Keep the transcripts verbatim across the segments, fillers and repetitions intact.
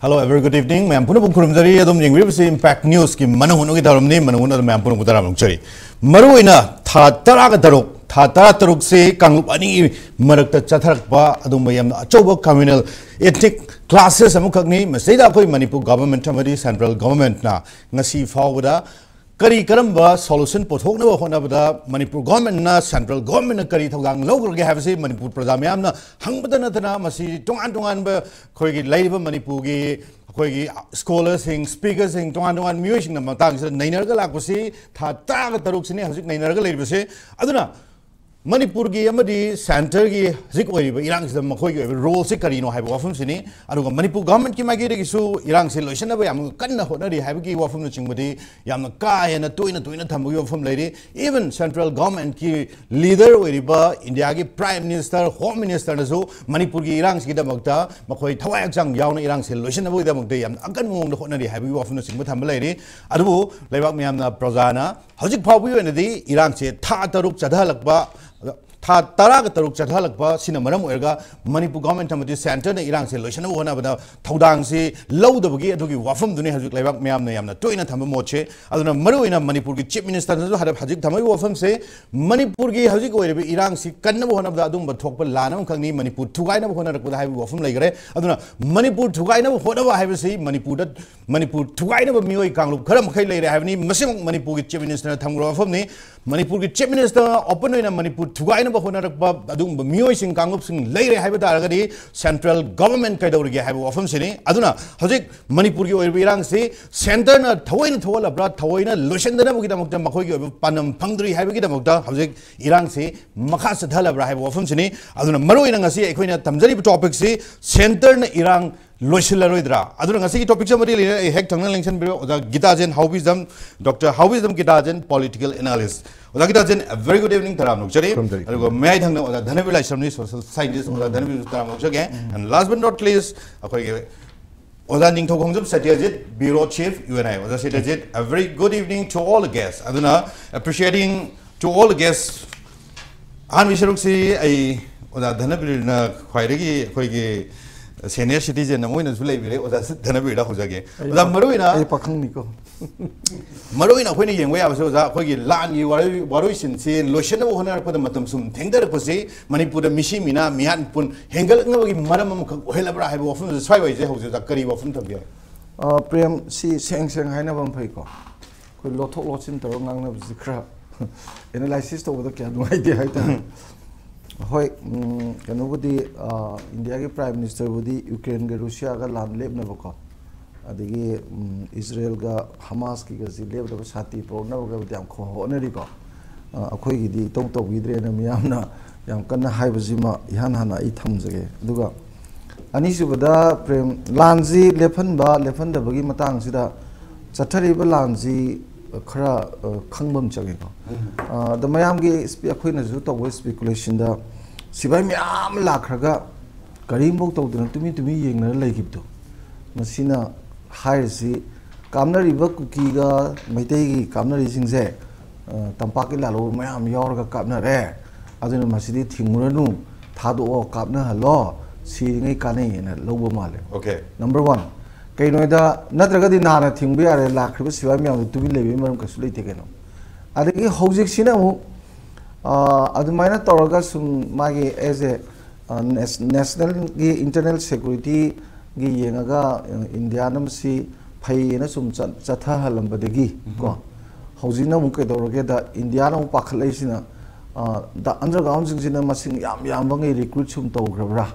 Hello, a very good evening. ꯃꯌꯥꯝ ꯄꯨꯝꯅꯃꯛ ꯈꯨꯔꯨꯝꯖꯔꯤ꯫ ꯑꯗꯨꯝ ꯌꯦꯡꯕꯤꯔꯤꯕꯁꯤ Impact Newsꯀꯤ ꯃꯅꯨꯡ ꯍꯨꯠꯅꯒꯤ ꯊꯧꯔꯝꯅꯤ꯫ ꯃꯅꯨꯡ ꯍꯨꯠꯅ ꯃꯌꯥꯝ ꯄꯨꯝꯅꯃꯛꯄꯨ ꯇꯔꯥꯝꯅ ꯑꯣꯛꯆꯔꯤ꯫ ꯃꯔꯨꯑꯣꯏꯅ ꯊꯥ ꯇꯔꯥꯒ ꯇꯔꯨꯛ, ꯊꯥ ꯇꯔꯥꯇꯔꯨꯛꯁꯤ ꯀꯥꯡꯂꯨꯞ ꯑꯅꯤꯒꯤ ꯃꯔꯛꯇ ꯆꯠꯊꯔꯛꯄ ꯑꯗꯨꯒꯨꯝꯕ ꯌꯥꯝꯅ ꯑꯆꯧꯕ communal ethnic clashes ꯑꯃꯈꯛꯅꯤ꯫ ꯃꯁꯤꯗ ꯑꯩꯈꯣꯏ ꯃꯅꯤꯄꯨꯔ government ꯑꯃꯗꯤ central governmentꯅ ꯉꯁꯤ ꯐꯥꯎꯕꯗ ꯀꯔꯤ ꯀꯔꯝꯕ solution ꯄꯨꯊꯣꯛꯅꯕ ꯍꯣꯠꯅꯕꯗ ꯃꯅꯤꯄꯨꯔ governmentꯅ, central governmentꯅ ꯀꯔꯤ ꯊꯧꯗꯥꯡ ꯂꯧꯈ꯭ꯔꯒꯦ ꯍꯥꯏꯕꯁꯤ ꯃꯅꯤꯄꯨꯔ ꯄ꯭ꯔꯖꯥ ꯃꯌꯥꯝꯅ ꯍꯪꯕꯗ ꯅꯠꯇꯅ, ꯃꯁꯤ ꯇꯣꯉꯥꯟ ꯇꯣꯉꯥꯟꯕ ꯑꯩꯈꯣꯏꯒꯤ ꯂꯩꯔꯤꯕ ꯃꯅꯤꯄꯨꯔꯒꯤ ꯑꯩꯈꯣꯏꯒꯤ scholarꯁꯤꯡ, speakerꯁꯤꯡ, ꯇꯣꯉꯥꯟ ꯇꯣꯉꯥꯟꯕ ꯃꯤꯑꯣꯏꯁꯤꯡꯅ ꯃꯇꯥꯡꯁꯤꯗ ꯅꯩꯅꯔꯒ ꯂꯥꯛꯄꯁꯤ ꯊꯥ ꯇꯔꯥꯒ ꯇꯔꯨꯛꯁꯤꯅꯤ ꯍꯧꯖꯤꯛ ꯅꯩꯅꯔꯒ ꯂꯩꯔꯤꯕꯁꯦ꯫ ꯑꯗꯨꯅ ꯃꯅꯤꯄꯨꯔꯒꯤ ꯑꯃꯗꯤ centreꯒꯤ ꯍꯧꯖꯤꯛ ꯑꯣꯏꯔꯤꯕ ꯏꯔꯥꯡꯁꯤꯗ ꯃꯈꯣꯏꯒꯤ ꯑꯣꯏꯕ roleꯁꯤ ꯀꯔꯤꯅꯣ ꯍꯥꯏꯕ ꯋꯥꯐꯝꯁꯤꯅꯤ꯫ ꯑꯗꯨꯒ ꯃꯅꯤꯄꯨꯔ governmentꯀꯤ ꯃꯥꯏꯀꯩꯗꯒꯤꯁꯨ ꯏꯔꯥꯡꯁꯤ ꯂꯣꯏꯁꯤꯟꯅꯕ ꯌꯥꯝ ꯀꯟꯅ ꯍꯣꯠꯅꯔꯤ ꯍꯥꯏꯕꯒꯤ ꯋꯥꯐꯝꯅꯆꯤꯡꯕꯗꯤ ꯌꯥꯝꯅ ꯀꯥ ꯍꯦꯟꯅ ꯇꯣꯏꯅ ꯇꯣꯏꯅ ꯊꯝꯕꯒꯤ ꯋꯥꯐꯝ ꯂꯩꯔꯤ꯫ Even central governmentꯀꯤ leader ꯑꯣꯏꯔꯤꯕ ꯏꯟꯗꯤꯌꯥꯒꯤ prime minister, home ministerꯅꯁꯨ ꯃꯅꯤꯄꯨꯔꯒꯤ ꯏꯔꯥꯡꯁꯤꯒꯤꯗꯃꯛꯇ ꯃꯈꯣꯏ ꯊꯋꯥꯏ ꯍꯛꯆꯥꯡ ꯌꯥꯎꯅ ꯏꯔꯥꯡꯁꯦ ꯂꯣꯏꯁꯤꯟꯅꯕꯒꯤꯗꯃꯛꯇ ꯌꯥꯝꯅ ꯑꯀꯟꯕ ꯃꯑꯣꯡꯗ ꯍꯣꯠꯅꯔꯤ ꯍꯥꯏꯕꯒꯤ ꯋꯥꯐꯝꯅꯆꯤꯡꯕ ꯊꯝꯕ ꯂꯩꯔꯤ꯫ ꯑꯗꯨꯕꯨ ꯂꯩꯕꯥꯛ ꯃꯤꯌꯥꯝꯅ, ꯄ꯭ꯔꯖꯥꯅ ꯍꯧꯖꯤꯛ ꯐꯥꯎꯕꯒꯤ ꯑꯣꯏꯅꯗꯤ ꯏꯔꯥꯡꯁꯦ ꯊꯥ ꯇꯔꯨꯛ ꯆꯠꯊꯍꯜꯂꯛꯄ, ꯊꯥ ꯇꯔꯥꯒ ꯇꯔꯨꯛ ꯆꯠꯊꯍꯜꯂꯛꯄ ꯁꯤꯅ ꯃꯔꯝ ꯑꯣꯏꯔꯒ ꯃꯅꯤꯄꯨꯔ government ꯑꯃꯗꯤ centreꯅ ꯏꯔꯥꯡꯁꯦ ꯂꯣꯏꯁꯤꯟꯅꯕ ꯍꯣꯠꯅꯕꯗ ꯊꯧꯗꯥꯡꯁꯤ ꯂꯧꯗꯕꯒꯤ ꯑꯗꯨꯒꯤ ꯋꯥꯐꯝꯗꯨꯅꯤ ꯍꯧꯖꯤꯛ ꯂꯩꯕꯥꯛ ꯃꯤꯌꯥꯝꯅ ꯌꯥꯝꯅ ꯇꯣꯏꯅ ꯊꯝꯕ ꯃꯣꯠꯁꯦ꯫ ꯑꯗꯨꯅ ꯃꯔꯨꯑꯣꯏꯅ ꯃꯅꯤꯄꯨꯔꯒꯤ chief ministerꯅꯁꯨ ꯍꯥꯏꯔꯞ ꯍꯧꯖꯤꯛ ꯊꯝꯃꯛꯏꯕ ꯋꯥꯐꯝꯁꯦ, ꯃꯅꯤꯄꯨꯔꯒꯤ ꯍꯧꯖꯤꯛ ꯑꯣꯏꯔꯤꯕ ꯏꯔꯥꯡꯁꯤ ꯀꯟꯅꯕ ꯍꯣꯠꯅꯕꯗ ꯑꯗꯨꯒꯨꯝꯕ ꯊꯣꯛꯄ ꯂꯥꯟ ꯑꯃꯈꯛꯅꯤ, ꯃꯅꯤꯄꯨꯔ ꯊꯨꯒꯥꯏꯅꯕ ꯍꯣꯠꯅꯔꯛꯄꯗ ꯍꯥꯏꯕꯒꯤ ꯋꯥꯐꯝ ꯂꯩꯈ꯭ꯔꯦ꯫ ꯑꯗꯨꯅ ꯃꯅꯤꯄꯨꯔ ꯊꯨꯒꯥꯏꯅꯕ ꯍꯣꯠꯅꯕ ꯍꯥꯏꯕꯁꯤ ꯃꯅꯤꯄꯨꯔꯗ, ꯃꯅꯤꯄꯨꯔ ꯊꯨꯒꯥꯏꯅꯕ ꯃꯤꯑꯣꯏ ꯀꯥꯡꯂꯨꯞ ꯈꯔ ꯃꯈꯩ ꯂꯩꯔꯦ ꯍꯥꯏꯕꯅꯤ꯫ ꯃꯁꯤꯃꯛ ꯃꯅꯤꯄꯨꯔꯒꯤ chief ministerꯅ ꯊꯝꯈ꯭ꯔꯕ ꯋꯥꯐꯝꯅꯤ꯫ ꯃꯅꯤꯄꯨꯔꯒꯤ chief minister open ꯑꯣꯏꯅ ꯃꯅꯤꯄꯨꯔ ꯊꯨꯒꯥꯏꯅꯕ ꯍꯣꯠꯅꯔꯛꯄ ꯑꯗꯨꯒꯨꯝꯕ ꯃꯤꯑꯣꯏꯁꯤꯡ ꯀꯥꯡꯂꯨꯞꯁꯤꯡ ꯂꯩꯔꯦ ꯍꯥꯏꯕ ꯇꯥꯔꯒꯗꯤ central government ꯀꯩꯗꯧꯔꯤꯒꯦ ꯍꯥꯏꯕ ꯋꯥꯐꯝꯁꯤꯅꯤ꯫ ꯑꯗꯨꯅ ꯍꯧꯖꯤꯛ ꯃꯅꯤꯄꯨꯔꯒꯤ ꯑꯣꯏꯔꯤꯕ ꯏꯔꯥꯡꯁꯤ centreꯅ ꯊꯑꯣꯏꯅ ꯊꯣꯛꯍꯜꯂꯕ꯭ꯔꯥ, ꯊꯑꯣꯏꯅ ꯂꯣꯏꯁꯤꯟꯗꯅꯕꯒꯤꯗꯃꯛꯇ ꯃꯈꯣꯏꯒꯤ ꯑꯣꯏꯕ ꯄꯥꯟꯗꯝ ꯐꯪꯗ꯭ꯔꯤ ꯍꯥꯏꯕꯒꯤꯗꯃꯛꯇ ꯍꯧꯖꯤꯛ ꯏꯔꯥꯡꯁꯤ ꯃꯈꯥ ꯆꯠꯊꯍꯜꯂꯕ꯭ꯔꯥ ꯍꯥꯏꯕ ꯋꯥꯐꯝꯁꯤꯅꯤ꯫ ꯑꯗꯨꯅ ꯃꯔꯨꯑꯣꯏꯅ ꯉꯁꯤ ꯑꯩꯈꯣꯏꯅ ꯊꯝꯖꯔꯤꯕ topicꯁꯤ centreꯅ ꯏꯔꯥꯡ ꯂꯣꯏꯁꯤꯜꯂꯔꯣꯏꯗ꯭ꯔꯥ? ꯑꯗꯨꯅ ꯉꯁꯤꯒꯤ topicꯁꯤ ꯑꯃꯗꯤ ꯂꯩꯔꯦ, ꯑꯩ ꯍꯦꯛ ꯊꯪꯅ ꯂꯦꯡꯁꯤꯟꯕꯤꯔꯣ, ꯑꯣꯖꯥ ꯒꯤꯇꯥꯖꯦꯟ ꯍꯥꯎꯕꯤꯖꯝ, Doctor ꯍꯥꯎꯕꯤꯖꯝ ꯒꯤꯇꯥꯖꯦꯟ, political analyst꯫ ꯑꯣꯖꯥ ꯒꯤꯇꯥꯖꯦꯟ, a very good evening, ꯇꯔꯥꯝꯅ ꯑꯣꯛꯆꯔꯤ꯫ ꯈꯨꯔꯨꯝꯖꯔꯤ꯫ ꯑꯗꯨꯒ ꯃꯌꯥꯏ ꯊꯪꯅ ꯑꯣꯖꯥ ꯙꯅꯕꯤꯔ ꯂꯥꯏꯁ꯭ꯔꯝꯅꯤ, social scientist, ꯑꯣꯖꯥ ꯙꯅꯕꯤꯔ ꯇꯔꯥꯝꯅ ꯑꯣꯛꯆꯒꯦ꯫ And last but not least, ꯑꯩꯈꯣꯏꯒꯤ ꯑꯣꯖꯥ ꯅꯤꯡꯊꯧꯈꯣꯡꯖꯝ ꯁꯇ꯭ꯌꯖꯤꯠ, bureau chief, U N I꯫ ꯑꯣꯖꯥ ꯁꯇ꯭ꯌꯖꯤꯠ, a very good evening to all the guests꯫ ꯑꯗꯨꯅ, appreciating to all the guests, ꯑꯍꯥꯟꯕꯒꯤ ꯁꯔꯨꯛꯁꯤ ꯑꯩ ꯑꯣꯖꯥ ꯙꯅꯕꯤꯔꯅ ꯈ꯭ꯋꯥꯏꯗꯒꯤ ꯑꯩꯈꯣꯏꯒꯤ ꯁꯦꯅꯤꯌꯔ ꯁꯤꯇꯤꯖꯦꯟ ꯑꯃ ꯑꯣꯏꯅꯁꯨ ꯂꯩꯕꯤꯔꯦ, ꯑꯣꯖꯥ ꯙꯅꯕꯤꯔꯗ ꯍꯧꯖꯒꯦ꯫ ꯑꯣꯖꯥ, ꯃꯔꯨꯑꯣꯏꯅ, ꯑꯩ ꯄꯥꯈꯪꯅꯤꯀꯣ꯫ ꯃꯔꯨꯑꯣꯏꯅ ꯑꯩꯈꯣꯏꯅ ꯌꯦꯡꯕ ꯌꯥꯕꯁꯦ, ꯑꯣꯖꯥ, ꯑꯩꯈꯣꯏꯒꯤ ꯂꯥꯟꯒꯤ ꯋꯥꯔꯣꯏ-, ꯋꯥꯔꯣꯏꯁꯤꯟꯁꯤ ꯂꯣꯏꯁꯤꯟꯅꯕ ꯍꯣꯠꯅꯔꯛꯄꯗ ꯃꯇꯝ ꯁꯨꯝ ꯊꯦꯡꯊꯔꯛꯄꯁꯤ ꯃꯅꯤꯄꯨꯔꯗ ꯃꯤꯁꯤ ꯃꯤꯅꯥ ꯃꯤꯍꯥꯠ ꯃꯤꯄꯨꯟ ꯍꯦꯟꯒꯠꯂꯛꯅꯕꯒꯤ ꯃꯔꯝ ꯑꯃꯈꯛ ꯑꯣꯏꯍꯜꯂꯕ꯭ꯔꯥ ꯍꯥꯏꯕ ꯋꯥꯐꯝꯁꯦ ꯁ꯭ꯋꯥꯏ ꯋꯥꯏꯁꯦ ꯍꯧꯖꯤꯛ, ꯑꯣꯖꯥ, ꯀꯔꯤ ꯋꯥꯐꯝ ꯊꯝꯕꯤꯒꯦ? ꯑ, ꯄ꯭ꯔꯦꯝ, ꯁꯤ ꯁꯦꯡ ꯁꯦꯡ ꯍꯥꯏꯅꯕ ꯑꯃ ꯐꯩꯀꯣ꯫ ꯑꯩꯈꯣꯏ ꯂꯣꯠꯊꯣꯛ ꯂꯣꯠꯁꯤꯟ ꯇꯧꯔꯒ ꯉꯥꯡꯅꯕꯁꯤ ꯈꯔ ꯑꯦꯅꯥꯂꯥꯏꯁꯤꯁ ꯇꯧꯕꯗ ꯀꯌꯥ ꯅꯨꯡꯉꯥꯏꯇꯦ ꯍꯥꯏꯇꯥꯔꯦ꯫ ꯍꯣꯏ, ꯎꯝ, ꯀꯩꯅꯣꯕꯨꯗꯤ, ꯑ, ꯏꯟꯗꯤꯌꯥꯒꯤ ꯄ꯭ꯔꯥꯏꯝ ꯃꯤꯅꯤꯁꯇꯔꯕꯨꯗꯤ ꯌꯨꯀ꯭ꯔꯦꯟꯒ ꯔꯨꯁꯤꯌꯥꯒ ꯂꯥꯟ ꯂꯦꯞꯅꯕꯀꯣ, ꯑꯗꯒꯤ, ꯎꯝ, ꯏꯖꯔꯦꯜꯒ ꯍꯃꯥꯁꯀꯤꯒꯁꯤ ꯂꯦꯞꯅꯕ ꯁꯥꯟꯇꯤ ꯄꯨꯔꯛꯅꯕꯒꯕꯨꯗꯤ ꯌꯥꯝ ꯈꯣ-, ꯍꯣꯠꯅꯔꯤꯀꯣ꯫ ꯑ, ꯑꯩꯈꯣꯏꯒꯤꯗꯤ ꯏꯇꯧ ꯇꯧꯕꯤꯗ꯭ꯔꯦꯅ ꯃꯤꯌꯥꯝꯅ ꯌꯥꯝ ꯀꯟꯅ ꯍꯥꯏꯕꯁꯤꯃ ꯏꯍꯥꯟ ꯍꯥꯟꯅ ꯑꯩ ꯊꯝꯖꯒꯦ꯫ ꯑꯗꯨꯒ ꯑꯅꯤꯁꯨꯕꯗ, ꯄ꯭ꯔꯦꯝ, ꯂꯥꯟꯁꯤ ꯂꯦꯞꯍꯟꯕ ꯂꯦꯞꯍꯟꯗꯕꯒꯤ ꯃꯇꯥꯡꯁꯤꯗ ꯆꯠꯊꯔꯤꯕ ꯂꯥꯟꯁꯤ ꯈꯔ, ꯑ, ꯈꯪꯕ ꯑꯃ ꯆꯪꯉꯦꯀꯣ꯫ ꯎꯝ꯫ ꯑ, ꯑꯗ ꯃꯌꯥꯝꯒꯤ ꯏꯁꯄꯤ-, ꯑꯩꯈꯣꯏꯅꯁꯨ ꯇꯧꯕ ꯏꯁꯄꯤꯀꯨꯂꯦꯁꯟꯗ ꯁꯤꯐꯥꯏ ꯃꯌꯥꯝ ꯂꯥꯛꯈ꯭ꯔꯒ ꯀꯔꯤꯝꯐꯧ ꯇꯧꯗꯅ ꯇꯨꯃꯤꯟ ꯇꯨꯃꯤꯟ ꯌꯦꯡꯅꯔ ꯂꯩꯈꯤꯕꯗꯣ, ꯃꯁꯤꯅ ꯍꯥꯏꯔꯤꯁꯤ ꯀꯥꯞꯅꯔꯤꯕ ꯀꯨꯀꯤꯒ ꯃꯩꯇꯩꯒꯤ ꯀꯥꯞꯅꯔꯤꯁꯤꯡꯁꯦ, ꯑ, ꯇꯝꯄꯥꯛꯀꯤ ꯂꯥꯜꯍꯧꯕ ꯃꯌꯥꯝ ꯌꯥꯎꯔꯒ ꯀꯥꯞꯅꯔꯦ, ꯑꯗꯨꯅ ꯃꯁꯤꯗꯤ ꯊꯤꯡꯉꯨꯔꯅꯨ, ꯊꯥꯗꯣꯛꯑꯣ, ꯀꯥꯞꯅꯍꯜꯂꯣ, ꯁꯤꯔꯤꯉꯩ ꯀꯥꯟꯅꯩ ꯍꯥꯏꯅ ꯂꯧꯕ ꯃꯥꯜꯂꯦ꯫ Okay. Number one꯫ ꯀꯩꯅꯣꯗ, ꯅꯠꯇ꯭ꯔꯒꯗꯤ ꯅꯍꯥꯟꯅ ꯊꯤꯡꯕ ꯌꯥꯔꯦ, ꯂꯥꯛꯈ꯭ꯔꯤꯕ ꯁꯤꯐꯥꯏ ꯃꯌꯥꯝꯗꯨ ꯇꯨꯃꯤꯟ ꯂꯩꯕꯒꯤ ꯃꯔꯝ ꯀꯩꯁꯨ ꯂꯩꯇꯦ ꯀꯩꯅꯣ꯫ ꯑꯗꯒꯤ ꯍꯧꯖꯤꯛꯁꯤꯅ ꯑꯃꯨꯛ, ꯑ, ꯑꯗꯨꯃꯥꯏꯅ ꯇꯧꯔꯒ ꯁꯨꯝ ꯃꯥꯒꯤ as a, ꯑ, ꯅꯦꯁ-, ꯅꯦꯁꯅꯦꯜꯒꯤ ꯏꯟꯇꯔꯅꯦꯜ ꯁꯦꯀꯨꯔꯤꯇꯤꯒꯤ ꯌꯦꯡꯉꯒ, ꯑ, ꯏꯟꯗꯤꯌꯥꯅ ꯃꯁꯤ ꯐꯩꯌꯦꯅ ꯁꯨꯝ ꯆꯠ-, ꯆꯠꯊꯍꯜꯂꯝꯕꯗꯒꯤ ꯀꯣ, ꯎꯝ꯫ ꯍꯧꯖꯤꯛꯅ ꯑꯃꯨꯛ ꯀꯩꯗꯧꯔꯒꯦꯗ, ꯏꯟꯗꯤꯌꯥꯅ ꯑꯃꯨꯛ ꯄꯥꯈꯠꯂꯛꯏꯁꯤꯅ, ꯑ, ꯗ-, ꯑꯟꯗꯔꯒ꯭ꯔꯥꯎꯟꯁꯤꯡꯁꯤꯅ ꯃꯁꯤꯡ ꯌꯥꯝ ꯌꯥꯝꯕꯉꯩ ꯔꯤꯀ꯭ꯔꯨꯠ ꯁꯨꯝ ꯇꯧꯈ꯭ꯔꯕ꯭ꯔꯥ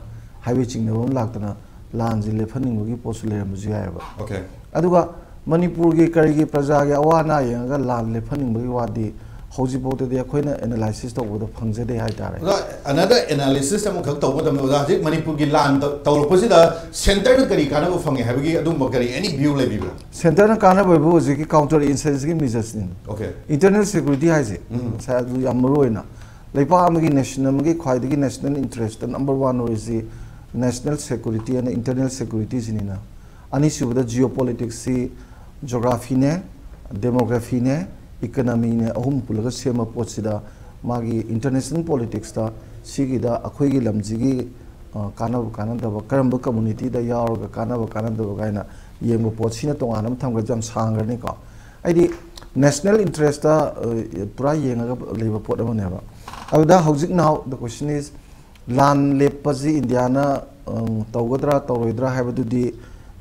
ꯍꯥꯏꯕꯒꯤ ꯆꯤꯡꯅꯕ ꯑꯃ ꯂꯥꯛꯇꯅ ꯂꯥꯟꯁꯤ ꯂꯦꯞꯍꯟꯅꯤꯡꯕꯒꯤ ꯄꯣꯠꯁꯨ ꯂꯩꯔꯝꯕꯁꯨ ꯌꯥꯏꯑꯕ꯫ Okay. ꯑꯗꯨꯒ ꯃꯅꯤꯄꯨꯔꯒꯤ ꯀꯔꯤꯒꯤ ꯄ꯭ꯔꯖꯥꯒꯤ ꯑꯋꯥ ꯑꯅꯥ ꯌꯦꯡꯉꯒ ꯂꯥꯟ ꯂꯦꯞꯍꯟꯅꯤꯡꯕꯒꯤ ꯋꯥꯗꯤ ꯍꯧꯖꯤꯛꯐꯥꯎꯗꯗꯤ ꯑꯩꯈꯣꯏꯅ ꯑꯦꯅꯥꯂꯥꯏꯁꯤꯁ ꯇꯧꯕꯗ ꯐꯪꯖꯗꯦ ꯍꯥꯏꯇꯥꯔꯦ꯫ ꯑꯣꯖꯥ, another analysis ꯑꯃꯈꯛ ꯇꯧꯕ ꯃꯇꯝꯗ, ꯑꯣꯖꯥ, ꯍꯧꯖꯤꯛ ꯃꯅꯤꯄꯨꯔꯒꯤ ꯂꯥꯟ ꯇꯧ-, ꯇꯧꯔꯛꯄꯁꯤꯗ ꯁꯦꯟꯇꯔꯅ ꯀꯔꯤ ꯀꯥꯟꯅꯕ ꯐꯪꯉꯦ ꯍꯥꯏꯕꯒꯤ ꯑꯗꯨꯒꯨꯝꯕ ꯀꯔꯤ any view ꯂꯩꯕꯤꯕ꯭ꯔꯥ? ꯁꯦꯟꯇꯔꯅ ꯀꯥꯟꯅꯕ ꯍꯥꯏꯕꯨ ꯍꯧꯖꯤꯛꯀꯤ counter insurgencyꯒꯤ measuresꯅꯤ꯫ Okay. Internal security ꯍꯥꯏꯁꯦ, ꯎꯝ꯫ ꯉꯁꯥꯏ ꯑꯗꯨ ꯌꯥꯝ ꯃꯔꯨ ꯑꯣꯏꯅ ꯂꯩꯕꯥꯛ ꯑꯃꯒꯤ, ꯅꯦꯁꯟ ꯑꯃꯒꯤ ꯈ꯭ꯋꯥꯏꯗꯒꯤ ꯅꯦꯁꯅꯦꯜ ꯏꯟꯇꯔꯦꯁꯇ ꯅꯝꯕꯔ ꯋꯥꯟ ꯑꯣꯏꯔꯤꯁꯤ ꯅꯦꯁꯅꯦꯜ ꯁꯦꯀꯨꯔꯤꯇꯤ ꯑꯅ ꯏꯟꯇꯔꯅꯦꯜ ꯁꯦꯀꯨꯔꯤꯇꯤꯁꯤꯅꯤꯅ꯫ ꯑꯅꯤꯁꯨꯕꯗ ꯖꯤꯑꯣ ꯄꯣꯂꯤꯇꯤꯛꯁꯁꯤ ꯖꯣꯒ꯭ꯔꯥꯐꯤꯅꯦ, ꯗꯦꯃꯣꯒ꯭ꯔꯥꯐꯤꯅꯦ, ꯏꯀꯅꯃꯤꯅꯦ, ꯑꯍꯨꯝ ꯄꯨꯜꯂꯒ ꯁꯦꯝꯕ ꯄꯣꯠꯁꯤꯗ ꯃꯥꯒꯤ ꯏꯟꯇꯔꯅꯦꯁꯅꯦꯜ ꯄꯣꯂꯤꯇꯤꯛꯁꯇ ꯁꯤꯒꯤꯗ ꯑꯩꯈꯣꯏꯒꯤ ꯂꯝꯁꯤꯒꯤ ꯑ, ꯀꯥꯟꯅꯕ ꯀꯥꯟꯅꯗꯕ, ꯀꯔꯝꯕ ꯀꯝꯃꯨꯅꯤꯇꯤꯗ ꯌꯥꯎꯔꯒ ꯀꯥꯟꯅꯕ ꯀꯥꯟꯅꯗꯕ ꯀꯥꯏꯅ ꯌꯦꯡꯕ ꯄꯣꯠꯁꯤꯅ ꯇꯣꯉꯥꯟꯅ ꯑꯃ ꯊꯝꯈ꯭ꯔꯗꯤ ꯌꯥꯝ ꯁꯥꯡꯈ꯭ꯔꯅꯤꯀꯣ꯫ ꯑꯩꯗꯤ ꯅꯦꯁꯅꯦꯜ ꯏꯟꯇꯔꯦꯁꯇ, ꯑ, ꯄꯨꯔꯥ ꯌꯦꯡꯉꯒ ꯂꯩꯕ ꯄꯣꯠ ꯑꯃꯅꯦꯕ꯫ ꯑꯗꯨꯗ ꯍꯧꯖꯤꯛ now the question is, ꯂꯥꯟ ꯂꯦꯞꯄꯁꯤ ꯏꯟꯗꯤꯌꯥꯅ, ꯑ, ꯇꯧꯒꯗ꯭ꯔꯥ ꯇꯧꯔꯣꯏꯗ꯭ꯔꯥ ꯍꯥꯏꯕꯗꯨꯗꯤ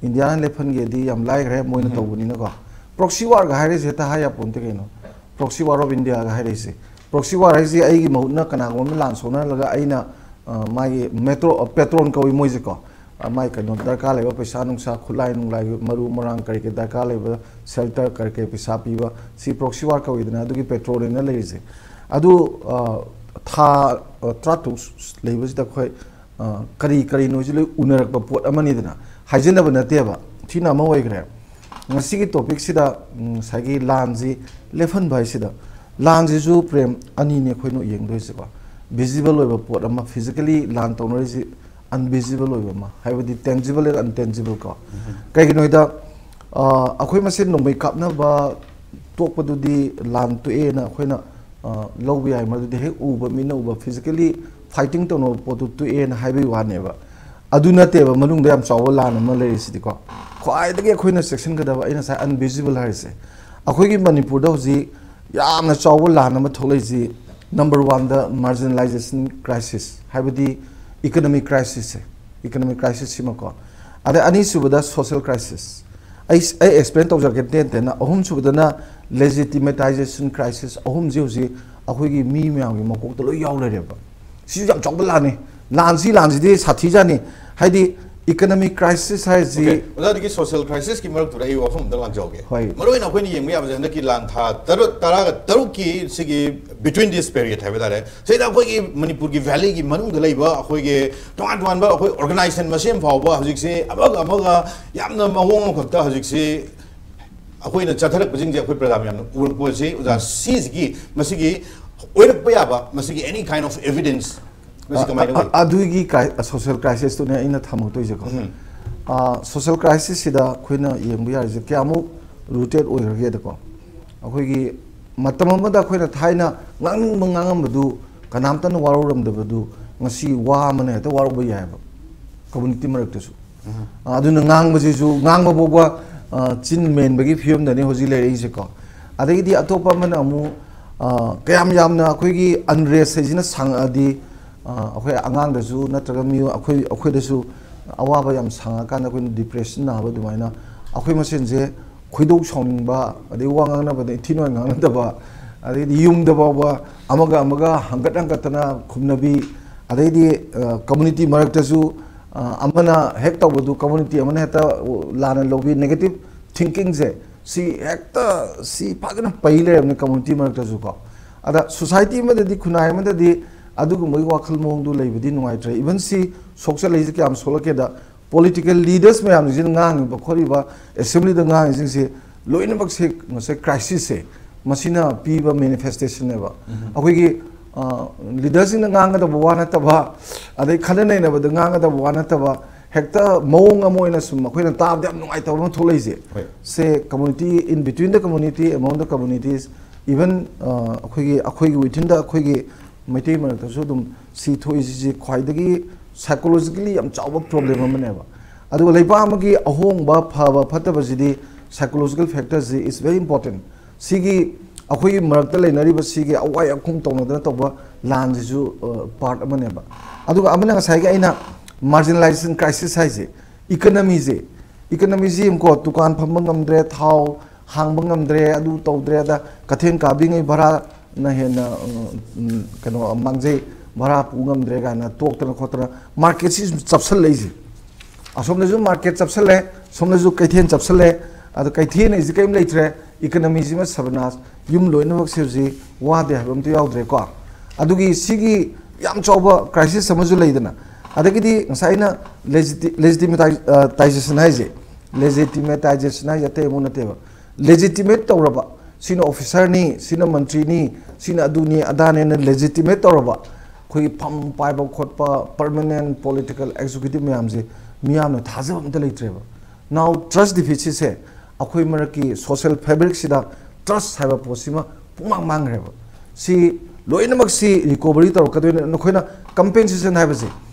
ꯏꯟꯗꯤꯌꯥꯅ ꯂꯦꯞꯍꯟꯒꯦꯗꯤ ꯌꯥꯝ ꯂꯥꯏꯈ꯭ꯔꯦ, ꯃꯣꯏꯅ ꯎꯝ꯫ ꯇꯧꯕꯅꯤꯅꯀꯣ꯫ ꯄ꯭ꯔꯣꯛꯁꯤ ꯋꯥꯔꯒ ꯍꯥꯏꯔꯤꯁꯦ ꯍꯦꯛꯇ ꯍꯥꯏ ꯌꯥꯄꯣꯟꯇꯦ ꯀꯩꯅꯣ꯫ ꯄ꯭ꯔꯣꯛꯁꯤ ꯋꯥꯔ ꯑꯣꯐ ꯏꯟꯗꯤꯌꯥꯒ ꯍꯥꯏꯔꯛꯏꯁꯦ꯫ ꯄ꯭ꯔꯣꯛꯁꯤ ꯋꯥꯔ ꯍꯥꯏꯁꯦ ꯑꯩꯒꯤ ꯃꯍꯨꯠꯅ ꯀꯅꯥꯒꯨꯝꯕ ꯑꯃ ꯂꯥꯟ ꯁꯣꯛꯅꯍꯜꯂꯒ ꯑꯩꯅ, ꯑ, ꯃꯥꯒꯤ ꯃꯦꯇ꯭ꯔꯣ, ꯄꯦꯇ꯭ꯔꯣꯟ ꯀꯧꯏ ꯃꯣꯏꯁꯦꯀꯣ꯫ ꯑ, ꯃꯥꯏ ꯀꯩꯅꯣ ꯗꯔꯀꯥꯔ ꯂꯩꯕ ꯄꯩꯁꯥ ꯅꯨꯡꯁꯥ, ꯈꯨꯠꯂꯥꯏ ꯅꯨꯡꯂꯥꯏ, ꯃꯔꯨ ꯃꯔꯥꯡ ꯀꯔꯤ ꯀꯔꯤ ꯗꯔꯀꯥꯔ ꯂꯩꯕ, ꯁꯦꯜꯇꯔ ꯀꯔꯤ ꯀꯔꯤ ꯄꯩꯁꯥ ꯄꯤꯕ, ꯁꯤ ꯄ꯭ꯔꯣꯛꯁꯤ ꯋꯥꯔ ꯀꯧꯏꯗꯅ, ꯑꯗꯨꯒꯤ ꯄꯦꯇ꯭ꯔꯣꯟꯅ ꯂꯩꯔꯤꯁꯦ꯫ ꯑꯗꯨ, ꯑ, ꯊꯥ, ꯑ, ꯇꯔꯥꯇꯔꯨꯛ ꯂꯩꯕꯁꯤꯗ ꯑꯩꯈꯣꯏ, ꯑ, ꯀꯔꯤ ꯀꯔꯤꯅꯣꯁꯤ ꯂꯣꯏ ꯎꯅꯔꯛꯄ ꯄꯣꯠ ꯑꯃꯅꯤꯗꯅ, ꯍꯥꯏꯖꯤꯟꯅꯕ ꯅꯠꯇꯦꯕ, ꯊꯤꯅ ꯑꯃ ꯑꯣꯏꯈ꯭ꯔꯦ꯫ ꯉꯁꯤꯒꯤ ꯇꯣꯄꯤꯛꯁꯤꯗ, ꯎꯝ, ꯉꯁꯥꯏꯒꯤ ꯂꯥꯟꯁꯤ ꯂꯦꯞꯍꯟꯕ ꯍꯥꯏꯁꯤꯗ, ꯂꯥꯟꯁꯤꯁꯨ ꯄ꯭ꯔꯦꯝ ꯑꯅꯤꯅꯦ ꯑꯩꯈꯣꯏꯅ ꯌꯦꯡꯗꯣꯏꯁꯤꯀꯣ꯫ ꯚꯤꯖꯤꯕꯜ ꯑꯣꯏꯕ ꯄꯣꯠ ꯑꯃ, ꯐꯤꯖꯤꯀꯦꯂꯤ ꯂꯥꯟ ꯇꯧꯅꯔꯤꯁꯤ, ꯑꯟꯚꯤꯖꯤꯕꯜ ꯑꯣꯏꯕ ꯑꯃ, ꯍꯥꯏꯕꯗꯤ tangible and intangible ꯀꯣ꯫ ꯎꯝ꯫ ꯀꯩꯒꯤꯅꯣ ꯍꯥꯏꯗ, ꯑ, ꯑꯩꯈꯣꯏ ꯃꯁꯦꯟ ꯅꯣꯡꯃꯩ ꯀꯥꯞꯅꯕ ꯇꯣꯛꯄꯗꯨꯗꯤ ꯂꯥꯟ ꯇꯣꯛꯑꯦꯅ ꯑꯩꯈꯣꯏꯅ, ꯑ, ꯂꯧꯕ ꯌꯥꯏ, ꯃꯗꯨꯗꯤ ꯍꯦꯛ ꯎꯕ, ꯃꯤꯠꯅ ꯎꯕ, ꯐꯤꯖꯤꯀꯦꯂꯤ ꯐꯥꯏꯇꯤꯡ ꯇꯧꯅꯕ ꯄꯣꯠꯇꯨ ꯇꯣꯛꯑꯦꯅ ꯍꯥꯏꯕꯒꯤ ꯋꯥꯅꯦꯕ꯫ ꯑꯗꯨ ꯅꯠꯇꯦꯕ, ꯃꯅꯨꯡꯗ ꯌꯥꯝ ꯆꯥꯎꯕ ꯂꯥꯟ ꯑꯃ ꯂꯩꯔꯤꯁꯤꯗꯤꯀꯣ꯫ ꯈ꯭ꯋꯥꯏꯗꯒꯤ ꯑꯩꯈꯣꯏꯅ ꯆꯦꯛꯁꯤꯟꯒꯗꯕ, ꯑꯩꯅ ꯉꯁꯥꯏ ꯑꯟꯚꯤꯖꯤꯕꯜ ꯍꯥꯏꯔꯤꯁꯦ, ꯑꯩꯈꯣꯏꯒꯤ ꯃꯅꯤꯄꯨꯔꯗ ꯍꯧꯖꯤꯛ ꯌꯥꯝꯅ ꯆꯥꯎꯕ ꯂꯥꯟ ꯑꯃ ꯊꯣꯛꯂꯛꯏꯁꯤ, ꯅꯝꯕꯔ ꯋꯥꯟꯗ marginalization crisis, ꯍꯥꯏꯕꯗꯤ economic crisis ꯁꯦ, economic crisis ꯁꯤꯃꯀꯣ꯫ ꯑꯗꯩ ꯑꯅꯤꯁꯨꯕꯗ social crisis꯫ ꯑꯩ, ꯑꯩ explain ꯇꯧꯖꯔꯛꯀꯦ ꯇꯦꯟ ꯇꯦꯟꯅ꯫ ꯑꯍꯨꯝꯁꯨꯕꯗꯅ legitimatization crisis꯫ ꯑꯍꯨꯝꯁꯤ ꯍꯧꯖꯤꯛ ꯑꯩꯈꯣꯏꯒꯤ ꯃꯤ ꯃꯌꯥꯝꯒꯤ ꯃꯀꯣꯛꯇ ꯂꯣꯏ ꯌꯥꯎ ꯂꯩꯔꯦꯕ꯫ ꯁꯤꯁꯨ ꯌꯥꯝ ꯆꯥꯎꯕ ꯂꯥꯟꯅꯤ꯫ ꯂꯥꯟꯁꯤ, ꯂꯥꯟꯁꯤꯗꯤ ꯁꯥꯊꯤꯖꯥꯠꯅꯤ꯫ ꯍꯥꯏꯗꯤ economic crisis ꯍꯥꯏꯁꯤ ꯑꯣꯀꯦ, ꯑꯣꯖꯥ, ꯑꯗꯨꯒꯤ social crisis ꯀꯤ ꯃꯔꯛꯇꯨꯗ ꯑꯩ ꯋꯥꯐꯝ ꯑꯝꯇ ꯂꯥꯛꯆꯍꯧꯒꯦ꯫ ꯍꯣꯏ꯫ ꯃꯔꯨꯑꯣꯏꯅ ꯑꯩꯈꯣꯏꯅ ꯌꯦꯡꯕ ꯌꯥꯕꯁꯦ ꯍꯟꯗꯛꯀꯤ ꯂꯥꯟ ꯊꯥ ꯇꯔꯨꯛ, ꯇꯔꯥꯒ ꯇꯔꯨꯛꯀꯤ ꯁꯤꯒꯤ between this period ꯍꯥꯏꯕ ꯇꯥꯔꯦ, ꯁꯤꯗ ꯑꯩꯈꯣꯏꯒꯤ ꯃꯅꯤꯄꯨꯔꯒꯤ valley ꯒꯤ ꯃꯅꯨꯡꯗ ꯂꯩꯕ ꯑꯩꯈꯣꯏꯒꯤ ꯇꯣꯉꯥꯟ ꯇꯣꯉꯥꯟꯕ ꯑꯩꯈꯣꯏ organization ꯃꯁꯦꯟ ꯐꯥꯎꯕ ꯍꯧꯖꯤꯛꯁꯦ ꯑꯃꯒ ꯑꯃꯒ ꯌꯥꯝꯅ ꯃꯑꯣꯡ ꯑꯃꯈꯛꯇ ꯍꯧꯖꯤꯛꯁꯦ ꯑꯩꯈꯣꯏꯅ ꯆꯠꯊꯔꯛꯄꯁꯤꯡꯁꯦ ꯑꯩꯈꯣꯏ ꯄ꯭ꯔꯖꯥ ꯃꯌꯥꯝꯅ ꯎꯔꯛꯄꯁꯤ, ꯑꯣꯖꯥ, ꯎꯝ꯫ ꯁꯤꯁꯤꯒꯤ ꯃꯁꯤꯒꯤ ꯑꯣꯏꯔꯛꯄ ꯌꯥꯕ ꯃꯁꯤꯒꯤ any kind of evidence ꯃꯁꯤ ꯀꯃꯥꯏꯅ ꯑ, ꯑ, ꯑꯣꯏ? ꯑꯗꯨꯒꯤ ꯀ꯭ꯔꯥꯏ-, social crisis ꯇꯨꯅꯦ ꯑꯩꯅ ꯊꯝꯃꯛꯇꯣꯏꯁꯦꯀꯣ꯫ ꯎꯝ꯫ ꯑ, social crisis ꯁꯤꯗ ꯑꯩꯈꯣꯏꯅ ꯌꯦꯡꯕ ꯌꯥꯔꯤꯁꯦ ꯀꯌꯥꯃꯨꯛ rooted ꯑꯣꯏꯈ꯭ꯔꯒꯦꯗꯀꯣ꯫ ꯑꯩꯈꯣꯏꯒꯤ ꯃꯇꯝ ꯑꯃꯗ ꯑꯩꯈꯣꯏꯅ ꯊꯥꯏꯅ ꯉꯥꯡꯅꯤꯡꯕ ꯉꯥꯡꯉꯝꯕꯗꯨ ꯀꯅꯥꯝꯇꯅ ꯋꯥꯔꯧꯔꯝꯗꯕꯗꯨ ꯉꯁꯤ ꯋꯥ ꯑꯃꯅ ꯍꯦꯛꯇ ꯋꯥꯔꯧꯕ ꯌꯥꯏꯑꯕ, ꯀꯝꯃ꯭ꯌꯨꯅꯤꯇꯤ ꯃꯔꯛꯇꯁꯨ꯫ ꯑ, ꯑꯗꯨꯅ ꯉꯥꯡꯕꯁꯤꯁꯨ, ꯉꯥꯡꯕ ꯐꯥꯎꯕ, ꯑ, ꯆꯤꯟ ꯃꯦꯟꯕꯒꯤ ꯐꯤꯕꯝꯗꯅꯤ ꯍꯧꯖꯤꯛ ꯂꯩꯔꯛꯏꯁꯦꯀꯣ꯫ ꯑꯗꯒꯤꯗꯤ ꯑꯇꯣꯞꯄ ꯑꯃꯅ ꯑꯃꯨꯛ, ꯑ, ꯀꯌꯥꯝ ꯌꯥꯝꯅ ꯑꯩꯈꯣꯏꯒꯤ ꯑꯟꯔꯦꯁ ꯍꯥꯏꯁꯤꯅ ꯁꯥꯡꯉꯛꯑꯗꯤ, ꯑ, ꯑꯩꯈꯣꯏ ꯑꯉꯥꯡꯗꯁꯨ ꯅꯠꯇ꯭ꯔꯒ ꯃꯤꯑꯣꯏ, ꯑꯩꯈꯣꯏ, ꯑꯩꯈꯣꯏꯗꯁꯨ ꯑꯋꯥꯕ ꯌꯥꯝ ꯁꯥꯡꯉꯛꯑꯀꯥꯟꯗ ꯑꯩꯈꯣꯏꯅ ꯗꯤꯄ꯭ꯔꯦꯁꯟ ꯅꯥꯕ ꯑꯗꯨꯃꯥꯏꯅ ꯑꯩꯈꯣꯏ ꯃꯁꯦꯟꯁꯦ ꯈꯣꯏꯗꯧ ꯁꯥꯎꯅꯤꯡꯕ, ꯑꯗꯩ ꯋꯥ ꯉꯥꯡꯅꯕꯗ ꯏꯊꯤ ꯅꯨꯡꯉꯥꯏ ꯉꯥꯡꯅꯗꯕ, ꯑꯗꯩꯗꯤ ꯌꯨꯝꯗ ꯐꯥꯎꯕ ꯑꯃꯒ ꯑꯃꯒ ꯍꯪꯒꯠ ꯍꯪꯒꯠꯇꯅ ꯈꯨꯝꯅꯕꯤ, ꯑꯗꯩꯗꯤ, ꯑ, ꯀꯝꯃ꯭ꯌꯨꯅꯤꯇꯤ ꯃꯔꯛꯇꯁꯨ, ꯑ, ꯑꯃꯅ ꯍꯦꯛ ꯇꯧꯕꯗꯨ ꯀꯝꯃ꯭ꯌꯨꯅꯤꯇꯤ ꯑꯃꯅ ꯍꯦꯛꯇ ꯂꯥꯟꯅ ꯂꯧꯕꯤ, ꯅꯦꯒꯦꯇꯤꯚ ꯊꯤꯡꯀꯤꯡꯁꯦ ꯁꯤ ꯍꯦꯛꯇ ꯁꯤ ꯐꯖꯅ ꯄꯩ ꯂꯩꯔꯕꯅꯤ ꯀꯝꯃ꯭ꯌꯨꯅꯤꯇꯤ ꯃꯔꯛꯇꯁꯨ ꯀꯣ꯫ ꯑꯗ ꯁꯣꯁꯥꯏꯇꯤ ꯑꯃꯗꯗꯤ, ꯈꯨꯟꯅꯥꯏ ꯑꯃꯗꯗꯤ ꯑꯗꯨꯒꯨꯝꯕꯒꯤ ꯋꯥꯈꯜ ꯃꯑꯣꯡꯗꯨ ꯂꯩꯕꯗꯤ ꯅꯨꯡꯉꯥꯏꯇ꯭ꯔꯦ꯫ ꯏꯚꯟ ꯁꯤ ꯁꯣꯛꯆꯜꯂꯛꯏꯁꯦ ꯀꯌꯥꯝ ꯁꯣꯛꯂꯛꯀꯦꯗ, ꯄꯣꯂꯤꯇꯤꯀꯦꯜ ꯂꯤꯗꯔꯁ ꯃꯌꯥꯝꯁꯤꯡꯁꯤꯅ ꯉꯥꯡꯉꯤꯕ ꯈꯣꯠꯂꯤꯕ, ꯑꯦꯁꯦꯝꯕ꯭ꯂꯤꯗ ꯉꯥꯡꯉꯤꯁꯤꯡꯁꯦ ꯂꯣꯏꯅꯃꯛꯁꯦ ꯉꯁꯥꯏ ꯀ꯭ꯔꯥꯏꯁꯤꯁꯁꯦ ꯃꯁꯤꯅ ꯄꯤꯕ ꯃꯦꯅꯤꯐꯦꯁꯇꯦꯁꯟꯅꯦꯕ꯫ ꯑꯩꯈꯣꯏꯒꯤ, ꯑ, ꯂꯤꯗꯔꯁꯤꯡꯅ ꯉꯥꯡꯒꯗꯕ ꯋꯥ ꯅꯠꯇꯕ, ꯑꯗꯩ ꯈꯟꯅ ꯅꯩꯅꯕꯗ ꯉꯥꯡꯒꯗꯕ ꯋꯥ ꯅꯠꯇꯕ, ꯍꯦꯛꯇ ꯃꯑꯣꯡ ꯑꯃ ꯑꯣꯏꯅ ꯁꯨꯝ ꯑꯩꯈꯣꯏꯅ ꯇꯥꯕꯗ ꯌꯥꯝ ꯅꯨꯡꯉꯥꯏꯇꯕ ꯑꯃ ꯊꯣꯛꯂꯛꯏꯁꯦ꯫ ꯍꯣꯏ꯫ ꯁꯦ community, in between the community, among the communities, even, ꯑ, ꯑꯩꯈꯣꯏꯒꯤ, ꯑꯩꯈꯣꯏꯒꯤ within the ꯑꯩꯈꯣꯏꯒꯤ ꯃꯩꯇꯩ ꯃꯔꯛꯇꯁꯨ ꯑꯗꯨꯝ ꯁꯤ ꯊꯣꯛꯏꯁꯤ ꯈ꯭ꯋꯥꯏꯗꯒꯤ ꯁꯥꯏꯀꯣꯂꯣꯖꯤꯀꯦꯂꯤ ꯌꯥꯝ ꯆꯥꯎꯕ ꯄ꯭ꯔꯣꯕ꯭ꯂꯦꯝ ꯑꯃꯅꯦꯕ꯫ ꯑꯗꯨꯒ ꯂꯩꯕꯥꯛ ꯑꯃꯒꯤ ꯑꯍꯣꯡꯕ, ꯐꯕ ꯐꯠꯇꯕꯁꯤꯗꯤ psychological factor ꯁꯤ is very important꯫ ꯁꯤꯒꯤ ꯑꯩꯈꯣꯏꯒꯤ ꯃꯔꯛꯇ ꯂꯩꯅꯔꯤꯕ ꯁꯤꯒꯤ ꯑꯋꯥꯏ ꯑꯈꯨꯝ ꯇꯧꯅꯗꯅ ꯇꯧꯕ ꯂꯥꯟꯁꯤꯁꯨ, ꯑ, ꯄꯥꯔꯠ ꯑꯃꯅꯦꯕ꯫ ꯑꯗꯨꯒ ꯑꯃꯅ ꯉꯁꯥꯏꯒꯤ ꯑꯩꯅ marginalization crisis ꯍꯥꯏꯁꯦ, ꯏꯀꯅꯃꯤꯁꯦ, ꯏꯀꯅꯃꯤꯁꯤ ꯌꯦꯡꯉꯨꯀꯣ, ꯗꯨꯀꯥꯟ ꯐꯝꯕ ꯉꯝꯗ꯭ꯔꯦ, ꯊꯥꯎ ꯍꯥꯡꯕ ꯉꯝꯗ꯭ꯔꯦ, ꯑꯗꯨ ꯇꯧꯗ꯭ꯔꯦ, ꯑꯗ ꯀꯩꯊꯦꯜ ꯀꯥꯕꯤꯉꯩ ꯚꯔꯥꯅ ꯍꯦꯟꯅ, ꯎꯝ, ꯎꯝ, ꯀꯩꯅꯣ, ꯃꯥꯡꯖꯩ, ꯚꯔꯥ ꯄꯨ ꯉꯝꯗ꯭ꯔꯦ ꯀꯥꯏꯅ ꯇꯣꯛꯇꯅ ꯈꯣꯠꯇꯅ ꯃꯥꯔꯀꯦꯠꯁꯤ ꯁꯨꯝ ꯆꯞꯁꯜꯂꯛꯏꯁꯦ꯫ ꯑꯁꯣꯝꯗꯁꯨ ꯃꯥꯔꯀꯦꯠ ꯆꯞꯁꯜꯂꯦ, ꯁꯣꯝꯗꯁꯨ ꯀꯩꯊꯦꯜ ꯆꯞꯁꯜꯂꯦ꯫ ꯑꯗꯣ ꯀꯩꯊꯦꯜ ꯍꯥꯏꯁꯤ ꯀꯔꯤꯝ ꯂꯩꯇ꯭ꯔꯦ, ꯏꯀꯅꯃꯤꯁꯤꯃ ꯁꯕꯅꯥꯁ, ꯌꯨꯝ ꯂꯣꯏꯅꯃꯛꯁꯦ ꯍꯧꯖꯤꯛ ꯋꯥꯗꯦ ꯍꯥꯏꯕ ꯑꯝꯇ ꯌꯥꯎꯗ꯭ꯔꯦꯀꯣ꯫ ꯑꯗꯨꯒꯤ ꯁꯤꯒꯤ ꯌꯥꯝ ꯆꯥꯎꯕ ꯀ꯭ꯔꯥꯏꯁꯤꯁ ꯑꯃꯁꯨ ꯂꯩꯗꯅ, ꯑꯗꯒꯤꯗꯤ ꯉꯁꯥꯏ ꯑꯩꯅ ꯂꯦꯖꯤꯇꯤꯃꯦꯇꯥꯏꯖꯦꯁꯟ ꯍꯥꯏꯁꯦ, ꯂꯦꯖꯤꯇꯤꯃꯦꯇꯥꯏꯖꯦꯁꯟ ꯍꯥꯏꯁꯦ ꯑꯇꯩ ꯑꯃꯨꯛ ꯅꯠꯇꯦꯕ, ꯂꯦꯖꯤꯇꯤꯃꯦꯠ ꯇꯧꯔꯕ, ꯁꯤꯅ ꯑꯣꯐꯤꯁꯔꯅꯤ, ꯁꯤꯅ ꯃꯟꯇ꯭ꯔꯤꯅꯤ, ꯁꯤꯅ ꯑꯗꯨꯅꯤ ꯑꯗꯥꯅꯦꯅ ꯂꯦꯖꯤꯇꯤꯃꯦꯠ ꯇꯧꯔꯕ ꯑꯩꯈꯣꯏꯒꯤ ꯐꯝ ꯄꯥꯏꯕ ꯈꯣꯠꯄ ꯄꯔꯃꯅꯦꯟ ꯄꯣꯂꯤꯇꯤꯀꯦꯜ ꯑꯦꯛꯖꯤꯀ꯭ꯌꯨꯇꯤꯚ ꯃꯌꯥꯝꯁꯦ ꯃꯤꯌꯥꯝꯅ ꯊꯥꯖꯕ ꯑꯝꯇ ꯂꯩꯇ꯭ꯔꯦꯕ꯫ Now trust deficit ꯁꯦ ꯑꯩꯈꯣꯏ ꯃꯔꯛꯀꯤ ꯁꯣꯁꯦꯜ ꯐꯦꯕ꯭ꯔꯤꯛꯁꯤꯗ ꯇ꯭ꯔꯁ ꯍꯥꯏꯕ ꯄꯣꯠꯁꯤꯃ ꯄꯨꯡꯃꯥꯡ ꯃꯥꯡꯈ꯭ꯔꯦꯕ꯫ ꯁꯤ ꯂꯣꯏꯅꯃꯛꯁꯤ ꯔꯤꯀꯣꯚꯔꯤ ꯇꯧꯔꯛꯀꯗꯣꯏꯅꯤ꯫ ꯅꯈꯣꯏꯅ ꯀꯝꯄꯦꯟꯁꯦꯁꯟ ꯍꯥꯏꯕꯁꯦ,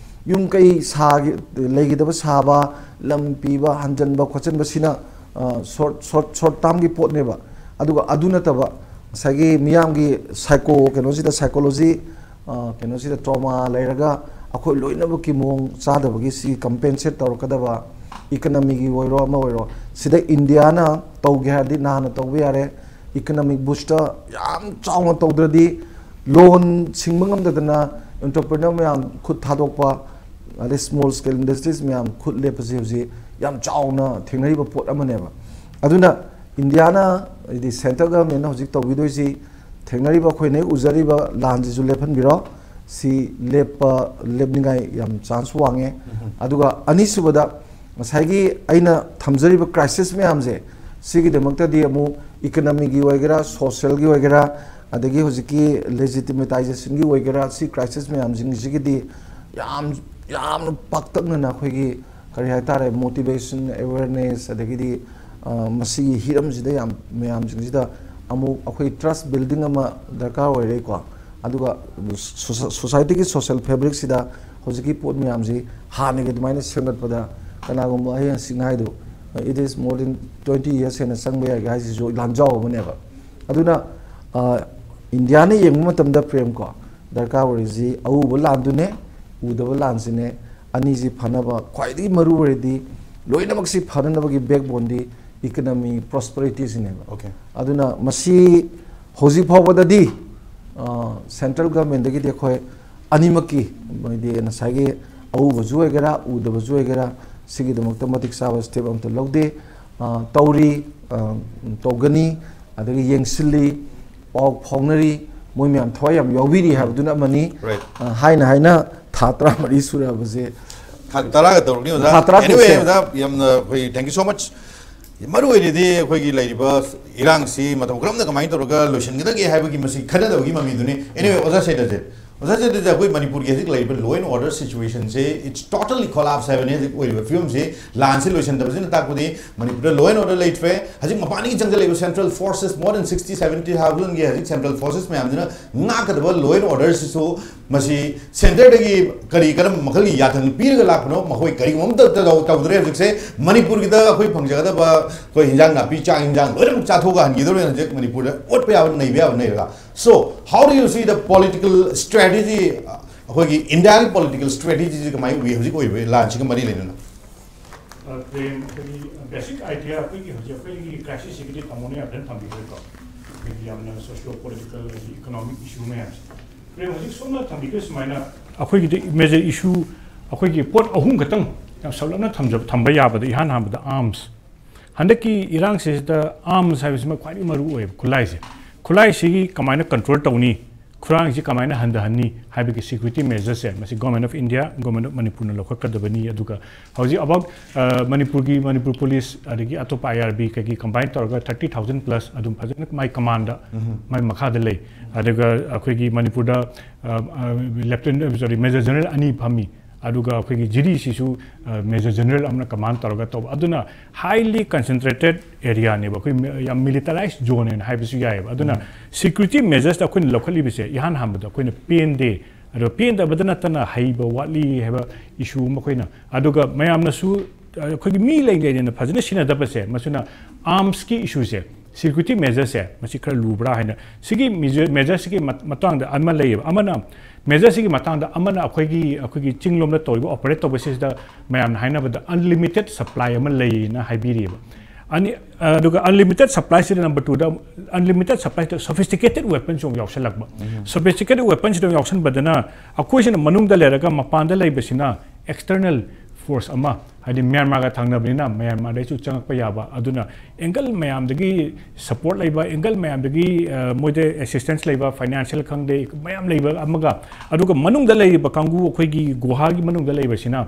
ꯌꯨꯝ ꯀꯩ ꯁꯥꯒꯤ, ꯂꯩꯒꯗꯕ ꯁꯥꯕ, ꯂꯝ ꯄꯤꯕ, ꯍꯟꯖꯟꯕ ꯈꯣꯠꯆꯟꯕꯁꯤꯅ, ꯑ, ꯁꯣꯔꯠ, ꯁꯣꯔꯠ, ꯁꯣꯔꯠ ꯇꯥꯔꯝꯒꯤ ꯄꯣꯠꯅꯦꯕ꯫ ꯑꯗꯨꯒ ꯑꯗꯨ ꯅꯠꯇꯕ, ꯉꯁꯥꯏꯒꯤ ꯃꯤꯌꯥꯝꯒꯤ ꯁꯥꯏꯀꯣ ꯀꯩꯅꯣꯁꯤꯗ, ꯁꯥꯏꯀꯣꯂꯣꯖꯤ, ꯑ, ꯀꯩꯅꯣꯁꯤꯗ, ꯇ꯭ꯔꯣꯃꯥ ꯂꯩꯔꯒ ꯑꯩꯈꯣꯏ ꯂꯣꯏꯅꯃꯛꯀꯤ ꯃꯑꯣꯡ ꯆꯥꯗꯕꯒꯤ ꯁꯤ ꯀꯝꯄꯦꯟꯁꯦꯠ ꯇꯧꯔꯛꯀꯗꯕ, ꯏꯀꯅꯃꯤꯒꯤ ꯑꯣꯏꯔꯣ ꯑꯃ ꯑꯣꯏꯔꯣ, ꯁꯤꯗ ꯏꯟꯗꯤꯌꯥꯅ ꯇꯧꯒꯦ ꯍꯥꯏꯔꯗꯤ ꯅꯍꯥꯟꯅ ꯇꯧꯕ ꯌꯥꯔꯦ꯫ ꯏꯀꯅꯃꯤꯛ ꯕꯨꯁꯇ ꯌꯥꯝ ꯆꯥꯎꯅ ꯇꯧꯗ꯭ꯔꯗꯤ, ꯂꯣꯟ ꯁꯤꯡꯕ ꯉꯝꯗꯗꯅ ꯑꯦꯟꯇꯔꯄ꯭ꯔꯤꯅꯔ ꯃꯌꯥꯝ ꯈꯨꯠ ꯊꯥꯗꯣꯛꯄ, ꯑꯗꯩ ꯁ꯭ꯃꯣꯜ ꯁ꯭ꯀꯦꯜ ꯏꯟꯗꯁꯇ꯭ꯔꯤꯁ ꯃꯌꯥꯝ ꯈꯨꯠ ꯂꯦꯞꯄꯁꯦ ꯍꯧꯖꯤꯛ ꯌꯥꯝ ꯆꯥꯎꯅ ꯊꯦꯡꯅꯔꯤꯕ ꯄꯣꯠ ꯑꯃꯅꯦꯕ꯫ ꯑꯗꯨꯅ ꯏꯟꯗꯤꯌꯥꯅ, ꯍꯥꯏꯗꯤ ꯁꯦꯟꯇ꯭ꯔꯦꯜ ꯒꯚꯔꯟꯃꯦꯟꯅ ꯍꯧꯖꯤꯛ ꯇꯧꯕꯤꯗꯣꯏꯁꯤ, ꯊꯦꯡꯅꯔꯤꯕ, ꯑꯩꯈꯣꯏꯅ ꯍꯦꯛ ꯎꯖꯔꯤꯕ ꯂꯥꯟꯁꯤꯁꯨ ꯂꯦꯞꯍꯟꯕꯤꯔꯣ꯫ ꯁꯤ ꯂꯦꯞꯄ, ꯂꯦꯞꯅꯤꯡꯉꯥꯏ ꯌꯥꯝ ꯆꯥꯟꯁ ꯋꯥꯡꯉꯦ꯫ ꯑꯗꯨꯒ ꯑꯅꯤꯁꯨꯕꯗ, ꯉꯁꯥꯏꯒꯤ ꯑꯩꯅ ꯊꯝꯖꯔꯤꯕ ꯀ꯭ꯔꯥꯏꯁꯤꯁ ꯃꯌꯥꯝꯁꯦ, ꯁꯤꯒꯤꯗꯃꯛꯇꯗꯤ ꯑꯃꯨꯛ ꯏꯀꯅꯃꯤꯒꯤ ꯑꯣꯏꯒꯦꯔꯥ, ꯁꯣꯁꯤꯌꯦꯜꯒꯤ ꯑꯣꯏꯒꯦꯔꯥ, ꯑꯗꯒꯤ ꯍꯧꯖꯤꯛꯀꯤ ꯂꯦꯖꯤꯇꯤꯃꯦꯇꯥꯏꯖꯦꯁꯟꯒꯤ ꯑꯣꯏꯒꯦꯔꯥ, ꯁꯤ ꯀ꯭ꯔꯥꯏꯁꯤꯁ ꯃꯌꯥꯝꯁꯤꯡꯁꯤꯒꯤꯗꯤ ꯌꯥꯝ, ꯌꯥꯝꯅ ꯄꯥꯛꯇꯛꯅꯅ ꯑꯩꯈꯣꯏꯒꯤ, ꯀꯔꯤ ꯍꯥꯏꯇꯥꯔꯦ, ꯃꯣꯇꯤꯚꯦꯁꯟ, ꯑꯦꯋꯦꯔꯅꯦꯁ, ꯑꯗꯒꯤꯗꯤ, ꯑ, ꯃꯁꯤꯒꯤ ꯍꯤꯔꯝꯁꯤꯗ ꯌꯥꯝ, ꯃꯌꯥꯝꯁꯤꯡꯁꯤꯗ ꯑꯃꯨꯛ ꯑꯩꯈꯣꯏ ꯇ꯭ꯔꯁ ꯕꯤꯜꯗꯤꯡ ꯑꯃ ꯗꯔꯀꯥꯔ ꯑꯣꯏꯔꯦꯀꯣ꯫ ꯑꯗꯨꯒ ꯁꯣꯁ-, ꯁꯣꯁꯥꯏꯇꯤꯒꯤ ꯁꯣꯁꯤꯌꯦꯜ ꯐꯦꯕ꯭ꯔꯤꯛꯁꯤꯗ ꯍꯧꯖꯤꯛꯀꯤ ꯄꯣꯠ ꯃꯌꯥꯝꯁꯤ ꯍꯥꯟꯅꯒꯤ ꯑꯗꯨꯃꯥꯏꯅ ꯁꯦꯝꯒꯠꯄꯗ ꯀꯅꯥꯒꯨꯝꯕ ꯑꯍꯩ ꯑꯁꯤꯡꯅ ꯍꯥꯏꯗꯣ, "It is more than twenty years ꯍꯦꯟꯅ ꯆꯪꯕ ꯌꯥꯏ" ꯍꯥꯏꯁꯤꯁꯨ ꯂꯥꯟꯖꯥꯎ ꯑꯃꯅꯦꯕ꯫ ꯑꯗꯨꯅ, ꯑ, ꯏꯟꯗꯤꯌꯥꯅ ꯌꯦꯡꯕ ꯃꯇꯝꯗ, ꯄ꯭ꯔꯦꯝ, ꯀꯣ, ꯗꯔꯀꯥꯔ ꯑꯣꯏꯔꯤꯁꯤ ꯑꯎꯕ ꯂꯥꯟꯗꯨꯅꯦ, ꯎꯗꯕ ꯂꯥꯟꯁꯤꯅꯦ꯫ ꯑꯅꯤꯁꯤ ꯐꯅꯕ ꯈ꯭ꯋꯥꯏꯗꯒꯤ ꯃꯔꯨ ꯑꯣꯏꯔꯗꯤ, ꯂꯣꯏꯅꯃꯛꯁꯤ ꯐꯅꯅꯕꯒꯤ ꯕꯦꯛꯕꯣꯟꯗꯤ ꯏꯀꯅꯃꯤ, ꯄ꯭ꯔꯣꯁꯄꯔꯤꯇꯤꯁꯤꯅꯦꯕ꯫ Okay. ꯑꯗꯨꯅ ꯃꯁꯤ ꯍꯧꯖꯤꯛ ꯐꯥꯎꯕꯗꯗꯤ, ꯑ, ꯁꯦꯟꯇ꯭ꯔꯦꯜ ꯒꯚꯔꯟꯃꯦꯟꯗꯒꯤꯗꯤ ꯑꯩꯈꯣꯏ ꯑꯅꯤꯃꯛꯀꯤ, ꯃꯣꯏꯗꯤ ꯉꯁꯥꯏꯒꯤ ꯑꯎꯕꯁꯨ ꯑꯣꯏꯒꯦꯔꯥ, ꯎꯗꯕꯁꯨ ꯑꯣꯏꯒꯦꯔꯥ, ꯁꯤꯒꯤꯗꯃꯛꯇ ꯃꯇꯤꯛ ꯆꯥꯕ ꯁ꯭ꯇꯦꯞ ꯑꯝꯇ ꯂꯧꯗꯦ꯫ ꯑ, ꯇꯧꯔꯤ, ꯑ, ꯇꯧꯒꯅꯤ, ꯑꯗꯒꯤ ꯌꯦꯡꯁꯤꯜꯂꯤ, ꯄꯥꯎ ꯐꯥꯎꯅꯔꯤ, ꯃꯣꯏ ꯃꯌꯥꯝ ꯊꯋꯥꯏ ꯌꯥꯝ ꯌꯥꯎꯕꯤꯔꯤ ꯍꯥꯏꯕꯗꯨꯅ ꯑꯃꯅꯤ꯫ Right. ꯑ, ꯍꯥꯏꯅ ꯍꯥꯏꯅ ꯊꯥ ꯇꯔꯥꯃꯔꯤ ꯁꯨꯔꯛꯑꯕꯁꯦ꯫ ꯊꯥ ꯇꯔꯥꯒ ꯇꯧꯔꯛꯅꯤ, ꯑꯣꯖꯥ꯫ ꯊꯥ ꯇꯔꯥ Anyway, ꯇꯧꯁꯦ꯫ ꯑꯣꯖꯥ, ꯌꯥꯝꯅ ꯑꯩꯈꯣꯏ thank you so much꯫ ꯃꯔꯨ ꯑꯣꯏꯅꯗꯤ ꯑꯩꯈꯣꯏꯒꯤ ꯂꯩꯔꯤꯕ ꯏꯔꯥꯡꯁꯤ ꯃꯇꯧ ꯀꯔꯝꯅ ꯀꯃꯥꯏꯅ ꯇꯧꯔꯒ ꯂꯣꯏꯁꯤꯟꯒꯗꯒꯦ ꯍꯥꯏꯕꯒꯤ ꯃꯁꯤ ꯈꯟꯅꯗꯕꯒꯤ ꯃꯃꯤꯗꯨꯅꯤ꯫ Anyway, ꯑꯣꯖꯥ ꯁꯩꯗꯁꯦ, ꯑꯣꯖꯥ ꯆꯦꯇꯟꯖꯤ, ꯑꯩꯈꯣꯏ ꯃꯅꯤꯄꯨꯔꯒꯤ ꯍꯧꯖꯤꯛ ꯂꯩꯔꯤꯕ law and order situationꯁꯦ, it's totally collapse ꯍꯥꯏꯕꯅꯤ꯫ ꯍꯧꯖꯤꯛ ꯑꯣꯏꯔꯤꯕ ꯐꯤꯕꯝꯁꯤ, ꯂꯥꯟꯁꯤ ꯂꯣꯏꯁꯤꯟꯗꯕꯁꯤꯅ ꯇꯥꯛꯄꯗꯤ ꯃꯅꯤꯄꯨꯔꯗ law and order ꯂꯩꯇ꯭ꯔꯦ꯫ ꯍꯧꯖꯤꯛ ꯃꯄꯥꯟꯗꯒꯤ ꯆꯪꯁꯤꯜꯂꯛꯏꯕ central forces, more than sixty seventy thousandꯒꯤ ꯍꯧꯖꯤꯛ central forces ꯃꯌꯥꯝꯁꯤꯅ ꯉꯥꯛꯀꯗꯕ law and orderꯁꯤꯁꯨ, ꯃꯁꯤ centreꯗꯒꯤ ꯀꯔꯤ ꯀꯔꯝꯕ ꯃꯈꯜꯒꯤ ꯌꯥꯊꯪ ꯄꯤꯔꯒ ꯂꯥꯛꯄꯅꯣ, ꯃꯈꯣꯏ ꯀꯔꯤꯒꯨꯝꯕ ꯑꯃꯇ ꯇꯧ-, ꯇꯧꯗ꯭ꯔꯦ꯫ ꯍꯧꯖꯤꯛꯁꯦ ꯃꯅꯤꯄꯨꯔꯒꯤꯗ ꯑꯩꯈꯣꯏ ꯐꯪꯖꯒꯗꯕ ꯑꯩꯈꯣꯏ ꯍꯤꯟꯖꯥꯡ ꯅꯥꯄꯤ, ꯆꯥꯛ ꯍꯤꯟꯖꯥꯡ ꯂꯣꯏꯅꯃꯛ ꯆꯥꯊꯣꯛꯑꯒ ꯍꯟꯈꯤꯗꯧꯔꯦ꯫ ꯍꯧꯖꯤꯛ ꯃꯅꯤꯄꯨꯔꯗ ꯑꯣꯠꯄ ꯌꯥꯕ, ꯅꯩꯕ ꯌꯥꯕ ꯅꯩꯔꯒ꯫ So, how do you see the political strategy, ꯑꯩꯈꯣꯏꯒꯤ ꯏꯟꯗꯤꯌꯥꯒꯤ political strategyꯁꯤ ꯀꯃꯥꯏꯅ ꯎꯏ ꯍꯧꯖꯤꯛ ꯑꯣꯏꯔꯤꯕ ꯂꯥꯟꯁꯤꯒ ꯃꯔꯤ ꯂꯩꯅꯅ? ꯑ, ꯄ꯭ꯔꯦꯝ, ꯑꯩꯈꯣꯏꯒꯤ basic idea, ꯑꯩꯈꯣꯏꯒꯤ ꯍꯧꯖꯤꯛ ꯑꯩꯈꯣꯏꯒꯤ crisisꯁꯤꯒꯤꯗꯤ ꯇꯥꯃꯣꯅ ꯌꯥꯝ ꯐꯖꯅ ꯊꯝꯕꯤꯈ꯭ꯔꯦꯀꯣ꯫ ꯑꯩꯈꯣꯏꯒꯤ ꯌꯥꯝꯅ socio political ꯑꯃꯗꯤ economic issue ꯃꯌꯥꯝꯁꯦ꯫ ꯄ꯭ꯔꯦꯝ, ꯍꯧꯖꯤꯛ ꯁꯣꯝꯅ ꯊꯝꯕꯤꯈ꯭ꯔ ꯁꯨꯃꯥꯏꯅ ꯑꯩꯈꯣꯏꯒꯤꯗꯤ major issue, ꯑꯩꯈꯣꯏꯒꯤ ꯄꯣꯠ ꯑꯍꯨꯝ ꯈꯛꯇꯪ ꯌꯥꯝ ꯁꯝꯂꯞꯅ ꯊꯝꯖꯕ, ꯊꯝꯕ ꯌꯥꯕꯗ, ꯏꯍꯥꯟ ꯍꯥꯟꯕꯗ arms꯫ ꯍꯟꯗꯛꯀꯤ ꯏꯔꯥꯡꯁꯤꯗ arms ꯍꯥꯏꯕꯁꯤꯃ ꯈ꯭ꯋꯥꯏꯗꯒꯤ ꯃꯔꯨ ꯑꯣꯏꯌꯦꯕ, ꯈꯨꯠꯂꯥꯏꯁꯦ꯫ ꯈꯨꯠꯂꯥꯏꯁꯤꯒꯤ ꯀꯃꯥꯏꯅ control ꯇꯧꯅꯤ? ꯈꯨꯔꯥꯡꯁꯤ ꯀꯃꯥꯏꯅ ꯍꯟꯊꯍꯟꯅꯤ ꯍꯥꯏꯕꯒꯤ security measuresꯁꯦ, ꯃꯁꯤ Government of India, Government of ꯃꯅꯤꯄꯨꯔꯅ ꯂꯧꯈꯠꯀꯗꯕꯅꯤ꯫ ꯑꯗꯨꯒ ꯍꯧꯖꯤꯛ about, ꯑ, ꯃꯅꯤꯄꯨꯔꯒꯤ, ꯃꯅꯤꯄꯨꯔ police ꯑꯗꯒꯤ ꯑꯇꯣꯞꯄ I R B ꯀꯩꯒꯤ combine ꯇꯧꯔꯒ thirty thousand plus ꯑꯗꯨꯝ ꯐꯖꯅ ꯃꯥꯏ commandꯗ, ꯎꯝ꯫ ꯃꯥꯏ ꯃꯈꯥꯗ ꯂꯩ꯫ ꯑꯗꯨꯒ ꯑꯩꯈꯣꯏꯒꯤ ꯃꯅꯤꯄꯨꯔꯗ, ꯑ, ꯑ, Lieutenant, sorry, Major General ꯑꯅꯤ ꯐꯝꯃꯤ꯫ ꯑꯗꯨꯒ ꯑꯩꯈꯣꯏꯒꯤ ꯖꯤꯔꯤꯁꯤꯁꯨ, ꯑ, Major General ꯑꯃꯅ command ꯇꯧꯔꯒ ꯇꯧꯕ꯫ ꯑꯗꯨꯅ highly concentrated areaꯅꯦꯕ, ꯑꯩꯈꯣꯏ ꯃꯤ-, ꯌꯥꯝ militarized zoneꯅꯦꯅ ꯍꯥꯏꯕꯁꯨ ꯌꯥꯏꯑꯕ꯫ ꯑꯗꯨꯅ ꯎꯝ꯫ Security measuresꯇ ꯑꯩꯈꯣꯏꯅ ꯂꯧꯈꯠꯂꯤꯕꯁꯦ, ꯏꯍꯥꯟ ꯍꯥꯟꯕꯗ ꯑꯩꯈꯣꯏꯅ ꯄꯦꯟꯗꯦ, ꯑꯗꯣ ꯄꯦꯟꯗꯕꯗ ꯅꯠꯇꯅ ꯍꯩꯕ ꯋꯥꯠꯂꯤ ꯍꯥꯏꯕ issue ꯑꯃ ꯑꯩꯈꯣꯏꯅ, ꯑꯗꯨꯒ ꯃꯌꯥꯝꯅꯁꯨ, ꯑ, ꯑꯩꯈꯣꯏꯒꯤ ꯃꯤ ꯂꯩ ꯂꯩꯅ ꯐꯖꯅ ꯁꯤꯟꯅꯗꯕꯁꯦ, ꯃꯁꯤꯅ armsꯀꯤ issueꯁꯦ, security measuresꯁꯦ, ꯃꯁꯤ ꯈꯔ ꯂꯨꯕ꯭ꯔꯥ ꯍꯥꯏꯅ꯫ ꯁꯤꯒꯤ measure, measureꯁꯤꯒꯤ ꯃꯠ-, ꯃꯇꯥꯡꯗ ꯑꯃ ꯂꯩꯌꯦꯕ꯫ ꯑꯃꯅ, measureꯁꯤꯒꯤ ꯃꯇꯥꯡꯗ ꯑꯃꯅ ꯑꯩꯈꯣꯏꯒꯤ, ꯑꯩꯈꯣꯏꯒꯤ ꯆꯤꯡꯂꯣꯝꯗ ꯇꯧꯔꯤꯕ operate ꯇꯧꯕꯁꯤꯗ ꯃꯌꯥꯝꯅ ꯍꯥꯏꯅꯕꯗ unlimited supply ꯑꯃ ꯂꯩꯌꯦꯅ ꯍꯥꯏꯕꯤꯔꯤꯑꯕ꯫ ꯑꯅꯤ, ꯑꯗꯨꯒ unlimited supplyꯁꯤꯗ number twoꯗ unlimited supplyꯁꯤꯗ sophisticated weaponsꯁꯨ ꯑꯃꯨꯛ ꯌꯥꯎꯁꯜꯂꯛꯄ꯫ ꯎꯝ꯫ Sophisticated weaponꯁꯤꯗ ꯌꯥꯎꯁꯟꯕꯗꯅ ꯑꯩꯈꯣꯏꯁꯤꯅ ꯃꯅꯨꯡꯗ ꯂꯩꯔꯒ ꯃꯄꯥꯟꯗ ꯂꯩꯕꯁꯤꯅ external force ꯑꯃ, ꯍꯥꯏꯗꯤ ꯃ꯭ꯌꯥꯟꯃꯥꯔꯒ ꯊꯪꯅꯕꯅꯤꯅ ꯃ꯭ꯌꯥꯟꯃꯥꯔꯗꯩꯁꯨ ꯆꯪꯉꯛꯄ ꯌꯥꯕ, ꯑꯗꯨꯅ angle ꯃꯌꯥꯝꯗꯒꯤ support ꯂꯩꯕ, angle ꯃꯌꯥꯝꯗꯒꯤ, ꯑ, ꯃꯣꯏꯗ assistance ꯂꯩꯕ, financial ꯈꯪꯗꯦ, ꯃꯌꯥꯝ ꯂꯩꯕ ꯑꯃꯒ, ꯑꯗꯨꯒ ꯃꯅꯨꯡꯗ ꯂꯩꯔꯤꯕ ꯀꯥꯡꯕꯨ, ꯑꯩꯈꯣꯏꯒꯤ ꯒꯨꯍꯥꯒꯤ ꯃꯅꯨꯡꯗ ꯂꯩꯕꯁꯤꯅ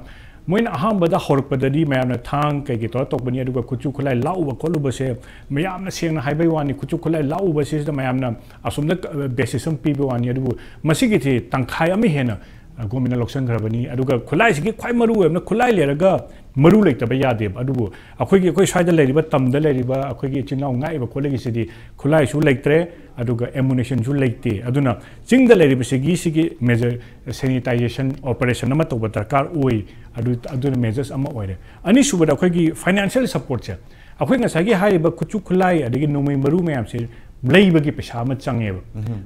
ꯃꯣꯏꯅ ꯑꯍꯥꯟꯕꯗ ꯍꯧꯔꯛꯄꯗꯗꯤ ꯃꯌꯥꯝꯅ ꯊꯥꯡ ꯀꯩꯀꯩ ꯇꯧꯔ ꯇꯧꯕꯅꯤ, ꯑꯗꯨꯒ ꯈꯨꯠꯁꯨ ꯈꯨꯠꯂꯥꯏ ꯂꯥꯛꯎꯕ ꯈꯣꯠꯂꯨꯕꯁꯦ ꯃꯌꯥꯝꯅ ꯁꯦꯡꯅ ꯍꯥꯏꯕꯩ ꯋꯥꯅꯤ, ꯈꯨꯠꯁꯨ ꯈꯨꯠꯂꯥꯏ ꯂꯥꯛꯎꯕꯁꯤꯗ ꯃꯌꯥꯝꯅ ꯑꯁꯣꯝꯗ ꯕꯦꯁꯤꯁ ꯑꯃ ꯄꯤꯕ ꯋꯥꯅꯤ꯫ ꯑꯗꯨꯕꯨ ꯃꯁꯤꯒꯤꯁꯤ ꯇꯪꯈꯥꯏ ꯑꯃ ꯍꯦꯟꯅ ꯒꯣꯔꯃꯦꯟꯅ ꯂꯧꯁꯤꯟꯈ꯭ꯔꯕꯅꯤ꯫ ꯑꯗꯨꯒ ꯈꯨꯠꯂꯥꯏꯁꯤꯒꯤ ꯈ꯭ꯋꯥꯏ ꯃꯔꯨ ꯑꯣꯏꯕꯅ ꯈꯨꯠꯂꯥꯏ ꯂꯩꯔꯒ ꯃꯔꯨ ꯂꯩꯇꯕ ꯌꯥꯗꯦꯕ꯫ ꯑꯗꯨꯕꯨ ꯑꯩꯈꯣꯏꯒꯤ, ꯑꯩꯈꯣꯏ ꯁ꯭ꯋꯥꯏꯗ ꯂꯩꯔꯤꯕ, ꯇꯝꯗ ꯂꯩꯔꯤꯕ ꯑꯩꯈꯣꯏꯒꯤ ꯏꯆꯤꯟ ꯏꯅꯥꯎ ꯉꯥꯛꯏꯕ ꯈꯣꯠꯂꯤꯒꯤꯁꯤꯗꯤ ꯈꯨꯠꯂꯥꯏꯁꯨ ꯂꯩꯇ꯭ꯔꯦ, ꯑꯗꯨꯒ ꯑꯦꯃꯨꯅꯤꯁꯟꯁꯨ ꯂꯩꯇꯦ꯫ ꯑꯗꯨꯅ ꯆꯤꯡꯗ ꯂꯩꯔꯤꯕꯁꯤꯒꯤ, ꯁꯤꯒꯤ ꯃꯦꯖꯔ ꯁꯦꯅꯤꯇꯥꯏꯖꯦꯁꯟ ꯑꯣꯄꯔꯦꯁꯟ ꯑꯃ ꯇꯧꯕ ꯗꯔꯀꯥꯔ ꯑꯣꯏ꯫ ꯑꯗꯨ, ꯑꯗꯨꯅ ꯃꯦꯖꯔꯁ ꯑꯃ ꯑꯣꯏꯔꯦ꯫ ꯑꯅꯤꯁꯨꯕꯗ ꯑꯩꯈꯣꯏꯒꯤ ꯐꯥꯏꯅꯥꯟꯁꯤꯌꯦꯜ ꯁꯄꯣꯔꯠꯁꯦ, ꯑꯩꯈꯣꯏ ꯉꯁꯥꯏꯒꯤ ꯍꯥꯏꯔꯤꯕ ꯈꯨꯠꯁꯨ ꯈꯨꯠꯂꯥꯏ ꯑꯗꯒꯤ ꯅꯣꯡꯃꯩ ꯃꯔꯨ ꯃꯌꯥꯝꯁꯦ ꯂꯩꯕꯒꯤ ꯄꯩꯁꯥ ꯑꯃ ꯆꯪꯉꯦꯕ꯫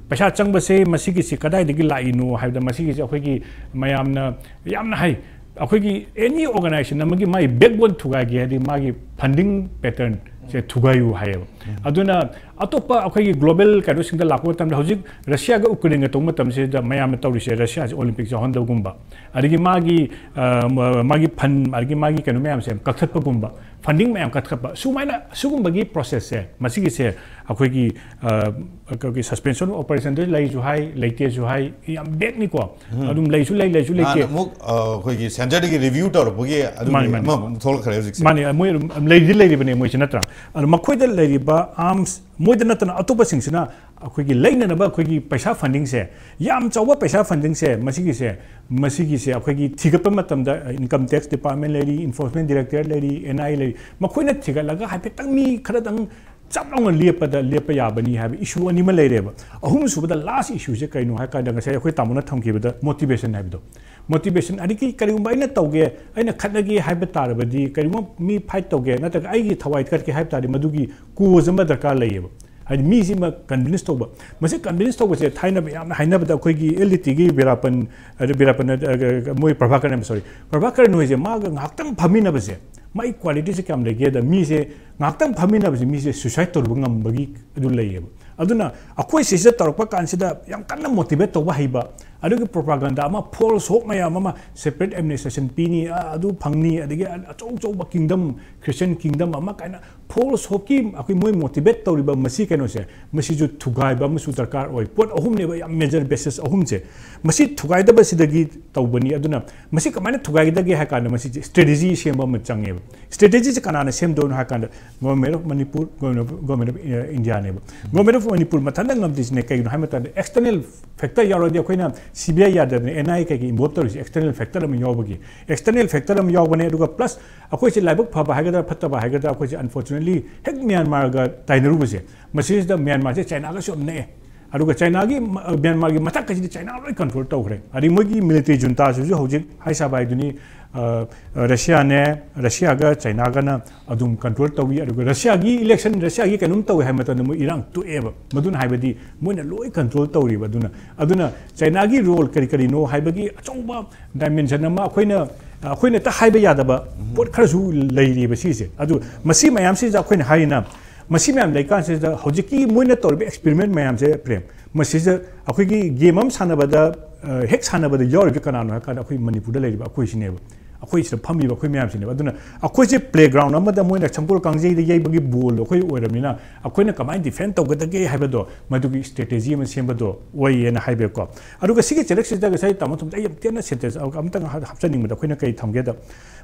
ꯄꯩꯁꯥ ꯆꯪꯕꯁꯦ ꯃꯁꯤꯒꯤꯁꯤ ꯀꯗꯥꯏꯗꯒꯤ ꯂꯥꯛꯏꯅꯣ ꯍꯥꯏꯕꯗ, ꯃꯁꯤꯒꯤꯁꯤ ꯑꯩꯈꯣꯏꯒꯤ ꯃꯌꯥꯝꯅ ꯌꯥꯝꯅ ꯍꯥꯏ, ꯑꯩꯈꯣꯏꯒꯤ ꯑꯦꯅꯤ ꯑꯣꯔꯒꯅꯥꯏꯖꯦꯁꯟ ꯑꯃꯒꯤ ꯃꯥꯒꯤ ꯕꯦꯛꯕꯣꯟ ꯊꯨꯒꯥꯏꯒꯦ ꯍꯥꯏꯗꯤ ꯃꯥꯒꯤ ꯐꯟꯗꯤꯡ ꯄꯦꯇꯔꯟꯁꯦ ꯊꯨꯒꯥꯏꯌꯨ ꯍꯥꯏꯌꯦꯕ꯫ ꯑꯗꯨꯅ ꯑꯇꯣꯞꯄ ꯑꯩꯈꯣꯏꯒꯤ ꯒ꯭ꯂꯣꯕꯦꯜ ꯀꯩꯅꯣꯁꯤꯡꯗ ꯂꯥꯛꯄ ꯃꯇꯝꯗ, ꯍꯧꯖꯤꯛ ꯔꯁꯤꯌꯥꯒ ꯎꯀ꯭ꯔꯦꯟꯒ ꯇꯧꯕ ꯃꯇꯝꯁꯤꯗ ꯃꯌꯥꯝꯅ ꯇꯧꯔꯤꯁꯦ, ꯔꯁꯤꯌꯥꯁꯦ ꯑꯣꯂꯤꯝꯄꯤꯛꯁ ꯌꯥꯎꯍꯟꯗꯕꯒꯨꯝꯕ, ꯑꯗꯒꯤ ꯃꯥꯒꯤ, ꯑ, ꯃ-, ꯃꯥꯒꯤ ꯐꯟ, ꯑꯗꯒꯤ ꯃꯥꯒꯤ ꯀꯩꯅꯣ ꯃꯌꯥꯝꯁꯦ ꯀꯛꯊꯠꯄꯒꯨꯝꯕ, ꯐꯟꯗꯤꯡ ꯃꯌꯥꯝ ꯀꯛꯊꯠꯄ, ꯁꯨꯃꯥꯏꯅ ꯁꯤꯒꯨꯝꯕꯒꯤ ꯄ꯭ꯔꯣꯁꯦꯁꯁꯦ, ꯃꯁꯤꯒꯤꯁꯦ, ꯑ, ꯑꯩꯈꯣꯏꯒꯤ ꯁꯁꯄꯦꯟꯁꯟ ꯑꯣꯐ ꯑꯣꯄꯔꯦꯁꯟꯗ ꯂꯩꯁꯨ ꯍꯥꯏ, ꯂꯩꯇꯦꯁꯨ ꯍꯥꯏ, ꯌꯥꯝ ꯕꯦꯛꯅꯤꯀꯣ꯫ ꯑꯗꯨꯝ ꯂꯩꯁꯨ ꯂꯩ, ꯂꯩꯁꯨ ꯅꯍꯥꯟ ꯂꯩꯇꯦ꯫ ꯑꯃꯨꯛ, ꯑ, ꯑꯩꯈꯣꯏꯒꯤ ꯁꯦꯟꯇꯔꯗꯒꯤ ꯔꯤꯚꯤꯌꯨ ꯇꯧꯔꯛꯄꯒꯤ ꯑꯗꯨꯒꯤ ꯃꯥꯅꯤ, ꯃꯥꯅꯤ꯫ ꯑꯃꯃꯨꯛ ꯊꯣꯛꯂꯛꯈ꯭ꯔꯦ ꯍꯧꯖꯤꯛꯁꯦ꯫ ꯃꯥꯅꯤ, ꯃꯣꯏ ꯑꯗꯨꯝ ꯂꯩꯗꯤ ꯂꯩꯔꯤꯕꯅꯦ ꯃꯣꯏꯁꯦ, ꯅꯠꯇ꯭ꯔꯥ? ꯑꯗꯣ ꯃꯈꯣꯏꯗ ꯂꯩꯔꯤꯕ ꯑꯥꯔꯝꯁ, ꯃꯣꯏꯗ ꯅꯠꯇꯅ ꯑꯇꯣꯞꯄꯁꯤꯡꯁꯤꯅ ꯑꯩꯈꯣꯏꯒꯤ ꯂꯩꯅꯅꯕ ꯑꯩꯈꯣꯏꯒꯤ ꯄꯩꯁꯥ ꯐꯟꯗꯤꯡꯁꯦ, ꯌꯥꯝ ꯆꯥꯎꯕ ꯄꯩꯁꯥ ꯐꯟꯗꯤꯡꯁꯦ, ꯃꯁꯤꯒꯤꯁꯦ, ꯃꯁꯤꯒꯤꯁꯦ ꯑꯩꯈꯣꯏꯒꯤ ꯊꯤꯒꯠꯄ ꯃꯇꯝꯗ, ꯏꯟꯀꯝ ꯇꯦꯛꯁ ꯗꯤꯄꯥꯔꯠꯃꯦꯟ ꯂꯩꯔꯤ, ꯏꯟꯐꯣꯔꯁꯃꯦꯟ ꯗꯤꯔꯦꯛꯇꯣꯔꯦꯠ ꯂꯩꯔꯤ, ꯑꯦꯟ ꯑꯥꯏ ꯂꯩꯔꯤ, ꯃꯈꯣꯏꯅ ꯊꯤꯒꯠꯂꯒ ꯍꯥꯏꯐꯦꯠꯇꯪ ꯃꯤ ꯈꯔꯗꯪ ꯆꯞ ꯂꯥꯎꯅ ꯂꯦꯞꯄꯗ ꯂꯦꯞꯄ ꯌꯥꯕꯅꯤ ꯍꯥꯏꯕ ꯏꯁꯨ ꯑꯅꯤꯃ ꯂꯩꯔꯦꯕ꯫ ꯑꯍꯨꯝꯁꯨꯕꯗ ꯂꯥꯁ ꯏꯁꯨꯁꯦ ꯀꯩꯅꯣ ꯍꯥꯏ ꯀꯥꯟꯗ, ꯉꯁꯥꯏ ꯑꯩꯈꯣꯏ ꯇꯥꯃꯣꯅ ꯊꯝꯈꯤꯕꯗ ꯃꯣꯇꯤꯚꯦꯁꯟ ꯍꯥꯏꯕꯗꯣ, ꯃꯣꯇꯤꯚꯦꯁꯟ ꯑꯗꯒꯤ ꯀꯔꯤꯒꯨꯝꯕ ꯑꯩꯅ ꯇꯧꯒꯦ, ꯑꯩꯅ ꯈꯠꯅꯒꯦ ꯍꯥꯏꯕ ꯇꯥꯔꯕꯗꯤ, ꯀꯔꯤꯒꯨꯝꯕ ꯃꯤ ꯐꯥꯏꯠ ꯇꯧꯒꯦ ꯅꯠꯇ꯭ꯔꯒ ꯑꯩꯒꯤ ꯊꯋꯥꯏ ꯀꯠꯀꯦ ꯍꯥꯏꯕ ꯇꯥꯔꯗꯤ, ꯃꯗꯨꯒꯤ ꯀꯣꯖ ꯑꯃ ꯗꯔꯀꯥꯔ ꯂꯩꯌꯦꯕ꯫ ꯍꯥꯏꯗꯤ ꯃꯤꯁꯤꯃ ꯀꯟꯚꯤꯟꯁ ꯇꯧꯕ꯫ ꯃꯁꯤ ꯀꯟꯚꯤꯟꯁ ꯇꯧꯕꯁꯦ ꯊꯥꯏꯅ ꯌꯥꯝꯅ ꯍꯥꯏꯅꯕꯗ ꯑꯩꯈꯣꯏꯒꯤ ꯑꯦꯜ ꯏ ꯇꯤꯒꯤ ꯕꯤꯔꯥꯄꯟ, ꯑꯗ ꯕꯤꯔꯥꯄꯟ, ꯑ, ꯑ, ꯃꯣꯏ ꯄ꯭ꯔꯚꯥꯀꯔꯟ ꯍꯥꯏꯕ, ꯁꯣꯔꯤ, ꯄ꯭ꯔꯚꯥꯀꯔꯟ ꯍꯣꯏꯁꯦ ꯃꯥꯒ ꯉꯥꯏꯍꯥꯛꯇꯪ ꯐꯝꯃꯤꯟꯅꯕꯁꯦ, ꯃꯥꯒꯤ ꯀ꯭ꯋꯥꯂꯤꯇꯤꯁꯦ ꯀꯌꯥꯝ ꯂꯩꯒꯦꯗ, ꯃꯤꯁꯦ ꯉꯥꯏꯍꯥꯛꯇꯪ ꯐꯝꯃꯤꯟꯅꯕꯁꯦ ꯃꯤꯁꯦ ꯁꯨꯏꯁꯥꯏꯠ ꯇꯧꯔꯨꯕ ꯉꯝꯕꯒꯤ ꯑꯗꯨ ꯂꯩꯌꯦꯕ꯫ ꯑꯗꯨꯅ ꯑꯩꯈꯣꯏ ꯁꯤꯁꯤꯗ ꯇꯧꯔꯛꯄ ꯀꯥꯟꯁꯤꯗ ꯌꯥꯝ ꯀꯟꯅ ꯃꯣꯇꯤꯚꯦꯠ ꯇꯧꯕ ꯍꯩꯕ, ꯑꯗꯨꯒꯤ ꯄ꯭ꯔꯣꯄꯥꯒꯟꯗꯥ ꯑꯃ, ꯐꯣꯜꯁ ꯍꯣꯞ ꯃꯌꯥꯝ ꯑꯃ, ꯁꯦꯄꯔꯦꯠ ꯑꯦꯗꯃꯤꯅꯤꯁꯇ꯭ꯔꯦꯁꯟ ꯄꯤꯅꯤ, ꯑ, ꯑꯗꯨ ꯐꯪꯅꯤ, ꯑꯗꯒꯤ ꯑꯆꯧ ꯑꯆꯧꯕ ꯀꯤꯡꯗꯝ, ꯈ꯭ꯔꯤꯁꯇꯤꯌꯟ ꯀꯤꯡꯗꯝ ꯑꯃ ꯀꯥꯏꯅ ꯐꯣꯜꯁ ꯍꯣꯞꯀꯤ ꯑꯩꯈꯣꯏ ꯃꯣꯏ ꯃꯣꯇꯤꯚꯦꯠ ꯇꯧꯔꯤꯕ ꯃꯁꯤ ꯀꯩꯅꯣꯁꯦ, ꯃꯁꯤꯁꯨ ꯊꯨꯒꯥꯏꯕ ꯑꯃꯁꯨ ꯗꯔꯀꯥꯔ ꯑꯣꯏ꯫ ꯄꯣꯠ ꯑꯍꯨꯝꯅꯦꯕ, ꯌꯥꯝ ꯃꯦꯖꯔ ꯕꯦꯁꯤꯁ ꯑꯍꯨꯝꯁꯦ꯫ ꯃꯁꯤ ꯊꯨꯒꯥꯏꯗꯕꯁꯤꯗꯒꯤ ꯇꯧꯕꯅꯤ꯫ ꯑꯗꯨꯅ ꯃꯁꯤ ꯀꯃꯥꯏꯅ ꯊꯨꯒꯥꯏꯒꯗꯒꯦ ꯍꯥꯏ ꯀꯥꯟꯗ, ꯃꯁꯤꯁꯦ ꯁ꯭ꯇ꯭ꯔꯦꯇꯦꯖꯤ ꯁꯦꯝꯕ ꯑꯃ ꯆꯪꯉꯦꯕ꯫ ꯁ꯭ꯇ꯭ꯔꯦꯇꯦꯖꯤꯁꯦ ꯀꯅꯥꯅ ꯁꯦꯝꯗꯣꯏꯅꯣ ꯍꯥꯏ ꯀꯥꯟꯗ, government of Manipur, government of ꯏꯟꯗꯤꯌꯥꯅꯦꯕ꯫ ꯒꯣꯔꯃꯦꯟ ꯑꯣꯐ ꯃꯅꯤꯄꯨꯔ ꯃꯊꯟꯇ ꯉꯝꯗ꯭ꯔꯤꯁꯤꯅꯦ꯫ ꯀꯩꯒꯤꯅꯣ ꯍꯥꯏ ꯃꯇꯝꯗ, ꯑꯦꯛꯁꯇꯔꯅꯦꯜ ꯐꯦꯛꯇꯔ ꯌꯥꯎꯔꯗꯤ, ꯑꯩꯈꯣꯏꯅ ꯁꯤ ꯕꯤ ꯑꯥꯏ ꯌꯥꯗꯗꯅ ꯑꯦꯟ ꯑꯥꯏ ꯑꯦ ꯀꯩꯀꯩ ꯏꯟꯚꯣꯜꯕ ꯇꯧꯔꯤꯁꯦ ꯑꯦꯛꯁꯇꯔꯅꯦꯜ ꯐꯦꯛꯇꯔ ꯑꯃ ꯌꯥꯎꯕꯒꯤ꯫ ꯑꯦꯛꯁꯇꯔꯅꯦꯜ ꯐꯦꯛꯇꯔ ꯑꯃ ꯌꯥꯎꯕꯅꯦ꯫ ꯑꯗꯨꯒ ꯄ꯭ꯂꯁ ꯑꯩꯈꯣꯏꯁꯦ ꯂꯥꯏꯕꯛ ꯐꯕ ꯍꯥꯏꯒꯗ꯭ꯔꯥ, ꯐꯠꯇꯕ ꯍꯥꯏꯒꯗ꯭ꯔꯥ, ꯑꯩꯈꯣꯏꯁꯦ ꯑꯟꯐꯣꯔꯆꯨꯅꯦꯠꯂꯤ ꯍꯦꯛ ꯃ꯭ꯌꯥꯟꯃꯥꯔꯒ ꯇꯥꯏꯅꯔꯨꯕꯁꯦ, ꯃꯁꯤꯁꯤꯗ ꯃ꯭ꯌꯥꯟꯃꯥꯔꯁꯦ ꯆꯥꯏꯅꯥꯒꯁꯨ ꯌꯥꯝ ꯅꯛꯑꯦ꯫ ꯑꯗꯨꯒ ꯆꯥꯏꯅꯥꯒꯤ, ꯃ-, ꯃ꯭ꯌꯥꯟꯃꯥꯔꯒꯤ ꯃꯊꯛ ꯀꯩꯁꯤꯗꯤ ꯆꯥꯏꯅꯥ ꯂꯣꯏ ꯀꯟꯇ꯭ꯔꯣꯜ ꯇꯧꯈ꯭ꯔꯦ꯫ ꯑꯗꯩ ꯃꯣꯏꯒꯤ ꯃꯤꯂꯤꯇꯔꯤ ꯖꯨꯟꯇꯥꯁꯤꯁꯨ ꯍꯧꯖꯤꯛ ꯍꯥꯏ ꯁꯥꯕ ꯍꯥꯏꯗꯨꯅꯤ, ꯑ, ꯔꯁꯤꯌꯥꯅꯦ, ꯔꯁꯤꯌꯥꯒ ꯆꯥꯏꯅꯥꯒꯅ ꯑꯗꯨꯝ ꯀꯟꯇ꯭ꯔꯣꯜ ꯇꯧꯏ꯫ ꯑꯗꯨꯒ ꯔꯁꯤꯌꯥꯒꯤ ꯏꯂꯦꯛꯁꯟ, ꯔꯁꯤꯌꯥꯒꯤ ꯀꯩꯅꯣꯝ ꯇꯧꯏ ꯍꯥꯏꯕ ꯃꯇꯝꯗ ꯃꯣꯏ ꯏꯔꯥꯡ ꯇꯣꯛꯑꯦꯕ꯫ ꯃꯗꯨꯅ ꯍꯥꯏꯕꯗꯤ ꯃꯣꯏꯅ ꯂꯣꯏ ꯀꯟꯇ꯭ꯔꯣꯜ ꯇꯧꯔꯤꯕ꯫ ꯑꯗꯨꯅ, ꯑꯗꯨꯅ ꯆꯥꯏꯅꯥꯒꯤ ꯔꯣꯜ ꯀꯔꯤ ꯀꯔꯤꯅꯣ ꯍꯥꯏꯕꯒꯤ ꯑꯆꯧꯕ ꯗꯥꯏꯃꯦꯟꯁꯟ ꯑꯃ ꯑꯩꯈꯣꯏꯅ, ꯑꯩꯈꯣꯏꯅ ꯍꯦꯛꯇ ꯍꯥꯏꯕ ꯌꯥꯗꯕ ꯄꯣꯠ ꯈꯔꯁꯨ ꯂꯩꯔꯤꯕ ꯁꯤꯁꯦ꯫ ꯑꯗꯨ ꯃꯁꯤ ꯃꯌꯥꯝꯁꯤꯗ ꯑꯩꯈꯣꯏꯅ ꯍꯥꯏꯔꯤꯅ, ꯃꯁꯤ ꯃꯌꯥꯝ ꯂꯩꯀꯥꯟꯁꯤꯗ ꯍꯧꯖꯤꯛꯀꯤ ꯃꯣꯏꯅ ꯇꯧꯔꯤꯕ ꯑꯦꯛꯁꯄꯦꯔꯤꯃꯦꯟ ꯃꯌꯥꯝꯁꯦ, ꯄ꯭ꯔꯦꯝ, ꯃꯁꯤꯗ ꯑꯩꯈꯣꯏꯒꯤ ꯒꯦꯝ ꯑꯃ ꯁꯥꯟꯅꯕꯗ, ꯑ, ꯍꯦꯛ ꯁꯥꯟꯅꯕꯗ ꯌꯥꯎꯔꯤꯕ ꯀꯅꯥꯅꯣ ꯍꯥꯏ ꯀꯥꯟꯗ, ꯑꯩꯈꯣꯏ ꯃꯅꯤꯄꯨꯔꯗ ꯂꯩꯔꯤꯕ ꯑꯩꯈꯣꯏꯁꯤꯅꯦꯕ꯫ ꯑꯩꯈꯣꯏ ꯁꯤꯗ ꯐꯝꯃꯤꯕ ꯑꯩꯈꯣꯏ ꯃꯌꯥꯝꯁꯤꯅꯦꯕ꯫ ꯑꯗꯨꯅ ꯑꯩꯈꯣꯏꯁꯦ ꯄ꯭ꯂꯦꯒ꯭ꯔꯥꯎꯟ ꯑꯃꯗ ꯃꯣꯏꯅ ꯁꯪꯒꯣꯜ ꯀꯥꯡꯖꯩꯗ ꯌꯩꯕꯒꯤ ꯕꯣꯜꯗꯣ ꯑꯩꯈꯣꯏ ꯑꯣꯏꯔꯕꯅꯤꯅ, ꯑꯩꯈꯣꯏꯅ ꯀꯃꯥꯏꯅ ꯗꯤꯐꯦꯟ ꯇꯧꯒꯗꯒꯦ ꯍꯥꯏꯕꯗꯣ, ꯃꯗꯨꯒꯤ ꯁ꯭ꯇ꯭ꯔꯦꯇꯦꯖꯤ ꯑꯃ ꯁꯦꯝꯕꯗꯣ ꯑꯣꯏꯌꯦꯅ ꯍꯥꯏꯕꯀꯣ꯫ ꯑꯗꯨꯒ ꯁꯤꯒꯤ ꯆꯦꯂꯦꯟꯖꯁꯤꯗ ꯉꯁꯥꯏ ꯇꯥꯃꯣ ꯊꯣꯝꯗ ꯑꯩ ꯌꯥꯝ ꯇꯦꯟꯅ ꯁꯦꯟꯇꯦꯟꯁ ꯑꯃꯇꯪ ꯍꯥꯞꯆꯅꯤꯡꯕꯗ, ꯑꯩꯈꯣꯏꯅ ꯀꯔꯤ ꯊꯝꯒꯦꯗ,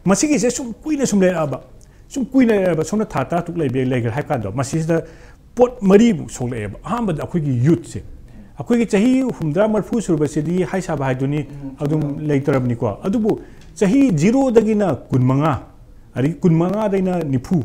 ꯃꯁꯤꯒꯤꯁꯦ ꯁꯨꯝ ꯀꯨꯏꯅ ꯁꯨꯝ ꯂꯩꯔꯛꯑꯕ, ꯁꯨꯝ ꯀꯨꯏꯅ ꯂꯩꯔꯕ, ꯁꯣꯝꯅ ꯊꯥ ꯇꯔꯥ ꯇꯔꯨꯛ ꯂꯩꯕ, ꯂꯩꯈ꯭ꯔꯦ ꯍꯥꯏ ꯀꯥꯟꯗ, ꯃꯁꯤꯁꯤꯗ ꯄꯣꯠ ꯃꯔꯤꯃꯨꯛ ꯁꯣꯛꯂꯛꯑꯦꯕ꯫ ꯑꯍꯥꯟꯕꯗ ꯑꯩꯈꯣꯏꯒꯤ ꯌꯨꯠꯁꯦ, ꯑꯩꯈꯣꯏꯒꯤ ꯆꯍꯤ ꯍꯨꯝꯗ꯭ꯔꯥ ꯃꯔꯤꯐꯨ ꯁꯨꯔꯕꯁꯤꯗꯤ ꯍꯥꯏ ꯁꯥꯕ ꯍꯥꯏꯗꯨꯅꯤ, ꯑꯗꯨꯝ ꯂꯩꯇ꯭ꯔꯕꯅꯤꯀꯣ꯫ ꯑꯗꯨꯕꯨ ꯆꯍꯤ ꯖꯤꯔꯣꯗꯒꯤꯅ ꯀꯨꯟꯃꯉꯥ, ꯑꯗꯒꯤ ꯀꯨꯟꯃꯉꯥꯗꯩꯅ ꯅꯤꯐꯨ,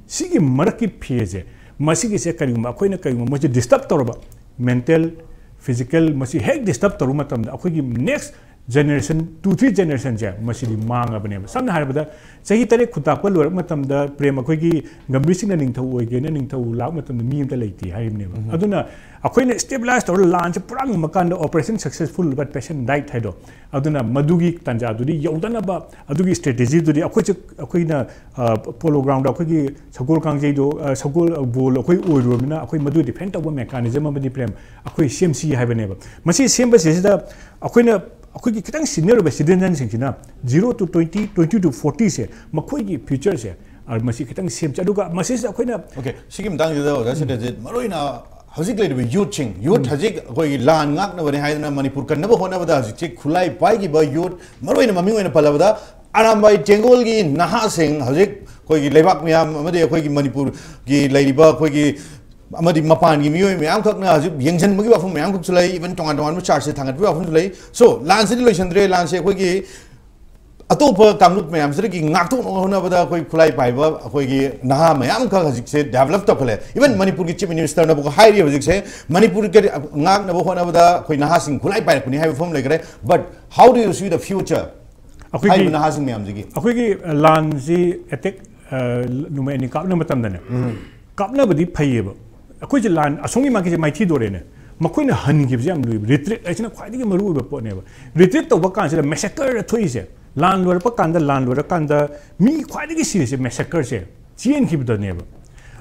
ꯁꯤꯒꯤ ꯃꯔꯛꯀꯤ ꯐꯦꯁꯁꯦ, ꯃꯁꯤꯒꯤꯁꯦ ꯀꯔꯤꯒꯨꯝꯕ ꯑꯩꯈꯣꯏꯅ ꯀꯔꯤꯒꯨꯝꯕ ꯃꯣꯏꯁꯦ ꯗꯤꯁꯇꯔꯕ ꯇꯧꯔꯕ, ꯃꯦꯟꯇꯦꯜ, ꯐꯤꯖꯤꯀꯦꯜ, ꯃꯁꯤ ꯍꯦꯛ ꯗꯤꯁꯇꯔꯕ ꯇꯧꯔꯕ ꯃꯇꯝꯗ, ꯑꯩꯈꯣꯏꯒꯤ ꯅꯦꯛꯁ ꯖꯦꯅꯦꯔꯦꯁꯟ, ꯇꯨ ꯊ꯭ꯔꯤ ꯖꯦꯅꯦꯔꯦꯁꯟꯁꯦ ꯃꯁꯤꯗꯤ ꯃꯥꯡꯉꯕꯅꯦꯕ꯫ ꯁꯝꯅ ꯍꯥꯏꯔꯕꯗ, ꯆꯍꯤ ꯇꯔꯦꯠ ꯈꯨꯟꯇꯥꯛꯄ ꯂꯣꯏꯔꯛꯄ ꯃꯇꯝꯗ, ꯄ꯭ꯔꯦꯝ, ꯑꯩꯈꯣꯏꯒꯤ ꯒꯝꯚꯤꯔ ꯁꯤꯡꯅ ꯅꯤꯡꯊꯧ ꯑꯣꯏꯒꯦꯅ ꯅꯤꯡꯊꯧ ꯂꯥꯛꯄ ꯃꯇꯝꯗ ꯃꯤ ꯑꯝꯇ ꯂꯩꯇꯦ ꯍꯥꯏꯔꯤꯕꯅꯦꯕ꯫ ꯑꯗꯨꯅ ꯑꯩꯈꯣꯏꯅ ꯁ꯭ꯇꯦꯕꯤꯂꯥꯏꯁ ꯇꯧꯔ ꯂꯥꯟꯁꯦ ꯄꯨꯔꯥ ꯉꯝꯃꯀꯥꯟꯗ, operation successful but patient died ꯍꯥꯏꯗꯣ, ꯑꯗꯨꯅ ꯃꯗꯨꯒꯤ ꯇꯥꯟꯖꯥꯗꯨꯗꯤ ꯌꯧꯗꯅꯕ, ꯑꯗꯨꯒꯤ ꯁ꯭ꯇ꯭ꯔꯦꯇꯦꯖꯤꯗꯨꯗꯤ ꯑꯩꯈꯣꯏꯁꯨ, ꯑꯩꯈꯣꯏꯅ, ꯑ, ꯄꯣꯂꯣ ꯒ꯭ꯔꯥꯎꯟꯗ ꯑꯩꯈꯣꯏꯒꯤ ꯁꯒꯣꯜ ꯀꯥꯡꯖꯩꯗꯣ, ꯑ, ꯁꯒꯣꯜ, ꯑ, ꯕꯣꯜ ꯑꯩꯈꯣꯏ ꯑꯣꯏꯔꯨꯔꯕꯅꯤꯅ, ꯑꯩꯈꯣꯏ ꯃꯗꯨ ꯗꯤꯐꯦꯟ ꯇꯧꯕ ꯃꯦꯀꯥꯅꯤꯖꯝ ꯑꯃꯗꯤ, ꯄ꯭ꯔꯦꯝ, ꯑꯩꯈꯣꯏ ꯁꯦꯝꯁꯤ ꯍꯥꯏꯕꯅꯦꯕ꯫ ꯃꯁꯤ ꯁꯦꯝꯕꯁꯤꯗ ꯑꯩꯈꯣꯏꯅ, ꯑꯩꯈꯣꯏꯒꯤ ꯈꯤꯇꯪ ꯁꯤꯅꯤꯌꯔ ꯑꯣꯏꯕ ꯁꯤꯇꯤꯖꯟꯁꯤꯡꯁꯤꯅ, zero to twenty, twenty to fortyꯁꯦ, ꯃꯈꯣꯏꯒꯤ ꯐ꯭ꯌꯨꯆꯔꯁꯦ ꯑ, ꯃꯁꯤ ꯈꯤꯇꯪ ꯁꯦꯝꯁꯤ꯫ ꯑꯗꯨꯒ ꯃꯁꯤꯁꯤꯗ ꯑꯩꯈꯣꯏꯅ ꯑꯣꯀꯦ, ꯁꯤꯒꯤ ꯃꯇꯥꯡꯁꯤꯗ ꯑꯣꯖꯥ ꯁꯤꯗꯖꯤꯠ, ꯃꯔꯨꯑꯣꯏꯅ ꯍꯧꯖꯤꯛ ꯂꯩꯔꯤꯕ ꯌꯨꯠꯁꯤꯡ, ꯌꯨꯠ ꯍꯧꯖꯤꯛ ꯑꯩꯈꯣꯏꯒꯤ ꯂꯥꯟ ꯉꯥꯛꯅꯕꯅꯤ ꯍꯥꯏꯗꯅ ꯃꯅꯤꯄꯨꯔ ꯀꯟꯅꯕ ꯍꯣꯠꯅꯕꯗ ꯍꯧꯖꯤꯛꯁꯦ ꯈꯨꯠꯂꯥꯏ ꯄꯥꯏꯈꯤꯕ ꯌꯨꯠ, ꯃꯔꯨꯑꯣꯏꯅ ꯃꯃꯤꯡ ꯑꯣꯏꯅ ꯄꯜꯂꯕꯗ ꯑꯔꯥꯝꯕꯥꯏ ꯇꯦꯡꯒꯣꯜꯒꯤ ꯅꯍꯥꯁꯤꯡ ꯍꯧꯖꯤꯛ ꯑꯩꯈꯣꯏꯒꯤ ꯂꯩꯕꯥꯛ ꯃꯌꯥꯝ ꯑꯃꯗꯤ ꯑꯩꯈꯣꯏꯒꯤ ꯃꯅꯤꯄꯨꯔꯒꯤ ꯂꯩꯔꯤꯕ ꯑꯩꯈꯣꯏꯒꯤ ꯑꯃꯗꯤ ꯃꯄꯥꯟꯒꯤ ꯃꯤꯑꯣꯏ ꯃꯌꯥꯝꯈꯛꯅ ꯍꯧꯖꯤꯛ ꯌꯦꯡꯁꯤꯟꯕꯒꯤ ꯋꯥꯐꯝ ꯃꯌꯥꯝꯈꯛꯁꯨ ꯂꯩ, ꯏꯚꯟ ꯇꯣꯉꯥꯟ ꯇꯣꯉꯥꯟꯕ ꯆꯥꯔꯖꯁꯦ ꯊꯥꯡꯒꯠꯄꯒꯤ ꯋꯥꯐꯝꯁꯨ ꯂꯩ꯫ ꯁꯣ, ꯂꯥꯟꯁꯤꯗꯤ ꯂꯣꯏꯁꯤꯟꯗ꯭ꯔꯦ, ꯂꯥꯟꯁꯦ ꯑꯩꯈꯣꯏꯒꯤ ꯑꯇꯣꯞꯄ ꯀꯥꯡꯂꯨꯞ ꯃꯌꯥꯝꯁꯤꯗꯒꯤ ꯉꯥꯛꯊꯣꯛꯅꯕ ꯍꯣꯠꯅꯕꯗ ꯑꯩꯈꯣꯏ ꯈꯨꯠꯂꯥꯏ ꯄꯥꯏꯕ ꯑꯩꯈꯣꯏꯒꯤ ꯅꯍꯥ ꯃꯌꯥꯝ ꯈꯛ ꯍꯧꯖꯤꯛꯁꯦ ꯗꯦꯕꯂꯞ ꯇꯧꯈꯠꯂꯦ꯫ ꯏꯚꯟ ꯃꯅꯤꯄꯨꯔꯒꯤ ꯆꯤꯐ ꯃꯤꯅꯤꯁꯇꯔꯅꯕꯨ ꯍꯥꯏꯔꯤ ꯍꯧꯖꯤꯛꯁꯦ, ꯃꯅꯤꯄꯨꯔꯒꯤ ꯉꯥꯛꯅꯕ ꯍꯣꯠꯅꯕꯗ ꯑꯩꯈꯣꯏ ꯅꯍꯥꯁꯤꯡ ꯈꯨꯠꯂꯥꯏ ꯄꯥꯏꯔꯛꯄꯅꯤ ꯍꯥꯏꯕ ꯐꯣꯝ ꯂꯩꯈ꯭ꯔꯦ꯫ But how do you see the future? ꯑꯩꯈꯣꯏꯒꯤ ꯍꯥꯏꯔꯤꯕ ꯅꯍꯥꯁꯤꯡ ꯃꯌꯥꯝꯁꯤꯒꯤ ꯑꯩꯈꯣꯏꯒꯤ ꯂꯥꯟꯁꯤ ꯑꯦꯇꯦꯛ ꯅꯣꯡꯃꯩ ꯑꯅꯤ ꯀꯥꯞꯅꯕ ꯃꯇꯝꯗꯅꯦ, ꯀꯥꯞꯅꯕꯗꯤ ꯐꯩꯌꯦꯕ꯫ ꯑꯩꯈꯣꯏꯁꯦ ꯂꯥꯟ ꯑꯁꯣꯝꯒꯤ ꯃꯥꯏꯀꯩꯁꯦ ꯃꯥꯏꯊꯤꯗꯣꯔꯦꯅꯦ꯫ ꯃꯈꯣꯏꯅ ꯍꯟꯈꯤꯕꯁꯦ ꯌꯥꯝ ꯂꯨꯏꯕ꯫ ꯔꯤꯇ꯭ꯔꯤꯠ ꯍꯥꯏꯁꯤꯅ ꯈ꯭ꯋꯥꯏꯗꯒꯤ ꯃꯔꯨ ꯑꯣꯏꯕ ꯄꯣꯠꯅꯦꯕ꯫ ꯔꯤꯇ꯭ꯔꯤꯠ ꯇꯧꯕ ꯀꯥꯟꯁꯤꯗ ꯃꯦꯁꯦꯀꯔ ꯊꯣꯛꯏꯁꯦ, ꯂꯥꯟ ꯂꯣꯏꯔꯛꯄ ꯀꯥꯟꯗ, ꯂꯥꯟ ꯂꯣꯏꯔꯀꯥꯟꯗ ꯃꯤ ꯈ꯭ꯋꯥꯏꯗꯒꯤ ꯁꯤꯔꯤꯁꯦ ꯃꯦꯁꯦꯀꯔꯁꯦ, ꯆꯦꯟꯈꯤꯕꯗꯅꯦꯕ꯫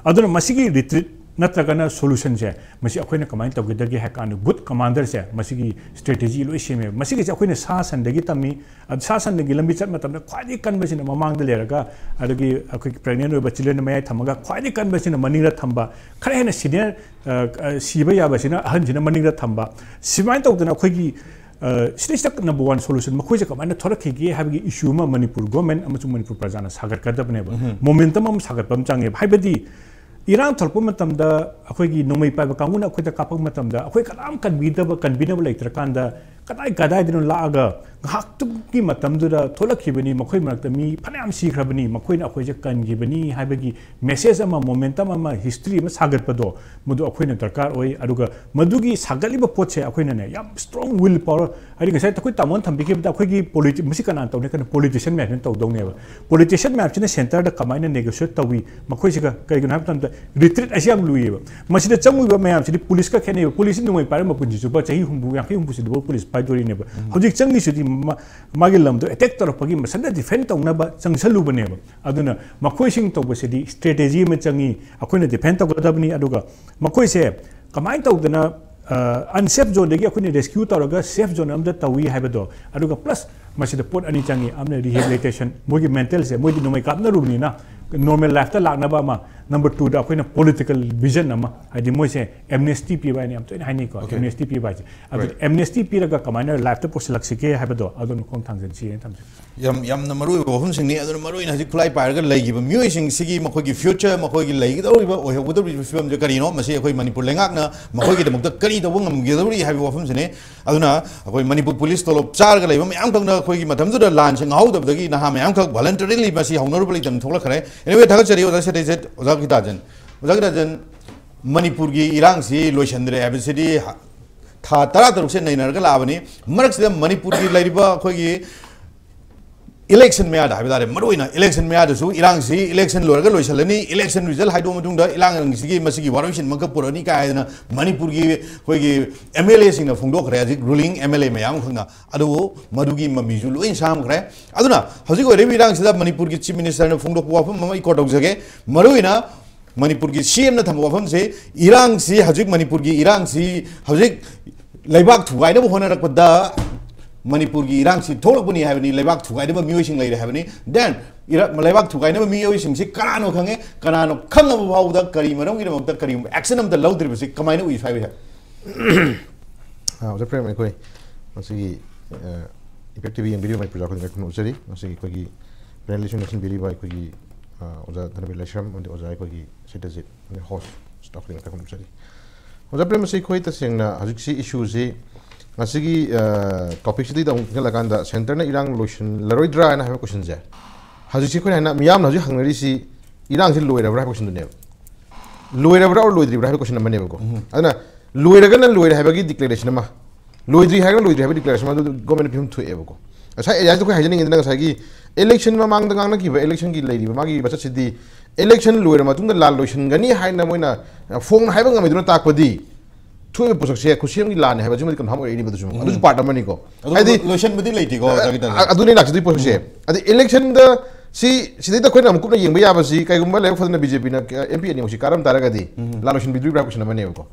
ꯑꯗꯨꯅ ꯃꯁꯤꯒꯤ ꯔꯤꯇ꯭ꯔꯤꯠ ꯅꯠꯇ꯭ꯔꯒꯅ ꯁꯣꯂꯨꯁꯟꯁꯦ ꯃꯁꯤ ꯑꯩꯈꯣꯏꯅ ꯀꯃꯥꯏꯅ ꯇꯧꯒꯗꯒꯦ ꯍꯥꯏ ꯀꯥꯟꯗ, ꯒꯨꯗ ꯀꯃꯥꯟꯗꯔꯁꯦ ꯃꯁꯤꯒꯤ ꯁ꯭ꯇ꯭ꯔꯦꯇꯦꯖꯤ ꯂꯣꯏ ꯁꯦꯝꯃꯦꯕ꯫ ꯃꯁꯤꯒꯤꯁꯦ ꯑꯩꯈꯣꯏꯅ ꯁꯥ ꯁꯟꯗꯒꯤ ꯇꯝꯃꯤ꯫ ꯑꯗꯨ ꯁꯥ ꯁꯟꯗꯒꯤ ꯂꯝꯕꯤ ꯆꯠꯄ ꯃꯇꯝꯗ ꯈ꯭ꯋꯥꯏꯗꯒꯤ ꯀꯟꯕꯁꯤꯅ ꯃꯃꯥꯡꯗ ꯂꯩꯔꯒ, ꯑꯗꯒꯤ ꯑꯩꯈꯣꯏꯒꯤ ꯄ꯭ꯔꯦꯒꯅꯦꯟ ꯑꯣꯏꯕ ꯆꯤꯜꯗ꯭ꯔꯦꯟ ꯃꯌꯥꯏ ꯊꯝꯃꯒ, ꯈ꯭ꯋꯥꯏꯗꯒꯤ ꯀꯟꯕꯁꯤꯅ ꯃꯅꯤꯡꯗ ꯊꯝꯕ, ꯈꯔ ꯍꯦꯟꯅ ꯁꯤꯅꯤꯌꯔ, ꯁꯤꯕ ꯌꯥꯕꯁꯤꯅ ꯑꯍꯟꯁꯤꯅ ꯃꯅꯤꯡꯗ ꯊꯝꯕ꯫ ꯁꯨꯃꯥꯏꯅ ꯇꯧꯗꯅ ꯑꯩꯈꯣꯏꯒꯤ ꯑ, ꯁꯤꯗꯩꯁꯤꯗ ꯅꯝꯕꯔ ꯋꯥꯟ ꯁꯣꯂꯨꯁꯟ ꯃꯈꯣꯏꯁꯦ ꯀꯃꯥꯏꯅ ꯊꯣꯛꯂꯛꯈꯤꯒꯦ ꯍꯥꯏꯕꯒꯤ ꯏꯁꯨ ꯑꯃ ꯃꯅꯤꯄꯨꯔ ꯒꯣꯔꯃꯦꯟ ꯑꯃꯁꯨꯡ ꯃꯅꯤꯄꯨꯔ ꯄ꯭ꯔꯖꯥꯅ ꯁꯥꯒꯠꯀꯗꯕꯅꯦꯕ꯫ ꯃꯣꯃꯦꯟꯇꯝ ꯑꯃ ꯁꯥꯒꯠꯄ ꯑꯃ ꯆꯪꯉꯦꯕ꯫ ꯍꯥꯏꯕꯗꯤ ꯏꯔꯥꯡ ꯊꯣꯛꯂꯛꯄ ꯃꯇꯝꯗ ꯑꯩꯈꯣꯏꯒꯤ ꯅꯣꯡꯃꯩ ꯄꯥꯏꯕ ꯀꯥꯡꯕꯨꯅ ꯑꯩꯈꯣꯏꯗ ꯀꯥꯞꯄꯛꯄ ꯃꯇꯝꯗ ꯑꯩꯈꯣꯏ ꯀꯅꯥꯝ ꯀꯟꯕꯤꯗꯕ, ꯀꯟꯕꯤꯅꯕ ꯂꯩꯇ꯭ꯔꯀꯥꯟꯗ ꯀꯗꯥꯏ ꯀꯗꯥꯏꯗꯅꯣ ꯂꯥꯛꯑꯒ ꯉꯥꯏꯍꯥꯛꯇꯨꯒꯤ ꯃꯇꯝꯗꯨꯗ ꯊꯣꯛꯂꯛꯈꯤꯕꯅꯤ, ꯃꯈꯣꯏ ꯃꯔꯛꯇ ꯃꯤ ꯐꯅꯌꯥꯝ ꯁꯤꯈ꯭ꯔꯕꯅꯤ, ꯃꯈꯣꯏꯅ ꯑꯩꯈꯣꯏꯁꯦ ꯀꯟꯈꯤꯕꯅꯤ ꯍꯥꯏꯕꯒꯤ ꯃꯦꯁꯦꯖ ꯑꯃ, ꯃꯣꯃꯦꯟꯇꯝ ꯑꯃ, ꯍꯤꯁꯇ꯭ꯔꯤ ꯑꯃ ꯁꯥꯒꯠꯄꯗꯣ, ꯃꯗꯨ ꯑꯩꯈꯣꯏꯅ ꯗꯔꯀꯥꯔ ꯑꯣꯏ꯫ ꯑꯗꯨꯒ ꯃꯗꯨꯒꯤ ꯁꯥꯒꯠꯂꯤꯕ ꯄꯣꯠꯁꯦ ꯑꯩꯈꯣꯏꯅꯅꯦ ꯌꯥꯝ ꯁ꯭ꯇꯔꯣꯡ ꯋꯤꯜ ꯄꯥꯋꯔ, ꯍꯥꯏꯗꯤ ꯉꯁꯥꯏ ꯑꯩꯈꯣꯏ ꯇꯥꯃꯣꯅ ꯊꯝꯕꯤꯈꯤꯕꯗ ꯑꯩꯈꯣꯏꯒꯤ ꯄꯣꯂꯤꯇꯤ-, ꯃꯁꯤ ꯀꯅꯥꯅ ꯇꯧꯅꯤ? ꯀꯩꯅꯣ, ꯄꯣꯂꯤꯇꯤꯁꯤꯌꯟ ꯃꯌꯥꯝꯁꯤꯅ ꯇꯧꯗꯧꯅꯦꯕ꯫ ꯄꯣꯂꯤꯇꯤꯁꯤꯌꯟ ꯃꯌꯥꯝꯁꯤꯅ ꯁꯦꯟꯇꯔꯗ ꯀꯃꯥꯏꯅ ꯅꯦꯒꯣꯁꯤꯌꯦꯠ ꯇꯧꯏ ꯃꯈꯣꯏꯁꯤꯒ? ꯀꯩꯒꯤꯅꯣ ꯍꯥꯏꯕ ꯃꯇꯝꯗ ꯔꯤꯇ꯭ꯔꯤꯠ ꯑꯁꯤ ꯌꯥꯝ ꯂꯨꯏꯌꯦꯕ꯫ ꯃꯁꯤꯗ ꯆꯪꯉꯤꯕ ꯃꯌꯥꯝꯁꯤꯗꯤ ꯄꯨꯂꯤꯁꯀ ꯈꯦꯠꯅꯩꯕ꯫ ꯄꯨꯂꯤꯁꯁꯤ ꯅꯣꯡꯃꯩ ꯄꯥꯏꯔꯝꯕ ꯄꯨꯟꯁꯤ ꯆꯨꯞꯄ ꯆꯍꯤ ꯍꯨꯝꯐꯨ, ꯌꯥꯡꯈꯩ, ꯍꯨꯝꯐꯨ ꯁꯨꯗ꯭ꯔꯤꯐꯥꯎ ꯄꯨꯂꯤꯁ ꯄꯥꯏꯗꯣꯔꯤꯅꯦꯕ꯫ ꯍꯧꯖꯤꯛ ꯆꯪꯉꯤꯁꯤꯗꯤ ꯃꯥ-, ꯃꯥꯒꯤ ꯂꯝꯗꯣ ꯑꯦꯇꯦꯛ ꯇꯧꯔꯛꯄꯒꯤ ꯃꯁꯟꯗ ꯗꯤꯐꯦꯟ ꯇꯧꯅꯕ ꯆꯪꯁꯜꯂꯨꯕꯅꯦꯕ꯫ ꯑꯗꯨꯅ ꯃꯈꯣꯏꯁꯤꯡ ꯇꯧꯕꯁꯤꯗꯤ ꯁ꯭ꯇ꯭ꯔꯦꯇꯦꯖꯤ ꯑꯃ ꯆꯪꯉꯤ꯫ ꯑꯩꯈꯣꯏꯅ ꯗꯤꯐꯦꯟ ꯇꯧꯒꯗꯕꯅꯤ꯫ ꯑꯗꯨꯒ ꯃꯈꯣꯏꯁꯦ ꯀꯃꯥꯏꯅ ꯇꯧꯗꯅ ꯑꯟꯁꯦꯐ ꯖꯣꯟꯗꯒꯤ ꯑꯩꯈꯣꯏꯅ ꯔꯦꯁꯀ꯭ꯌꯨ ꯇꯧꯔꯒ ꯁꯦꯐ ꯖꯣꯟ ꯑꯃꯗ ꯇꯧꯏ ꯍꯥꯏꯕꯗꯣ, ꯑꯗꯨꯒ ꯄ꯭ꯂꯁ ꯃꯁꯤꯗ ꯄꯣꯠ ꯑꯅꯤ ꯆꯪꯉꯤ꯫ ꯑꯃꯅ ꯔꯤꯍꯦꯕꯤꯂꯤꯇꯦꯁꯟ, ꯃꯣꯏꯒꯤ ꯃꯦꯟꯇꯦꯜꯁꯦ, ꯃꯣꯏꯗꯤ ꯅꯣꯡꯃꯩ ꯀꯥꯞꯅꯔꯨꯕꯅꯤꯅ ꯅꯣꯔꯃꯦꯜ ꯂꯥꯏꯐꯇ ꯂꯥꯛꯅꯕ ꯑꯃ, ꯅꯝꯕꯔ ꯇꯨꯗ ꯑꯩꯈꯣꯏꯅ ꯄꯣꯂꯤꯇꯤꯀꯦꯜ ꯚꯤꯖꯟ ꯑꯃ, ꯍꯥꯏꯗꯤ ꯃꯣꯏꯁꯦ ꯑꯦꯝꯅꯦꯁꯇꯤ ꯄꯤꯕ ꯍꯥꯏꯅ ꯌꯥꯝ ꯇꯣꯏꯅ ꯍꯥꯏꯅꯩꯀꯣ꯫ ꯑꯦꯝꯅꯦꯁꯇꯤ ꯄꯤꯕ ꯍꯥꯏꯁꯦ, ꯑꯗꯨ ꯑꯦꯝꯅꯦꯁꯇꯤ ꯄꯤꯔꯒ ꯀꯃꯥꯏꯅ ꯂꯥꯏꯐꯇ ꯄꯨꯁꯤꯜꯂꯛꯁꯤꯒꯦ ꯍꯥꯏꯕꯗꯣ ꯑꯗꯣꯝꯅ ꯈꯣꯡ ꯊꯥꯡꯖꯤꯟꯁꯤ ꯍꯥꯏꯅ ꯊꯝꯖꯒꯦ꯫ ꯌꯥꯝ ꯌꯥꯝꯅ ꯃꯔꯨꯑꯣꯏꯕ ꯋꯥꯐꯝꯁꯤꯡꯅꯤ꯫ ꯑꯗꯨꯅ ꯃꯔꯨꯑꯣꯏꯅ ꯍꯧꯖꯤꯛ ꯈꯨꯠꯂꯥꯏ ꯄꯥꯏꯔꯒ ꯂꯩꯈꯤꯕ ꯃꯤꯑꯣꯏꯁꯤꯡꯁꯤꯒꯤ ꯃꯈꯣꯏꯒꯤ ꯐ꯭ꯌꯨꯆꯔ, ꯃꯈꯣꯏꯒꯤ ꯂꯩꯒꯗꯧꯔꯤꯕ ꯑꯣꯏꯍꯧꯒꯗꯧꯔꯤꯕ ꯐꯤꯕꯝꯁꯦ ꯀꯔꯤꯅꯣ, ꯃꯁꯤ ꯑꯩꯈꯣꯏ ꯃꯅꯤꯄꯨꯔ ꯂꯩꯉꯥꯛꯅ ꯃꯈꯣꯏꯒꯤꯗꯃꯛꯇ ꯀꯔꯤ ꯇꯧꯕ ꯉꯝꯒꯗꯧꯔꯤ ꯍꯥꯏꯕ ꯋꯥꯐꯝꯁꯤꯅꯤ꯫ ꯑꯗꯨꯅ ꯑꯩꯈꯣꯏ ꯃꯅꯤꯄꯨꯔ ꯄꯨꯂꯤꯁ ꯇꯣꯂꯣꯞ ꯆꯥꯔꯒ ꯂꯩꯕ ꯃꯌꯥꯝ ꯈꯛꯅ ꯑꯩꯈꯣꯏꯒꯤ ꯃꯇꯝꯗꯨꯗ ꯂꯥꯟꯁꯦ ꯉꯥꯍꯧꯗꯕꯗꯒꯤ ꯅꯍꯥ ꯃꯌꯥꯝ ꯈꯛ ꯚꯣꯂꯟꯇꯔꯤꯂꯤ ꯃꯁꯤ ꯍꯧꯅꯔꯨꯕ ꯂꯩꯇꯅ ꯊꯣꯛꯂꯛꯈ꯭ꯔꯦ꯫ ꯑꯦꯅꯤꯋꯦ, ꯊꯥꯒꯠꯆꯔꯤ ꯑꯣꯖꯥ ꯁꯇꯤꯖꯤꯠ, ꯑꯣꯖꯥ ꯀꯤꯇꯥꯖꯟ꯫ ꯑꯣꯖꯥ ꯀꯤꯇꯥꯖꯟ, ꯃꯅꯤꯄꯨꯔꯒꯤ ꯏꯔꯥꯡꯁꯤ ꯂꯣꯏꯁꯤꯟꯗ꯭ꯔꯦ ꯍꯥꯏꯕꯁꯤꯗꯤ ꯊꯥ ꯇꯔꯥ ꯇꯔꯨꯛꯁꯦ ꯅꯩꯅꯔꯒ ꯂꯥꯛꯑꯕꯅꯤ꯫ ꯃꯔꯛꯁꯤꯗ ꯃꯅꯤꯄꯨꯔꯒꯤ ꯂꯩꯔꯤꯕ ꯑꯩꯈꯣꯏꯒꯤ ꯏꯂꯦꯛꯁꯟ ꯃꯌꯥꯗ ꯍꯥꯏꯕ ꯇꯥꯔꯦ, ꯃꯔꯨꯑꯣꯏꯅ ꯏꯂꯦꯛꯁꯟ ꯃꯌꯥꯗꯁꯨ ꯏꯔꯥꯡꯁꯤ, ꯏꯂꯦꯛꯁꯟ ꯂꯣꯏꯔꯒ ꯂꯣꯏꯁꯤꯜꯂꯅꯤ, ꯏꯂꯦꯛꯁꯟ ꯔꯤꯖꯜ ꯍꯥꯏꯗꯣꯛꯑ ꯃꯇꯨꯡꯗ ꯏꯔꯥꯡꯁꯤꯒꯤ ꯃꯁꯤꯒꯤ ꯋꯥꯔꯣꯏꯁꯤꯟ ꯑꯃꯈꯛ ꯄꯨꯔꯛꯑꯅꯤ ꯀꯥꯏ ꯍꯥꯏꯗꯅ ꯃꯅꯤꯄꯨꯔꯒꯤ ꯑꯩꯈꯣꯏꯒꯤ ꯑꯦꯝ ꯑꯦꯜ ꯑꯦꯁꯤꯡꯅ ꯐꯣꯡꯗꯣꯛꯈ꯭ꯔꯦ꯫ ꯍꯧꯖꯤꯛ ꯔꯨꯂꯤꯡ ꯑꯦꯝ ꯑꯦꯜ ꯑꯦ ꯃꯌꯥꯝ ꯈꯛꯅ꯫ ꯑꯗꯨꯕꯨ ꯃꯗꯨꯒꯤ ꯃꯃꯤꯁꯨ ꯂꯣꯏ ꯁꯥꯝꯈ꯭ꯔꯦ꯫ ꯑꯗꯨꯅ ꯍꯧꯖꯤꯛ ꯑꯣꯏꯔꯤꯕ ꯏꯔꯥꯡꯁꯤꯗ ꯃꯅꯤꯄꯨꯔꯒꯤ ꯆꯤꯐ ꯃꯤꯅꯤꯁꯇꯔꯅ ꯐꯣꯡꯗꯣꯛꯄ ꯋꯥꯐꯝ ꯑꯃ ꯑꯩ ꯀꯣꯠ ꯇꯧꯖꯒꯦ꯫ ꯃꯔꯨꯑꯣꯏꯅ ꯃꯅꯤꯄꯨꯔꯒꯤ ꯁꯤ ꯑꯦꯝꯅ ꯊꯝꯕ ꯋꯥꯐꯝꯁꯤ, ꯏꯔꯥꯡꯁꯤ, ꯍꯧꯖꯤꯛ ꯃꯅꯤꯄꯨꯔꯒꯤ ꯏꯔꯥꯡꯁꯤ ꯍꯧꯖꯤꯛ ꯂꯩꯕꯥꯛ ꯊꯨꯒꯥꯏꯅꯕ ꯍꯣꯠꯅꯔꯛꯄꯗ ꯃꯅꯤꯄꯨꯔꯒꯤ ꯏꯔꯥꯡꯁꯤ ꯊꯣꯛꯂꯛꯄꯅꯤ ꯍꯥꯏꯕꯅꯤ, ꯂꯩꯕꯥꯛ ꯊꯨꯒꯥꯏꯅꯕ ꯃꯤꯑꯣꯏꯁꯤꯡ ꯂꯩꯔꯦ ꯍꯥꯏꯕꯅꯤ꯫ ꯗꯦꯟ ꯂꯩꯕꯥꯛ ꯊꯨꯒꯥꯏꯅꯕ ꯃꯤꯑꯣꯏꯁꯤꯡꯁꯤ ꯀꯅꯥꯅꯣ ꯈꯪꯉꯦ, ꯀꯅꯥꯅꯣ ꯈꯪꯉꯕ ꯐꯥꯎꯕꯗ ꯀꯔꯤ ꯃꯔꯝꯒꯤꯗꯃꯛꯇ ꯀꯔꯤꯒꯨꯝꯕ ꯑꯦꯛꯁꯟ ꯑꯃꯇ ꯂꯧꯗ꯭ꯔꯤꯕꯁꯤ ꯀꯃꯥꯏꯅ ꯎꯏ ꯍꯥꯏꯕ ꯌꯥꯏ? ꯑꯥ, ꯑꯣꯖꯥ ꯄ꯭ꯔꯦꯝ, ꯑꯩꯈꯣꯏ ꯉꯁꯤꯒꯤ ꯏꯝꯄꯦꯛ ꯇꯤ ꯚꯤ ꯌꯦꯡꯕꯤꯔꯤꯕ ꯃꯅꯤꯄꯨꯔ ꯈꯨꯗꯤꯡꯃꯛ ꯎꯖꯔꯤ꯫ ꯉꯁꯤꯒꯤ ꯑꯩꯈꯣꯏꯒꯤ ꯄꯦꯅꯦꯂꯤꯁꯁꯤꯡ ꯂꯧꯁꯤꯟꯕꯤꯔꯤꯕ ꯑꯩꯈꯣꯏꯒꯤ ꯑꯥ, ꯑꯣꯖꯥ ꯙꯅꯕꯤꯔ ꯂꯩꯁ꯭ꯔꯝ ꯑꯃꯗꯤ ꯑꯣꯖꯥ ꯑꯩꯈꯣꯏꯒꯤ ꯁꯇꯤꯖꯤꯠ ꯑꯃꯗꯤ ꯍꯣꯁ ꯈꯨꯗꯤꯡꯃꯛꯇ ꯈꯨꯔꯨꯝꯖꯔꯤ꯫ ꯑꯣꯖꯥ ꯄ꯭ꯔꯦꯝ, ꯃꯁꯤ ꯑꯩꯈꯣꯏ ꯇꯁꯦꯡꯅ ꯍꯧꯖꯤꯛꯁꯤ ꯏꯁꯨꯁꯤ ꯉꯁꯤꯒꯤ ꯇꯣꯄꯤꯛꯁꯤꯗ ꯑꯃꯨꯛ ꯈꯟꯒꯠꯂꯀꯥꯟꯗ ꯁꯦꯟꯇꯔꯅ ꯏꯔꯥꯡ ꯂꯣꯏꯁꯤꯜꯂꯔꯣꯏꯗ꯭ꯔꯥ ꯍꯥꯏꯅ ꯍꯥꯏꯕ ꯀꯣꯏꯁꯟꯁꯦ, ꯍꯧꯖꯤꯛꯁꯤ ꯑꯩꯈꯣꯏꯅ ꯍꯥꯏꯅ ꯃꯤꯌꯥꯝꯅ ꯍꯧꯖꯤꯛ ꯍꯪꯅꯔꯤꯁꯤ ꯏꯔꯥꯡꯁꯤ ꯂꯣꯏꯔꯕ꯭ꯔꯥ ꯍꯥꯏꯕ ꯀꯣꯏꯁꯟꯗꯨꯅꯦꯕ꯫ ꯂꯣꯏꯔꯕ꯭ꯔꯥ ꯑꯣꯔ ꯂꯣꯏꯗ꯭ꯔꯤꯕ꯭ꯔꯥ ꯍꯥꯏꯕ ꯀꯣꯏꯁꯟ ꯑꯃꯅꯦꯕꯀꯣ꯫ ꯑꯗꯨꯅ ꯂꯣꯏꯔꯒꯅ ꯂꯣꯏꯔꯦ ꯍꯥꯏꯕꯒꯤ ꯗꯤꯀ꯭ꯂꯦꯔꯦꯁꯟ ꯑꯃ, ꯂꯣꯏꯗ꯭ꯔꯤ ꯍꯥꯏꯔꯒꯅ ꯂꯣꯏꯗ꯭ꯔꯤ ꯍꯥꯏꯕ ꯗꯤꯀ꯭ꯂꯦꯔꯦꯁꯟ ꯑꯃ ꯑꯗꯨ ꯒꯣꯔꯃꯦꯟꯅ ꯄꯤꯐꯝ ꯊꯣꯛꯑꯦꯕꯀꯣ꯫ ꯉꯁꯥꯏ ꯑꯦꯔꯤꯌꯥꯁꯤꯗ ꯑꯩꯈꯣꯏ ꯍꯥꯏꯖꯅꯤꯡꯉꯤꯗꯅ ꯉꯁꯥꯏꯒꯤ ꯏꯂꯦꯛꯁꯟ ꯃꯃꯥꯡꯗ ꯉꯥꯡꯅꯈꯤꯕ ꯏꯂꯦꯛꯁꯟꯒꯤ ꯂꯩꯔꯤꯕ ꯃꯥꯒꯤ ꯃꯆꯠꯁꯤꯗꯤ ꯏꯂꯦꯛꯁꯟ ꯂꯣꯏꯔ ꯃꯇꯨꯡꯗ ꯂꯥꯟ ꯂꯣꯏꯁꯤꯟꯒꯅꯤ ꯍꯥꯏꯅ ꯃꯣꯏꯅ ꯐꯣꯡꯅ ꯍꯥꯏꯕ ꯉꯝꯃꯤꯗꯨꯅ ꯇꯥꯛꯄꯗꯤ ꯊꯣꯛꯏꯕ ꯄꯣꯠꯁꯛꯁꯦ ꯈꯨꯠꯁꯦꯝꯒꯤ ꯂꯥꯟꯅꯤ ꯍꯥꯏꯕꯁꯤꯃꯗꯤ ꯀꯟꯐꯥꯔꯝ ꯑꯣꯏꯔꯛꯏꯅꯦꯕ ꯑꯗꯨꯁꯨ꯫ ꯑꯗꯨꯁꯨ ꯄꯥꯔꯠ ꯑꯃꯅꯤꯀꯣ꯫ ꯑꯗꯨ ꯍꯥꯏꯗꯤ ꯂꯣꯏꯁꯟꯕꯗꯤ ꯂꯩꯇꯦꯀꯣ, ꯑꯣꯖꯥ ꯀꯤꯇꯥꯖꯟ꯫ ꯑ-, ꯑꯗꯨꯅꯤ ꯂꯥꯛꯆꯗꯣꯏ ꯄꯣꯠꯁꯦ꯫ ꯑꯗꯩ ꯏꯂꯦꯛꯁꯟꯗ ꯁꯤ, ꯁꯤꯗꯩꯗ ꯑꯩꯈꯣꯏꯅ ꯑꯃꯨꯛ ꯀꯨꯞꯅ ꯌꯦꯡꯕ ꯌꯥꯕꯁꯤ, ꯀꯩꯒꯨꯝꯕ ꯂꯥꯏꯕꯛ ꯐꯗꯅ ꯕꯤ ꯖꯦ ꯄꯤꯅ ꯑꯦꯝ ꯄꯤ ꯑꯅꯤꯃꯛꯁꯤ ꯀꯥꯔꯝ ꯇꯥꯔꯒꯗꯤ ꯂꯥꯟ ꯂꯣꯏꯁꯤꯟꯕꯤꯗꯣꯔꯤꯕ꯭ꯔꯥ ꯍꯥꯏꯕ ꯀꯣꯏꯁꯟ ꯑꯃꯅꯦꯕꯀꯣ꯫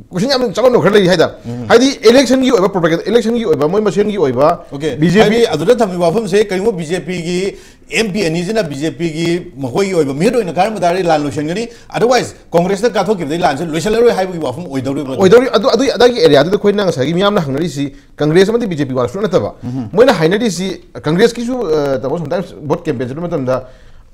ꯀꯣꯏꯁꯟ ꯌꯥꯝ ꯆꯃꯝꯅꯕ ꯈꯔ ꯂꯩꯔꯤ ꯍꯥꯏꯗ꯫ ꯍꯥꯏꯗꯤ ꯏꯂꯦꯛꯁꯟꯒꯤ ꯑꯣꯏꯕ ꯄ꯭ꯔꯣꯄꯒꯦꯟꯗꯥ, ꯏꯂꯦꯛꯁꯟꯒꯤ ꯑꯣꯏꯕ, ꯃꯣꯏ ꯃꯁꯦꯟꯒꯤ ꯑꯣꯏꯕ ꯑꯣꯀꯦ, ꯕꯤ ꯖꯦ ꯄꯤ ꯍꯥꯏꯗꯤ ꯑꯗꯨꯗ ꯊꯝꯃꯤꯕ ꯋꯥꯐꯝꯁꯦ, ꯀꯔꯤꯒꯨꯝꯕ ꯕꯤ ꯖꯦ ꯄꯤꯒꯤ ꯑꯦꯝ ꯄꯤ ꯑꯅꯤꯁꯤꯅ ꯕꯤ ꯖꯦ ꯄꯤꯒꯤ ꯃꯈꯣꯏꯒꯤ ꯑꯣꯏꯕ ꯃꯤꯍꯨꯠ ꯑꯣꯏꯅ ꯀꯥꯔꯝꯕ ꯇꯥꯔꯗꯤ ꯂꯥꯟ ꯂꯣꯏꯁꯤꯟꯒꯅꯤ, otherwise ꯀꯣꯡꯒ꯭ꯔꯦꯁꯅ ꯀꯥꯊꯣꯛꯈꯤꯕꯗꯒꯤ ꯂꯥꯟꯁꯦ ꯂꯣꯏꯁꯤꯜꯂꯔꯣꯏ ꯍꯥꯏꯕꯒꯤ ꯋꯥꯐꯝ ꯑꯣꯏꯗꯧꯔꯤꯕ꯭ꯔꯥ? ꯑꯣꯏꯗꯧꯔꯤ꯫ ꯑꯗꯨ ꯑꯗꯨ ꯑꯗꯥꯒꯤ ꯑꯦꯔꯤꯌꯥꯗꯨꯗ ꯑꯩꯈꯣꯏꯅ ꯉꯁꯥꯏꯒꯤ ꯃꯤꯌꯥꯝꯅ ꯍꯪꯅꯔꯤꯁꯤ ꯀꯪꯒ꯭ꯔꯦꯁ ꯑꯃꯗꯤ ꯕꯤ ꯖꯦ ꯄꯤ ꯋꯥ ꯁꯨꯡꯅ ꯅꯠꯇꯕ, ꯃꯣꯏꯅ ꯍꯥꯏꯅꯔꯤꯁꯤ ꯀꯪꯒ꯭ꯔꯦꯁꯀꯤꯁꯨ, ꯑ, ꯇꯥꯃꯣ, sometimes vote campaign ꯆꯠꯄ ꯃꯇꯝꯗ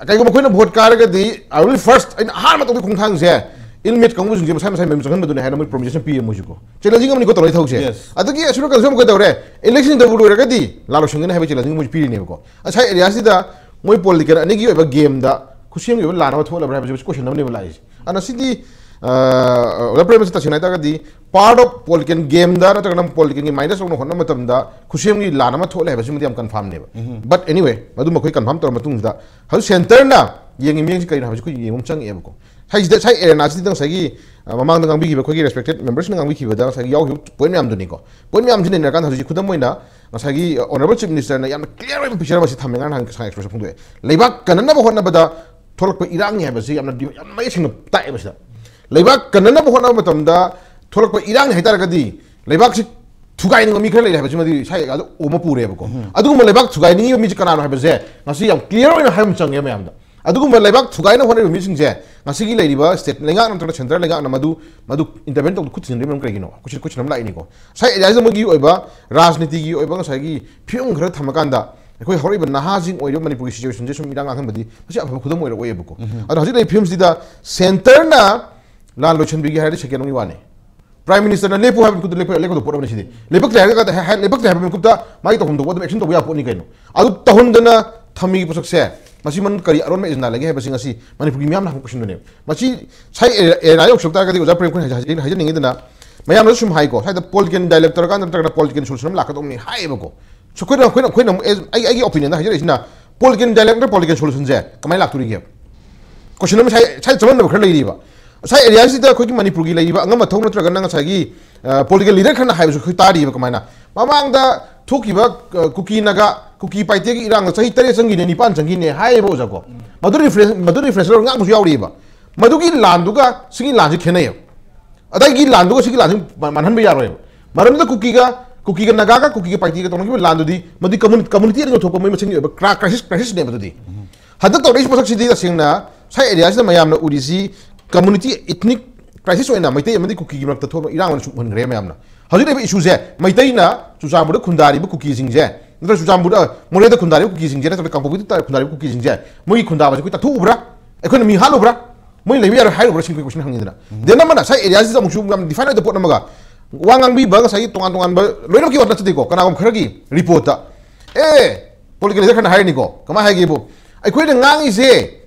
ꯀꯩꯒꯨꯝꯕ ꯑꯩꯈꯣꯏꯅ ꯚꯣꯠ ꯀꯥꯔꯒꯗꯤ I will first, ꯑꯩꯅ ꯑꯍꯥꯟꯕ ꯇꯧꯗꯣꯏ ꯈꯣꯡꯊꯥꯡꯁꯦ ꯏꯜ ꯃꯤꯠ ꯀꯥꯡꯕꯨꯁꯤꯡꯁꯦ ꯃꯁꯥ ꯃꯁꯥ ꯃꯌꯨꯝ ꯆꯪꯍꯟꯕꯗꯨꯅꯦ ꯍꯥꯏꯅ ꯃꯣꯏ ꯄ꯭ꯔꯣꯃꯤꯁꯟ ꯄꯤꯌꯦ ꯃꯣꯏꯁꯨꯀꯣ꯫ ꯆꯦꯂꯦꯟꯖꯤꯡ ꯑꯃꯅꯤꯀꯣ ꯇꯧꯔꯤ ꯊꯕꯛꯁꯦ꯫ Yes. ꯑꯗꯒꯤ ꯑꯁꯨꯝꯅ ꯀꯩꯅꯣꯁꯨ ꯑꯃꯨꯛ ꯀꯩꯗꯧꯔꯦ, ꯏꯂꯦꯛꯁꯟ ꯇꯧꯕ ꯂꯣꯏꯔꯒꯗꯤ ꯂꯥꯟ ꯂꯣꯏꯁꯤꯟꯒꯅꯤ ꯍꯥꯏꯕ ꯆꯦꯂꯦꯟꯖꯤꯡ ꯃꯣꯏꯁꯨ ꯄꯤꯔꯤꯅꯦꯕꯀꯣ꯫ ꯉꯁꯥꯏ ꯑꯦꯔꯤꯌꯥꯁꯤꯗ ꯃꯣꯏ ꯄꯣꯂꯤꯇꯤꯀꯦꯜ ꯑꯅꯤꯒꯤ ꯑꯣꯏꯕ ꯒꯦꯝꯗ ꯈꯨꯠꯁꯦꯝꯒꯤ ꯑꯣꯏꯕ ꯂꯥꯟ ꯑꯃ ꯊꯣꯛꯍꯜꯂꯕ꯭ꯔꯥ ꯍꯥꯏꯕꯁꯤ ꯀꯣꯏꯁꯟ ꯑꯃꯅꯦꯕ ꯂꯥꯛꯏꯁꯦ꯫ ꯑꯗꯨꯅ ꯁꯤꯗꯤ, ꯑ, ꯑꯣꯖꯥ ꯄ꯭ꯔꯦꯝ ꯇꯁꯦꯡꯅ ꯍꯥꯏꯇꯥꯔꯒꯗꯤ part of political game ꯗ ꯅꯠꯇ꯭ꯔꯒꯅ ꯄꯣꯂꯤꯇꯤꯀꯦꯜꯒꯤ ꯃꯥꯏꯅꯁ ꯇꯧꯅ ꯍꯣꯠꯅꯕ ꯃꯇꯝꯗ ꯈꯨꯠꯁꯦꯝꯒꯤ ꯂꯥꯟ ꯑꯃ ꯊꯣꯛꯍꯜꯂꯦ ꯍꯥꯏꯕꯁꯤꯃꯗꯤ ꯌꯥꯝ ꯀꯟꯐꯥꯝꯅꯦꯕ꯫ But anyway, ꯃꯗꯨ ꯃꯈꯣꯏ ꯀꯟꯐꯥꯝ ꯇꯧꯔ ꯃꯇꯨꯡꯁꯤꯗ ꯍꯧꯖꯤꯛ ꯁꯦꯟꯇꯔꯅ ꯌꯦꯡꯉꯤ ꯃꯤꯠꯌꯦꯡꯁꯤ ꯀꯔꯤꯅꯣ ꯍꯥꯏꯕꯁꯤ ꯑꯩꯈꯣꯏ ꯌꯦꯡꯕ ꯑꯃ ꯆꯪꯉꯛꯑꯦꯕꯀꯣ꯫ ꯁꯥꯏꯁꯤꯗ, ꯁꯥꯏ ꯑꯦꯔꯦꯅꯥꯁꯤꯗ ꯉꯁꯥꯏꯒꯤ, ꯑ, ꯃꯃꯥꯡꯗ ꯉꯥꯡꯕꯤꯈꯤꯕ ꯑꯩꯈꯣꯏꯒꯤ ꯔꯦꯁꯄꯦꯛꯇꯦꯠ ꯃꯦꯝꯕꯔꯁꯤꯡꯅ ꯉꯥꯡꯕꯤꯈꯤꯕꯗ ꯉꯁꯥꯏꯒꯤ ꯌꯥꯎꯈꯤꯕ ꯄꯣꯏꯟ ꯃꯌꯥꯝꯗꯨꯅꯤꯀꯣ꯫ ꯄꯣꯏꯟ ꯃꯌꯥꯝꯁꯤ ꯅꯩꯅꯔꯀꯥꯟꯗ ꯍꯧꯖꯤꯛ ꯈꯨꯗꯝ ꯑꯣꯏꯅ ꯉꯁꯥꯏꯒꯤ, ꯑ, ꯑꯣꯅꯔꯦꯕꯜ ꯆꯤꯐ ꯃꯤꯅꯤꯁꯇꯔꯅ ꯌꯥꯝꯅ ꯀ꯭ꯂꯤꯌꯥꯔ ꯑꯣꯏꯕ ꯄꯤꯛꯆꯔ ꯑꯃ ꯁꯤ ꯊꯝꯃꯦ, ꯉꯔꯥꯡ ꯅꯍꯥꯟ ꯁꯉꯥꯏ ꯑꯦꯛꯁꯄ꯭ꯔꯦꯁꯇ ꯐꯣꯡꯗꯣꯛꯑꯦ꯫ ꯂꯩꯕꯥꯛ ꯀꯟꯅꯅꯕ ꯍꯣꯠꯅꯕꯗ ꯊꯣꯛꯂꯛꯄ ꯏꯔꯥꯡꯅꯤ ꯍꯥꯏꯕꯁꯤ ꯌꯥꯝꯅ ꯗꯤ-, ꯌꯥꯝ ꯃꯌꯦꯛ ꯁꯦꯡꯅ ꯇꯥꯛꯑꯦꯕ ꯁꯤꯗ꯫ ꯂꯩꯕꯥꯛ ꯀꯟꯅꯅꯕ ꯍꯣꯠꯅꯕ ꯃꯇꯝꯗ ꯊꯣꯛꯂꯛꯄ ꯏꯔꯥꯡꯅꯤ ꯍꯥꯏꯇꯥꯔꯒꯗꯤ ꯂꯩꯕꯥꯛꯁꯤ ꯊꯨꯒꯥꯏꯅꯤꯡꯕ ꯃꯤ ꯈꯔ ꯂꯩꯔꯦ ꯍꯥꯏꯕꯁꯤꯃꯗꯤ ꯁꯥꯏ ꯑꯦꯔꯦꯅꯥꯗ ꯎꯕ ꯄꯨꯔꯦꯕꯀꯣ꯫ ꯑꯗꯨꯒꯨꯝꯕ ꯂꯩꯕꯥꯛ ꯊꯨꯒꯥꯏꯅꯤꯡꯉꯤꯕ ꯃꯤꯁꯦ ꯀꯅꯥꯅꯣ ꯍꯥꯏꯕꯁꯦ ꯉꯁꯤ ꯌꯥꯝ ꯀ꯭ꯂꯤꯌꯥꯔ ꯑꯣꯏꯅ ꯍꯥꯏꯕ ꯑꯃ ꯆꯪꯉꯦ ꯃꯌꯥꯝꯗ꯫ ꯑꯗꯨꯒꯨꯝꯕ ꯂꯩꯕꯥꯛ ꯊꯨꯒꯥꯏꯅ ꯍꯣꯠꯅꯔꯤꯕ ꯃꯤꯁꯤꯡꯁꯦ ꯉꯁꯤꯒꯤ ꯂꯩꯔꯤꯕ ꯁ꯭ꯇꯦꯠ ꯂꯩꯉꯥꯛ ꯅꯠꯇ꯭ꯔꯒ ꯁꯦꯟꯇꯔ ꯂꯩꯉꯥꯛꯅ ꯃꯗꯨ, ꯃꯗꯨ ꯏꯟꯇꯔꯚꯦꯟ ꯇꯧꯕꯗ ꯈꯨꯠ ꯊꯤꯟꯖꯤꯟꯕꯒꯤ ꯃꯔꯝ ꯀꯔꯤꯒꯤꯅꯣ? ꯀꯣꯏꯁꯟ, ꯀꯣꯏꯁꯟ ꯑꯃ ꯂꯥꯛꯏꯅꯤꯀꯣ꯫ ꯁꯥꯏ ꯑꯦꯔꯦꯅꯥꯁꯤꯗ ꯃꯣꯏꯒꯤ ꯑꯣꯏꯕ ꯔꯥꯖꯅꯤꯇꯤꯒꯤ ꯑꯣꯏꯕ ꯉꯁꯥꯏꯒꯤ ꯐꯤꯕꯝ ꯈꯔ ꯊꯝꯃꯀꯥꯟꯗ ꯑꯩꯈꯣꯏ ꯍꯧꯔꯛꯏꯕ ꯅꯍꯥꯁꯤꯡ ꯑꯣꯏꯔꯤꯕ ꯃꯅꯤꯄꯨꯔꯒꯤ ꯁꯤꯆꯨꯋꯦꯁꯟꯁꯦ ꯁꯨꯝ ꯏꯔꯥꯡ ꯂꯥꯡꯍꯟꯕꯗꯤ ꯃꯁꯤ ꯑꯐꯕ ꯈꯨꯗꯝ ꯑꯣꯏꯔꯛꯑꯣꯏꯕꯀꯣ꯫ ꯑꯗꯣ ꯍꯧꯖꯤꯛ ꯂꯩꯔꯤꯕ ꯐꯤꯕꯝꯁꯤꯗ ꯁꯦꯟꯇꯔꯅ ꯂꯥꯟ ꯂꯣꯏꯁꯤꯟꯕꯤꯒꯦ ꯍꯥꯏꯔꯗꯤ ꯁꯦꯀꯦꯟ ꯑꯃꯒꯤ ꯋꯥꯅꯤ꯫ ꯄ꯭ꯔꯥꯏꯝ ꯃꯤꯅꯤꯁꯇꯔꯅ ꯂꯦꯞꯄꯨ ꯍꯥꯏꯕ ꯃꯤꯀꯨꯞꯇ ꯂꯦꯞꯄ-, ꯂꯦꯞꯀꯗꯧꯕ ꯄꯣꯠ ꯑꯃꯅꯤ ꯁꯤꯗꯤ꯫ ꯂꯦꯞꯄꯛꯇ꯭ꯔꯦ ꯍꯥꯏꯔꯒ ꯍꯥꯏ-, ꯂꯦꯞꯄꯛꯇ꯭ꯔꯦ ꯍꯥꯏꯕ ꯃꯤꯀꯨꯞꯇ ꯃꯥꯒꯤ ꯇꯧꯐꯝ ꯊꯣꯛꯄ ꯑꯗꯨꯝ ꯑꯦꯛꯁꯟ ꯇꯧꯕ ꯌꯥꯕ ꯄꯣꯠꯅꯤ ꯀꯩꯅꯣ꯫ ꯑꯗꯨ ꯇꯧꯍꯟꯗꯅ ꯊꯝꯃꯤꯕ ꯄꯣꯠꯁꯛꯁꯦ ꯃꯁꯤ ꯃꯅꯨꯡꯗ ꯀꯔꯤ ꯑꯔꯣꯟꯕ ꯑꯦꯖꯦꯟꯗꯥ ꯂꯩꯒꯦ ꯍꯥꯏꯕꯁꯤ ꯉꯁꯤ ꯃꯅꯤꯄꯨꯔꯒꯤ ꯃꯤꯌꯥꯝꯅ ꯍꯪꯕ ꯀꯣꯏꯁꯟꯗꯨꯅꯦꯕ꯫ ꯃꯁꯤ ꯁꯥꯏ ꯑꯦꯔꯦ-, ꯑꯦꯔꯦꯅꯥ ꯌꯧꯁꯤꯜꯂꯛ ꯇꯥꯔꯒꯗꯤ ꯑꯣꯖꯥ ꯄ꯭ꯔꯦꯝ ꯈꯣꯏꯅ ꯍꯥꯏꯖ-, ꯍꯥꯏꯖ-, ꯍꯥꯏꯖꯅꯤꯡꯉꯤꯗꯅ ꯃꯌꯥꯝꯅꯁꯨ ꯁꯨꯝ ꯍꯥꯏꯀꯣ, ꯁ꯭ꯋꯥꯏꯗ ꯄꯣꯂꯤꯇꯤꯀꯦꯜ ꯗꯥꯏꯂꯣꯛ ꯇꯧꯔꯀꯥꯟꯗ ꯅꯠꯇ꯭ꯔꯒꯅ ꯄꯣꯂꯤꯇꯤꯀꯦꯜ ꯁꯣꯂꯨꯁꯟ ꯑꯃ ꯂꯥꯛꯀꯗꯧꯕꯅꯤ ꯍꯥꯏꯌꯦꯕꯀꯣ꯫ So ꯑꯩꯈꯣꯏꯅ, ꯑꯩꯈꯣꯏꯅ, ꯑꯩꯈꯣꯏꯅ ꯑꯃꯨꯛ ꯑꯦ-, ꯑꯩ, ꯑꯩꯒꯤ ꯑꯣꯄꯤꯅꯤꯌꯟꯗ ꯍꯥꯏꯖꯔꯛꯏꯁꯤꯅ ꯄꯣꯂꯤꯇꯤꯀꯦꯜ ꯗꯥꯏꯂꯣꯛ ꯅꯠꯇ꯭ꯔꯒ ꯄꯣꯂꯤꯇꯤꯀꯦꯜ ꯁꯣꯂꯨꯁꯟꯁꯦ ꯀꯃꯥꯏꯅ ꯂꯥꯛꯇꯣꯔꯤꯒꯦ? ꯀꯣꯏꯁꯟ ꯑꯃ ꯁꯥꯏ, ꯁꯥꯏ ꯆꯃꯝꯅꯕ ꯈꯔ ꯂꯩꯔꯤꯕ꯫ ꯁꯥꯏ ꯑꯦꯔꯤꯌꯥꯁꯤꯗ ꯑꯩꯈꯣꯏꯒꯤ ꯃꯅꯤꯄꯨꯔꯒꯤ ꯂꯩꯔꯤꯕ ꯑꯉꯝ ꯑꯊꯧ ꯅꯠꯇ꯭ꯔꯒꯅ ꯉꯁꯥꯏꯒꯤ, ꯑ, ꯄꯣꯂꯤꯇꯤꯀꯦꯜ ꯂꯤꯗꯔ ꯈꯔꯅ ꯍꯥꯏꯕꯁꯨ ꯑꯩꯈꯣꯏ ꯇꯥꯔꯤꯕ꯫ ꯀꯃꯥꯏꯅ? ꯃꯃꯥꯡꯗ ꯊꯣꯛꯈꯤꯕ, ꯑ, ꯀꯨꯀꯤ ꯅꯥꯒꯥ, ꯀꯨꯀꯤ ꯄꯥꯏꯇꯦꯒꯤ ꯏꯔꯥꯡꯗ ꯆꯍꯤ ꯇꯔꯦꯠ ꯆꯪꯈꯤꯅꯦ, ꯅꯤꯄꯥꯟ ꯆꯪꯈꯤꯅꯦ ꯍꯥꯏꯌꯦꯕ ꯑꯣꯖꯥꯀꯣ꯫ ꯃꯗꯨ ꯔꯤꯐꯔꯦꯟꯁ, ꯃꯗꯨ ꯔꯤꯐꯔꯦꯟꯁ ꯂꯧꯔꯒ ꯉꯥꯡꯕꯁꯨ ꯌꯥꯎꯔꯤꯑꯕ꯫ ꯃꯗꯨꯒꯤ ꯂꯥꯟꯗꯨꯒ ꯁꯤꯒꯤ ꯂꯥꯟꯁꯤ ꯈꯦꯠꯅꯩꯌꯦꯕ꯫ ꯑꯗꯒꯤ ꯂꯥꯟꯗꯨꯒ ꯁꯤꯒꯤ ꯂꯥꯟꯁꯤ ꯃꯥꯟꯍꯟꯕ ꯌꯥꯔꯣꯏꯕ꯫ ꯃꯔꯝꯗꯤ ꯀꯨꯀꯤꯒ ꯀꯨꯀꯤꯒ ꯅꯥꯒꯥꯒ ꯀꯨꯀꯤꯒ ꯄꯥꯏꯇꯤꯒ ꯇꯧꯅꯈꯤꯕ ꯂꯥꯟꯗꯨꯗꯤ ꯃꯗꯨ ꯀꯝꯃꯨꯅꯤꯇꯤ ꯑꯅꯤꯗ ꯊꯣꯛꯄ ꯃꯣꯏ ꯃꯁꯦꯟꯒꯤ ꯑꯣꯏꯕ ꯀ꯭ꯔꯥꯏꯁꯤꯁꯅꯦꯕ꯫ ꯑꯗꯨꯗꯤ ꯍꯟꯗꯛ ꯇꯧꯔꯛꯏꯁꯤ ꯄꯣꯠꯁꯛꯁꯤꯗꯤ ꯇꯁꯦꯡꯅ ꯁꯥꯏ ꯑꯦꯔꯤꯌꯥꯁꯤꯗ ꯃꯌꯥꯝꯅ ꯎꯔꯤꯁꯤ ꯀꯝꯃꯨꯅꯤꯇꯤ ꯏꯊꯅꯤꯛ ꯀ꯭ꯔꯥꯏꯁꯤꯁ ꯑꯣꯏꯅ ꯃꯩꯇꯩ ꯑꯃꯗꯤ ꯀꯨꯀꯤꯒꯤ ꯃꯔꯛꯇ ꯊꯣꯛꯄ ꯏꯔꯥꯡ ꯑꯣꯏꯅ ꯁꯨꯝ ꯎꯍꯟꯈ꯭ꯔꯦ ꯃꯌꯥꯝꯅ꯫ ꯍꯧꯖꯤꯛ ꯂꯩꯔꯤꯕ ꯏꯁꯨꯁꯦ ꯃꯩꯇꯩꯅ ꯆꯨꯔꯆꯥꯟꯄꯨꯔꯗ ꯈꯨꯟꯗꯥꯔꯤꯕ ꯀꯨꯀꯤꯁꯤꯡꯁꯦ, ꯅꯠꯇ꯭ꯔꯒ ꯆꯨꯔꯆꯥꯟꯄꯨꯔꯗ, ꯃꯣꯔꯦꯗ ꯈꯨꯟꯗꯥꯔꯤꯕ ꯀꯨꯀꯤꯁꯤꯡꯁꯦ, ꯅꯠꯇ꯭ꯔꯒ ꯀꯥꯡꯄꯣꯛꯄꯤꯗ ꯈꯨꯟꯗꯥꯔꯤꯕ ꯀꯨꯀꯤꯁꯤꯡꯁꯦ, ꯃꯣꯏꯒꯤ ꯈꯨꯟꯗꯥꯕꯁꯦ ꯑꯩꯈꯣꯏ ꯇꯥꯊꯣꯛꯎꯕ꯭ꯔꯥ? ꯑꯩꯈꯣꯏꯅ ꯃꯤ ꯍꯥꯠꯂꯨꯕ꯭ꯔꯥ? ꯃꯣꯏ ꯂꯩꯕ ꯌꯥꯔꯣꯏ ꯍꯥꯏꯔꯨꯕ꯭ꯔꯥ ꯁꯤꯡ ꯀꯣꯏꯁꯟ ꯍꯪꯉꯤꯗꯅ꯫ ꯗꯦꯟ ꯑꯃꯅ ꯁꯥꯏ ꯑꯦꯔꯤꯌꯥꯁꯤꯗ ꯑꯃꯨꯛꯁꯨ ꯌꯥꯝ ꯗꯤꯐꯥꯏꯟ ꯑꯣꯏꯗ ꯄꯣꯠ ꯑꯃꯒ ꯋꯥ ꯉꯥꯡꯕꯤꯕ ꯉꯁꯥꯏꯒꯤ ꯇꯣꯉꯥꯟ ꯇꯣꯉꯥꯟꯕ ꯂꯣꯏꯅꯃꯛꯀꯤ ꯋꯥ ꯅꯠꯆꯗꯦꯀꯣ, ꯀꯅꯥꯒꯨꯝꯕ ꯈꯔꯒꯤ ꯔꯤꯄꯣꯔꯠꯇ ꯑꯦ ꯄꯣꯂꯤꯇꯤꯀꯦꯜ ꯂꯤꯗꯔ ꯈꯔꯅ ꯍꯥꯏꯔꯅꯤꯀꯣ꯫ ꯀꯃꯥꯏꯅ ꯍꯥꯏꯒꯦꯕꯨ, ꯑꯩꯈꯣꯏꯅ ꯉꯥꯡꯉꯤꯁꯦ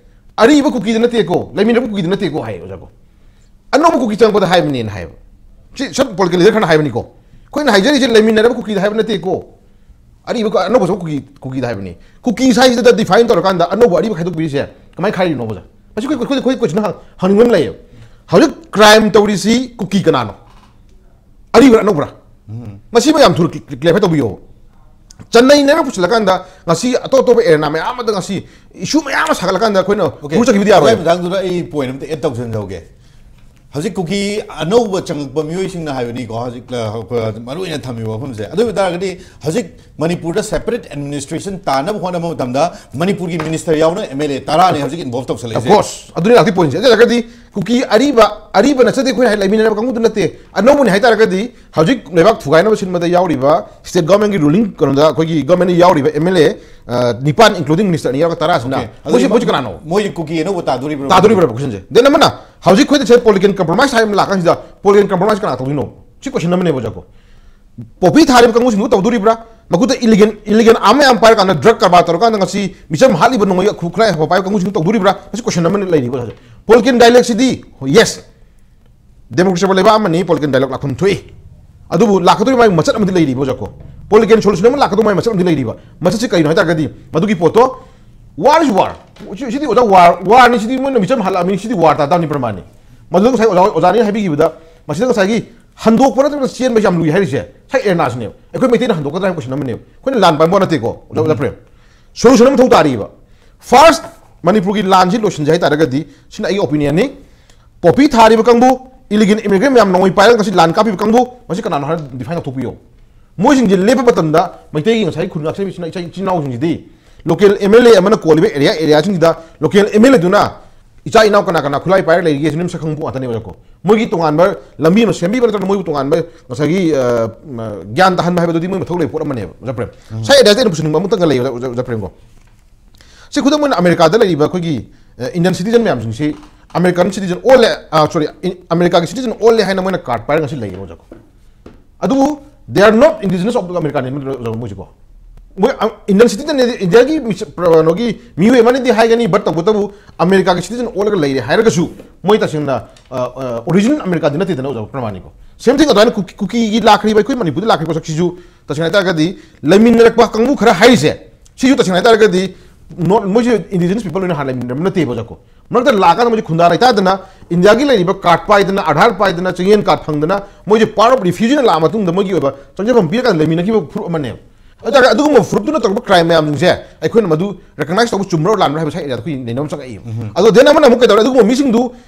ꯑꯔꯤꯕ ꯀꯨꯀꯤꯗ ꯅꯠꯇꯦꯀꯣ, ꯂꯩꯃꯤꯟꯅꯕ ꯀꯨꯀꯤꯗ ꯅꯠꯇꯦꯀꯣ ꯍꯥꯏꯌꯦ ꯑꯣꯖꯥꯀꯣ꯫ ꯑꯅꯧꯕ ꯀꯨꯀꯤ ꯆꯪꯉꯛꯄꯗ ꯍꯥꯏꯕꯅꯦꯅ ꯍꯥꯏꯕ꯫ ꯁꯤ ꯁꯝ ꯄꯣꯂꯤꯇꯤꯀꯦꯜ ꯂꯤꯗꯔ ꯈꯔꯅ ꯍꯥꯏꯕꯅꯤꯀꯣ꯫ ꯑꯩꯈꯣꯏꯅ ꯍꯥꯏꯖꯔꯤꯁꯦ ꯂꯩꯃꯤꯟꯅꯔꯕ ꯀꯨꯀꯤꯗ ꯍꯥꯏꯕ ꯅꯠꯇꯦꯀꯣ, ꯑꯔꯤꯕ ꯀ- ꯑꯅꯧꯕ ꯆꯪꯉꯛꯄ ꯀꯨꯀꯤ ꯀꯨꯀꯤꯗ ꯍꯥꯏꯕꯅꯤ꯫ ꯀꯨꯀꯤ ꯍꯥꯏꯁꯤꯗ ꯗꯤꯐꯥꯏꯟ ꯇꯧꯔꯀꯥꯟꯗ ꯑꯅꯧꯕ ꯑꯔꯤꯕ ꯈꯥꯏꯗꯣꯛꯄꯤꯔꯤꯁꯦ ꯀꯃꯥꯏꯅ ꯈꯥꯏꯔꯤꯅꯣꯕ ꯑꯣꯖꯥ? ꯃꯁꯤ ꯑꯩꯈꯣꯏ ꯑꯩꯈꯣꯏ ꯑꯩꯈꯣꯏ ꯀꯣꯏꯁꯟ ꯍꯪ- ꯍꯪꯅꯤꯡꯕ ꯑꯃ ꯂꯩꯌꯦꯕ꯫ ꯍꯧꯖꯤꯛ ꯀ꯭ꯔꯥꯏꯝ ꯇꯧꯔꯤꯁꯤ ꯀꯨꯀꯤ ꯀꯅꯥꯅꯣ? ꯑꯔꯤꯕ꯭ꯔꯥ ꯑꯅꯧꯕ꯭ꯔꯥ? ꯃꯁꯤꯃ ꯌꯥꯝ ꯊꯨꯅ ꯀ꯭ꯂꯤꯌꯥꯔ ꯇꯧꯕꯤꯌꯣ꯫ ꯆꯟꯅꯩꯅꯦꯅ ꯄꯨꯁꯤꯜꯂꯀꯥꯟꯗ ꯉꯁꯤ ꯑꯇꯣꯞ ꯑꯇꯣꯞꯄ ꯑꯦꯔꯦꯅꯥ ꯃꯌꯥꯝ ꯑꯃꯗ ꯉꯁꯤ ꯏꯁꯨ ꯃꯌꯥꯝ ꯑꯃ ꯁꯥꯒꯠꯂꯀꯥꯟꯗ ꯑꯩꯈꯣꯏꯅ ꯑꯣꯀꯦ꯫ ꯄꯨ ꯆꯠꯈꯤꯕꯗꯤ ꯌꯥꯔꯣꯏ꯫ ꯃꯇꯥꯡꯗꯨꯗ ꯑꯩ ꯄꯣꯏꯟ ꯑꯝꯇ ꯑꯦꯗ ꯇꯧꯁꯤꯟꯖꯍꯧꯒꯦ꯫ ꯍꯧꯖꯤꯛ ꯀꯨꯀꯤ ꯑꯅꯧꯕ ꯆꯪꯉꯛꯄ ꯃꯤꯑꯣꯏꯁꯤꯡꯅ ꯍꯥꯏꯕꯅꯤꯀꯣ, ꯍꯧꯖꯤꯛ ꯃꯔꯨ ꯑꯣꯏꯅ ꯊꯝꯃꯤꯕ ꯋꯥꯐꯝꯁꯦ꯫ ꯑꯗꯨ ꯑꯣꯏꯕ ꯇꯥꯔꯒꯗꯤ ꯍꯧꯖꯤꯛ ꯃꯅꯤꯄꯨꯔꯗ ꯁꯦꯄꯔꯦꯠ ꯑꯦꯗꯃꯤꯅꯤꯁꯇ꯭ꯔꯦꯁꯟ ꯇꯥꯅꯕ ꯍꯣꯠꯅꯕ ꯃꯇꯝꯗ ꯃꯅꯤꯄꯨꯔꯒꯤ ꯃꯤꯅꯤꯁꯇꯔ ꯌꯥꯎꯅ ꯑꯦꯝ ꯑꯦꯜ ꯑꯦ ꯇꯔꯥꯅꯤ ꯍꯧꯖꯤꯛ ꯏꯟꯚꯣꯜꯕ ꯇꯧꯁꯜꯂꯛꯏꯁꯦ꯫ ꯀꯣꯔꯁ ꯑꯗꯨꯅꯤ ꯂꯥꯛꯇꯤ ꯄꯣꯏꯟꯁꯦ꯫ ꯑꯗꯨ ꯑꯣꯏꯔꯒꯗꯤ ꯀꯨꯀꯤ ꯑꯔꯤꯕ, ꯑꯔꯤꯕ ꯅꯠꯆꯗꯦ ꯑꯩꯈꯣꯏꯅ ꯍꯥꯏ ꯂꯩꯃꯤꯟꯅꯔꯕ ꯀꯥꯡꯕꯨꯗꯨ ꯅꯠꯇꯦ꯫ ꯑꯅꯧꯕꯅꯤ ꯍꯥꯏꯇꯥꯔꯒꯗꯤ ꯍꯧꯖꯤꯛ ꯂꯩꯕꯥꯛ ꯊꯨꯒꯥꯏꯅꯕ ꯁꯤꯟꯕꯗ ꯌꯥꯎꯔꯤꯕ ꯁ꯭ꯇꯦꯠ ꯒꯣꯔꯃꯦꯟꯒꯤ ꯔꯨꯂꯤꯡ ꯀꯩꯅꯣꯗ ꯑꯩꯈꯣꯏꯒꯤ ꯒꯣꯔꯃꯦꯟꯗ ꯌꯥꯎꯔꯤꯕ ꯑꯦꯝ ꯑꯦꯜ ꯑꯦ ꯅꯤꯄꯥꯟ, ꯏꯟꯀ꯭ꯂꯨꯗꯤꯡ ꯃꯤꯅꯤꯁꯇꯔ ꯑꯅꯤ ꯌꯥꯎꯔꯒ ꯇꯔꯥꯁꯤꯅ ꯑꯣꯀꯦ꯫ ꯃꯣꯏꯁꯤ ꯑꯗꯨꯗꯤ ꯃꯣꯏꯁꯤ ꯀꯅꯥꯅꯣ? ꯃꯣꯏ ꯀꯨꯀꯤ ꯑꯅꯧꯕ ꯇꯥꯗꯣꯔꯤꯕ꯭ꯔꯣ? ꯇꯥꯗꯣꯔꯤꯕ꯭ꯔꯥ ꯀꯣꯏꯁꯟꯁꯦ? ꯗꯦꯟ ꯑꯃꯅ ꯍꯧꯖꯤꯛ ꯑꯩꯈꯣꯏꯗ ꯁꯤꯗ ꯄꯣꯂꯤꯇꯤꯀꯦꯜ ꯀꯝꯄ꯭ꯔꯣꯃꯥꯏꯁ ꯍꯥꯏꯕ ꯑꯃ ꯂꯥꯛꯀꯥꯟꯁꯤꯗ ꯄꯣꯂꯤꯇꯤꯀꯦꯜ ꯀꯝꯄ꯭ꯔꯣꯃꯥꯏꯁ ꯀꯅꯥ ꯇꯧꯗꯣꯏꯅꯣ? ꯁꯤ ꯀꯣꯏꯁꯟ ꯑꯃꯅꯦꯕ ꯑꯣꯖꯥꯀꯣ꯫ ꯄꯣꯄꯤ ꯊꯥꯔꯤꯕ ꯀꯥꯡꯕꯨꯁꯤꯡꯗꯨ ꯇꯧꯗꯣꯔꯤꯕ꯭ꯔꯥ? ꯃꯈꯣꯏꯗ ꯏꯂꯤꯒꯦꯜ ꯏꯂꯤꯒꯦꯜ ꯑꯥꯔꯝ ꯃꯌꯥꯝ ꯄꯥꯏꯔꯀꯥꯟꯗ ꯗ꯭ꯔꯒ ꯀꯔꯕꯥꯔ ꯇꯧꯔꯀꯥꯟꯗ ꯉꯁꯤ ꯃꯤꯆꯝ ꯍꯥꯠꯂꯤꯕ ꯅꯣꯡꯃꯩ ꯈꯨ- ꯈꯨꯠꯂꯥꯏ ꯑꯐꯕ ꯄꯥꯏꯕ ꯀꯥꯡꯕꯨꯁꯤꯡꯗꯨ ꯇꯧꯗꯣꯔꯤꯕ꯭ꯔꯥ? ꯃꯁꯤ ꯀꯣꯏꯁꯟ ꯑꯃ ꯂꯩꯔꯤꯕ ꯑꯣꯖꯥꯁꯦ꯫ ꯄꯣꯂꯤꯇꯤꯀꯦꯜ ꯗꯥꯏꯂꯦꯛꯁꯤꯗꯤ ꯌꯦꯁ, ꯗꯦꯃꯣꯀ꯭ꯔꯦꯁꯤ ꯂꯩꯕꯥꯛ ꯑꯃꯅꯤ, ꯄꯣꯂꯤꯇꯤꯀꯦꯜ ꯗꯥꯏꯂꯣꯛ ꯂꯥꯛꯐꯝ ꯊꯣꯛꯏ꯫ ꯑꯗꯨꯕꯨ ꯂꯥꯛꯀꯗꯧꯔꯤꯕ ꯃꯥꯒꯤ ꯃꯆꯠ ꯑꯃꯗꯤ ꯂꯩꯔꯤꯕ ꯑꯣꯖꯥꯀꯣ꯫ ꯄꯣꯂꯤꯇꯤꯀꯦꯜ ꯁꯣꯂꯨꯁꯟ ꯑꯃ ꯂꯥꯛꯀꯗꯧꯕ ꯃꯥꯒꯤ ꯃꯆꯠ ꯑꯃꯗꯤ ꯂꯩꯔꯤꯕ꯫ ꯃꯆꯠꯁꯤ ꯀꯔꯤꯅꯣ ꯍꯥꯏ ꯇꯥꯔꯒꯗꯤ ꯃꯗꯨꯒꯤ ꯄꯣꯠꯇꯣ ꯋꯥꯔ ꯏꯁ ꯋꯥꯔ꯫ ꯁꯤꯗꯤ ꯑꯣꯖꯥ ꯋꯥꯔ, ꯋꯥꯔꯅꯤ, ꯁꯤꯗꯤ ꯃꯣꯏꯅ ꯃꯤꯆꯝ ꯍꯜꯂꯛꯑꯃꯤꯅꯤ, ꯁꯤꯗꯤ ꯋꯥꯔ ꯇꯥꯗꯕꯅꯤ ꯄ꯭ꯔꯃꯥꯟꯅꯤ꯫ ꯃꯗꯨꯗ ꯉꯁꯥꯏ ꯑꯣꯖꯥ ꯑꯣꯖꯥꯅꯤ ꯍꯥꯏꯕꯤꯈꯤꯕꯗ ꯃꯁꯤꯗ ꯉꯁꯥꯏꯒꯤ ꯍꯟꯗꯣꯛꯄ ꯅꯠꯇ꯭ꯔꯒ ꯆꯦꯟꯕ ꯌꯥꯝ ꯂꯨꯏ ꯍꯥꯏꯔꯤꯁꯦ ꯁꯥꯏ ꯑꯦꯔꯅꯥꯁꯤꯅꯦꯕ꯫ ꯑꯩꯈꯣꯏ ꯃꯩꯇꯩꯅ ꯍꯟꯗꯣꯛꯀꯗ꯭ꯔꯥ ꯍꯥꯏꯕ ꯀꯣꯏꯁꯟ ꯑꯃꯅꯦꯕ꯫ ꯑꯩꯈꯣꯏꯅ ꯂꯥꯟ ꯄꯥꯟꯕ ꯅꯠꯇꯦꯀꯣ ꯑꯣꯖꯥ, ꯑꯣꯖꯥ ꯄ꯭ꯔꯦꯝ꯫ ꯁꯣꯂꯨꯁꯟ ꯑꯃ ꯊꯧ ꯇꯥꯔꯤꯕ꯫ ꯐꯥꯔꯁ, ꯃꯅꯤꯄꯨꯔꯒꯤ ꯂꯥꯟꯁꯤ ꯂꯣꯏꯁꯤꯟꯖꯦ ꯍꯥꯏ ꯇꯥꯔꯒꯗꯤ ꯁꯤꯅ ꯑꯩꯒꯤ ꯑꯣꯄꯤꯅꯤꯌꯟꯅꯤ꯫ ꯄꯣꯄꯤ ꯊꯥꯔꯤꯕ ꯀꯥꯡꯕꯨ, ꯏꯂꯤꯒꯦꯜ ꯏꯃꯤꯒ꯭ꯔꯦꯟ ꯃꯌꯥꯝ ꯅꯣꯡꯃꯩ ꯄꯥꯏꯔꯒ ꯉꯁꯤ ꯂꯥꯟ ꯀꯥꯞꯄꯤꯕ ꯀꯥꯡꯕꯨ, ꯃꯁꯤ ꯀꯅꯥꯅꯣ ꯍꯥꯏꯔ ꯗꯤꯐꯥꯏꯟ ꯇꯧꯊꯣꯛꯄꯤꯌꯣ꯫ ꯃꯣꯏꯁꯤꯡꯁꯦ ꯂꯦꯞꯄ ꯃꯇꯝꯗ ꯃꯩꯇꯩꯒꯤ ꯉꯁꯥꯏꯒꯤ ꯈꯨꯟ ꯉꯥꯛꯆꯕꯤ ꯏꯆꯤꯟ ꯏꯆꯤꯟ ꯏꯅꯥꯎꯁꯤꯡꯁꯤꯗꯤ ꯂꯣꯀꯦꯜ ꯑꯦꯝ ꯑꯦꯜ ꯑꯦ ꯑꯃꯅ ꯀꯣꯜꯂꯤꯕ ꯑꯦꯔꯤꯌꯥ ꯑꯦꯔꯤꯌꯥꯁꯤꯡꯁꯤꯗ ꯂꯣꯀꯦꯜ ꯑꯦꯝ ꯑꯦꯜ ꯑꯦꯗꯨꯅ ꯏꯆꯥ ꯏꯅꯥꯎ ꯀꯅꯥ ꯀꯅꯥ ꯈꯨꯠꯂꯥꯏ ꯄꯥꯏꯔꯒ ꯂꯩꯔꯤꯒꯦ ꯁꯤꯅ ꯃꯁꯛ ꯈꯪꯕ ꯉꯥꯛꯇꯅꯦꯕꯀꯣ꯫ ꯃꯣꯏꯒꯤ ꯇꯣꯉꯥꯟꯕ ꯂꯝꯕꯤ ꯑꯃ ꯁꯦꯝꯕꯤꯕ ꯅꯠꯇ꯭ꯔꯒ ꯃꯣꯏꯕꯨ ꯇꯣꯉꯥꯟꯕ ꯉꯁꯥꯏꯒꯤ, ꯑ, ꯃ, ꯒ꯭ꯌꯥꯟ ꯇꯥꯍꯟꯕ ꯍꯥꯏꯕꯗꯨꯗꯤ ꯃꯣꯏ ꯃꯊꯧ ꯂꯩꯕ ꯄꯣꯠ ꯑꯃꯅꯦꯕ, ꯑꯣꯖꯥ ꯄ꯭ꯔꯦꯝ꯫ ꯁꯥꯏ ꯑꯦꯗ꯭ꯔꯦꯁꯇ ꯑꯩꯅ ꯄꯨꯁꯤꯟꯅꯤꯡꯕ ꯑꯃꯇꯪꯒ ꯂꯩꯌꯦ, ꯑꯣꯖꯥ, ꯑꯣꯖꯥ ꯄ꯭ꯔꯦꯝꯀꯣ꯫ ꯁꯤ ꯈꯨꯗꯝ ꯑꯣꯏꯅ ꯑꯃꯦꯔꯤꯀꯥꯗ ꯂꯩꯔꯤꯕ ꯑꯩꯈꯣꯏꯒꯤ, ꯑ, ꯏꯟꯗꯤꯌꯟ ꯁꯤꯇꯤꯖꯟ ꯃꯌꯥꯝꯁꯤꯡꯁꯤ ꯑꯃꯦꯔꯤꯀꯥꯟ ꯁꯤꯇꯤꯖꯟ ꯑꯣꯜꯂꯦ, ꯑ, ꯁꯣꯔꯤ, ꯏꯟ-, ꯑꯃꯦꯔꯤꯀꯥꯒꯤ ꯁꯤꯇꯤꯖꯟ ꯑꯣꯜꯂꯦ ꯍꯥꯏꯅ ꯃꯣꯏꯅ ꯀꯥꯔꯗ ꯄꯥꯏꯔꯒ ꯉꯁꯤ ꯂꯩꯌꯦꯕ, ꯑꯣꯖꯥꯀꯣ꯫ ꯑꯗꯨꯕꯨ they are not indigenous of the American, ꯑꯣꯖꯥ, ꯃꯣꯏꯁꯤꯀꯣ꯫ ꯃꯣꯏ, ꯑ, ꯏꯟꯗꯤꯌꯟ ꯁꯤꯇꯤꯖꯟ, ꯏꯟꯗꯤꯌꯥꯒꯤ ꯃꯤꯁ-, ꯄ꯭ꯔ-, ꯀꯩꯅꯣꯒꯤ ꯃꯤꯑꯣꯏ ꯑꯃꯅꯗꯤ ꯍꯥꯏꯒꯅꯤ, but ꯇꯧꯕꯇꯕꯨ ꯑꯃꯦꯔꯤꯀꯥꯒꯤ ꯁꯤꯇꯤꯖꯟ ꯑꯣꯜꯂꯒ ꯂꯩꯔꯦ ꯍꯥꯏꯔꯒꯁꯨ ꯃꯣꯏ ꯇꯁꯦꯡꯅ, ꯑ, ꯑ, ꯑꯣꯔꯤꯖꯤꯅꯦꯜ ꯑꯃꯦꯔꯤꯀꯥꯗꯤ ꯅꯠꯇꯦꯗꯅ, ꯑꯣꯖꯥ ꯄ꯭ꯔꯃꯥꯅꯤꯀꯣ꯫ ꯁꯦꯝ ꯊꯤꯡ ꯑꯗꯨꯃꯥꯏꯅ ꯀꯨꯀꯤ-, ꯀꯨꯀꯤꯒꯤ ꯂꯥꯛꯈ꯭ꯔꯤꯕ, ꯑꯩꯈꯣꯏ ꯃꯅꯤꯄꯨꯔꯗ ꯂꯥꯛꯈ꯭ꯔꯤꯕ ꯄꯣꯠꯁꯛꯁꯤꯁꯨ ꯇꯁꯦꯡꯅ ꯍꯥꯏꯇꯥꯔꯒꯗꯤ ꯂꯩꯃꯤꯟꯅꯔꯛꯄ ꯀꯥꯡꯕꯨ ꯈꯔ ꯍꯥꯏꯔꯤꯁꯦ, ꯁꯤꯁꯨ ꯇꯁꯦꯡꯅ ꯍꯥꯏꯇꯥꯔꯒꯗꯤ not, ꯃꯣꯏꯁꯦ ꯏꯟꯗꯤꯖꯤꯅꯁ ꯄꯤꯄꯜ ꯑꯣꯏꯅ ꯍꯥꯟꯅ ꯂꯩꯃꯤꯟꯅꯔꯝꯕ ꯅꯠꯇꯦꯕ, ꯑꯣꯖꯥꯀꯣ꯫ ꯃꯔꯛꯇ ꯂꯥꯛꯑꯀꯥꯟꯗ ꯃꯣꯏꯁꯦ ꯈꯨꯟꯗꯥ ꯂꯩꯇꯥꯗꯅ ꯏꯟꯗꯤꯌꯥꯒꯤ ꯂꯩꯔꯤꯕ ꯀꯥꯔꯗ ꯄꯥꯏꯗꯅ, ꯑꯥꯙꯥꯔ ꯄꯥꯏꯗꯅ, ꯆꯤꯡꯌꯦꯟ ꯀꯥꯔꯗ ꯐꯪꯗꯅ, ꯃꯣꯏꯁꯦ ꯄꯥꯔꯠ ꯑꯣꯐ ꯔꯤꯐ꯭ꯌꯨꯖꯤꯅ ꯂꯥꯛꯑ ꯃꯇꯨꯡꯗ ꯃꯣꯏꯒꯤ ꯑꯣꯏꯕ ꯆꯪꯖꯐꯝ ꯄꯤꯔꯀꯥꯟꯗ ꯂꯩꯃꯤꯟꯅꯈꯤꯕ ꯐꯨꯔꯨꯞ ꯑꯃꯅꯦꯕ꯫ ꯑꯗꯨ ꯑꯣꯏꯇꯥꯔꯒꯗꯤ ꯑꯗꯨꯒꯨꯝꯕ ꯐꯨꯔꯨꯞꯇꯨꯅ ꯇꯧꯔꯛꯄ ꯀ꯭ꯔꯥꯏꯝ ꯃꯌꯥꯝꯁꯤꯡꯁꯦ ꯑꯩꯈꯣꯏꯅ ꯃꯗꯨ ꯔꯦꯀꯒꯅꯥꯏꯁ ꯇꯧꯕ ꯆꯨꯝꯕ꯭ꯔꯣ ꯂꯥꯟꯕ꯭ꯔꯣ ꯍꯥꯏꯕꯁꯦ ꯑꯩꯈꯣꯏ ꯅꯩꯅꯕ ꯑꯃ ꯆꯪꯉꯛꯏꯕ꯫ ꯑꯗꯣ ꯗꯦꯟ ꯑꯃꯅ ꯑꯃꯨꯛ ꯀꯩꯗꯧꯔꯦ? ꯑꯗꯨꯒꯨꯝꯕ ꯃꯤꯁꯤꯡꯗꯨ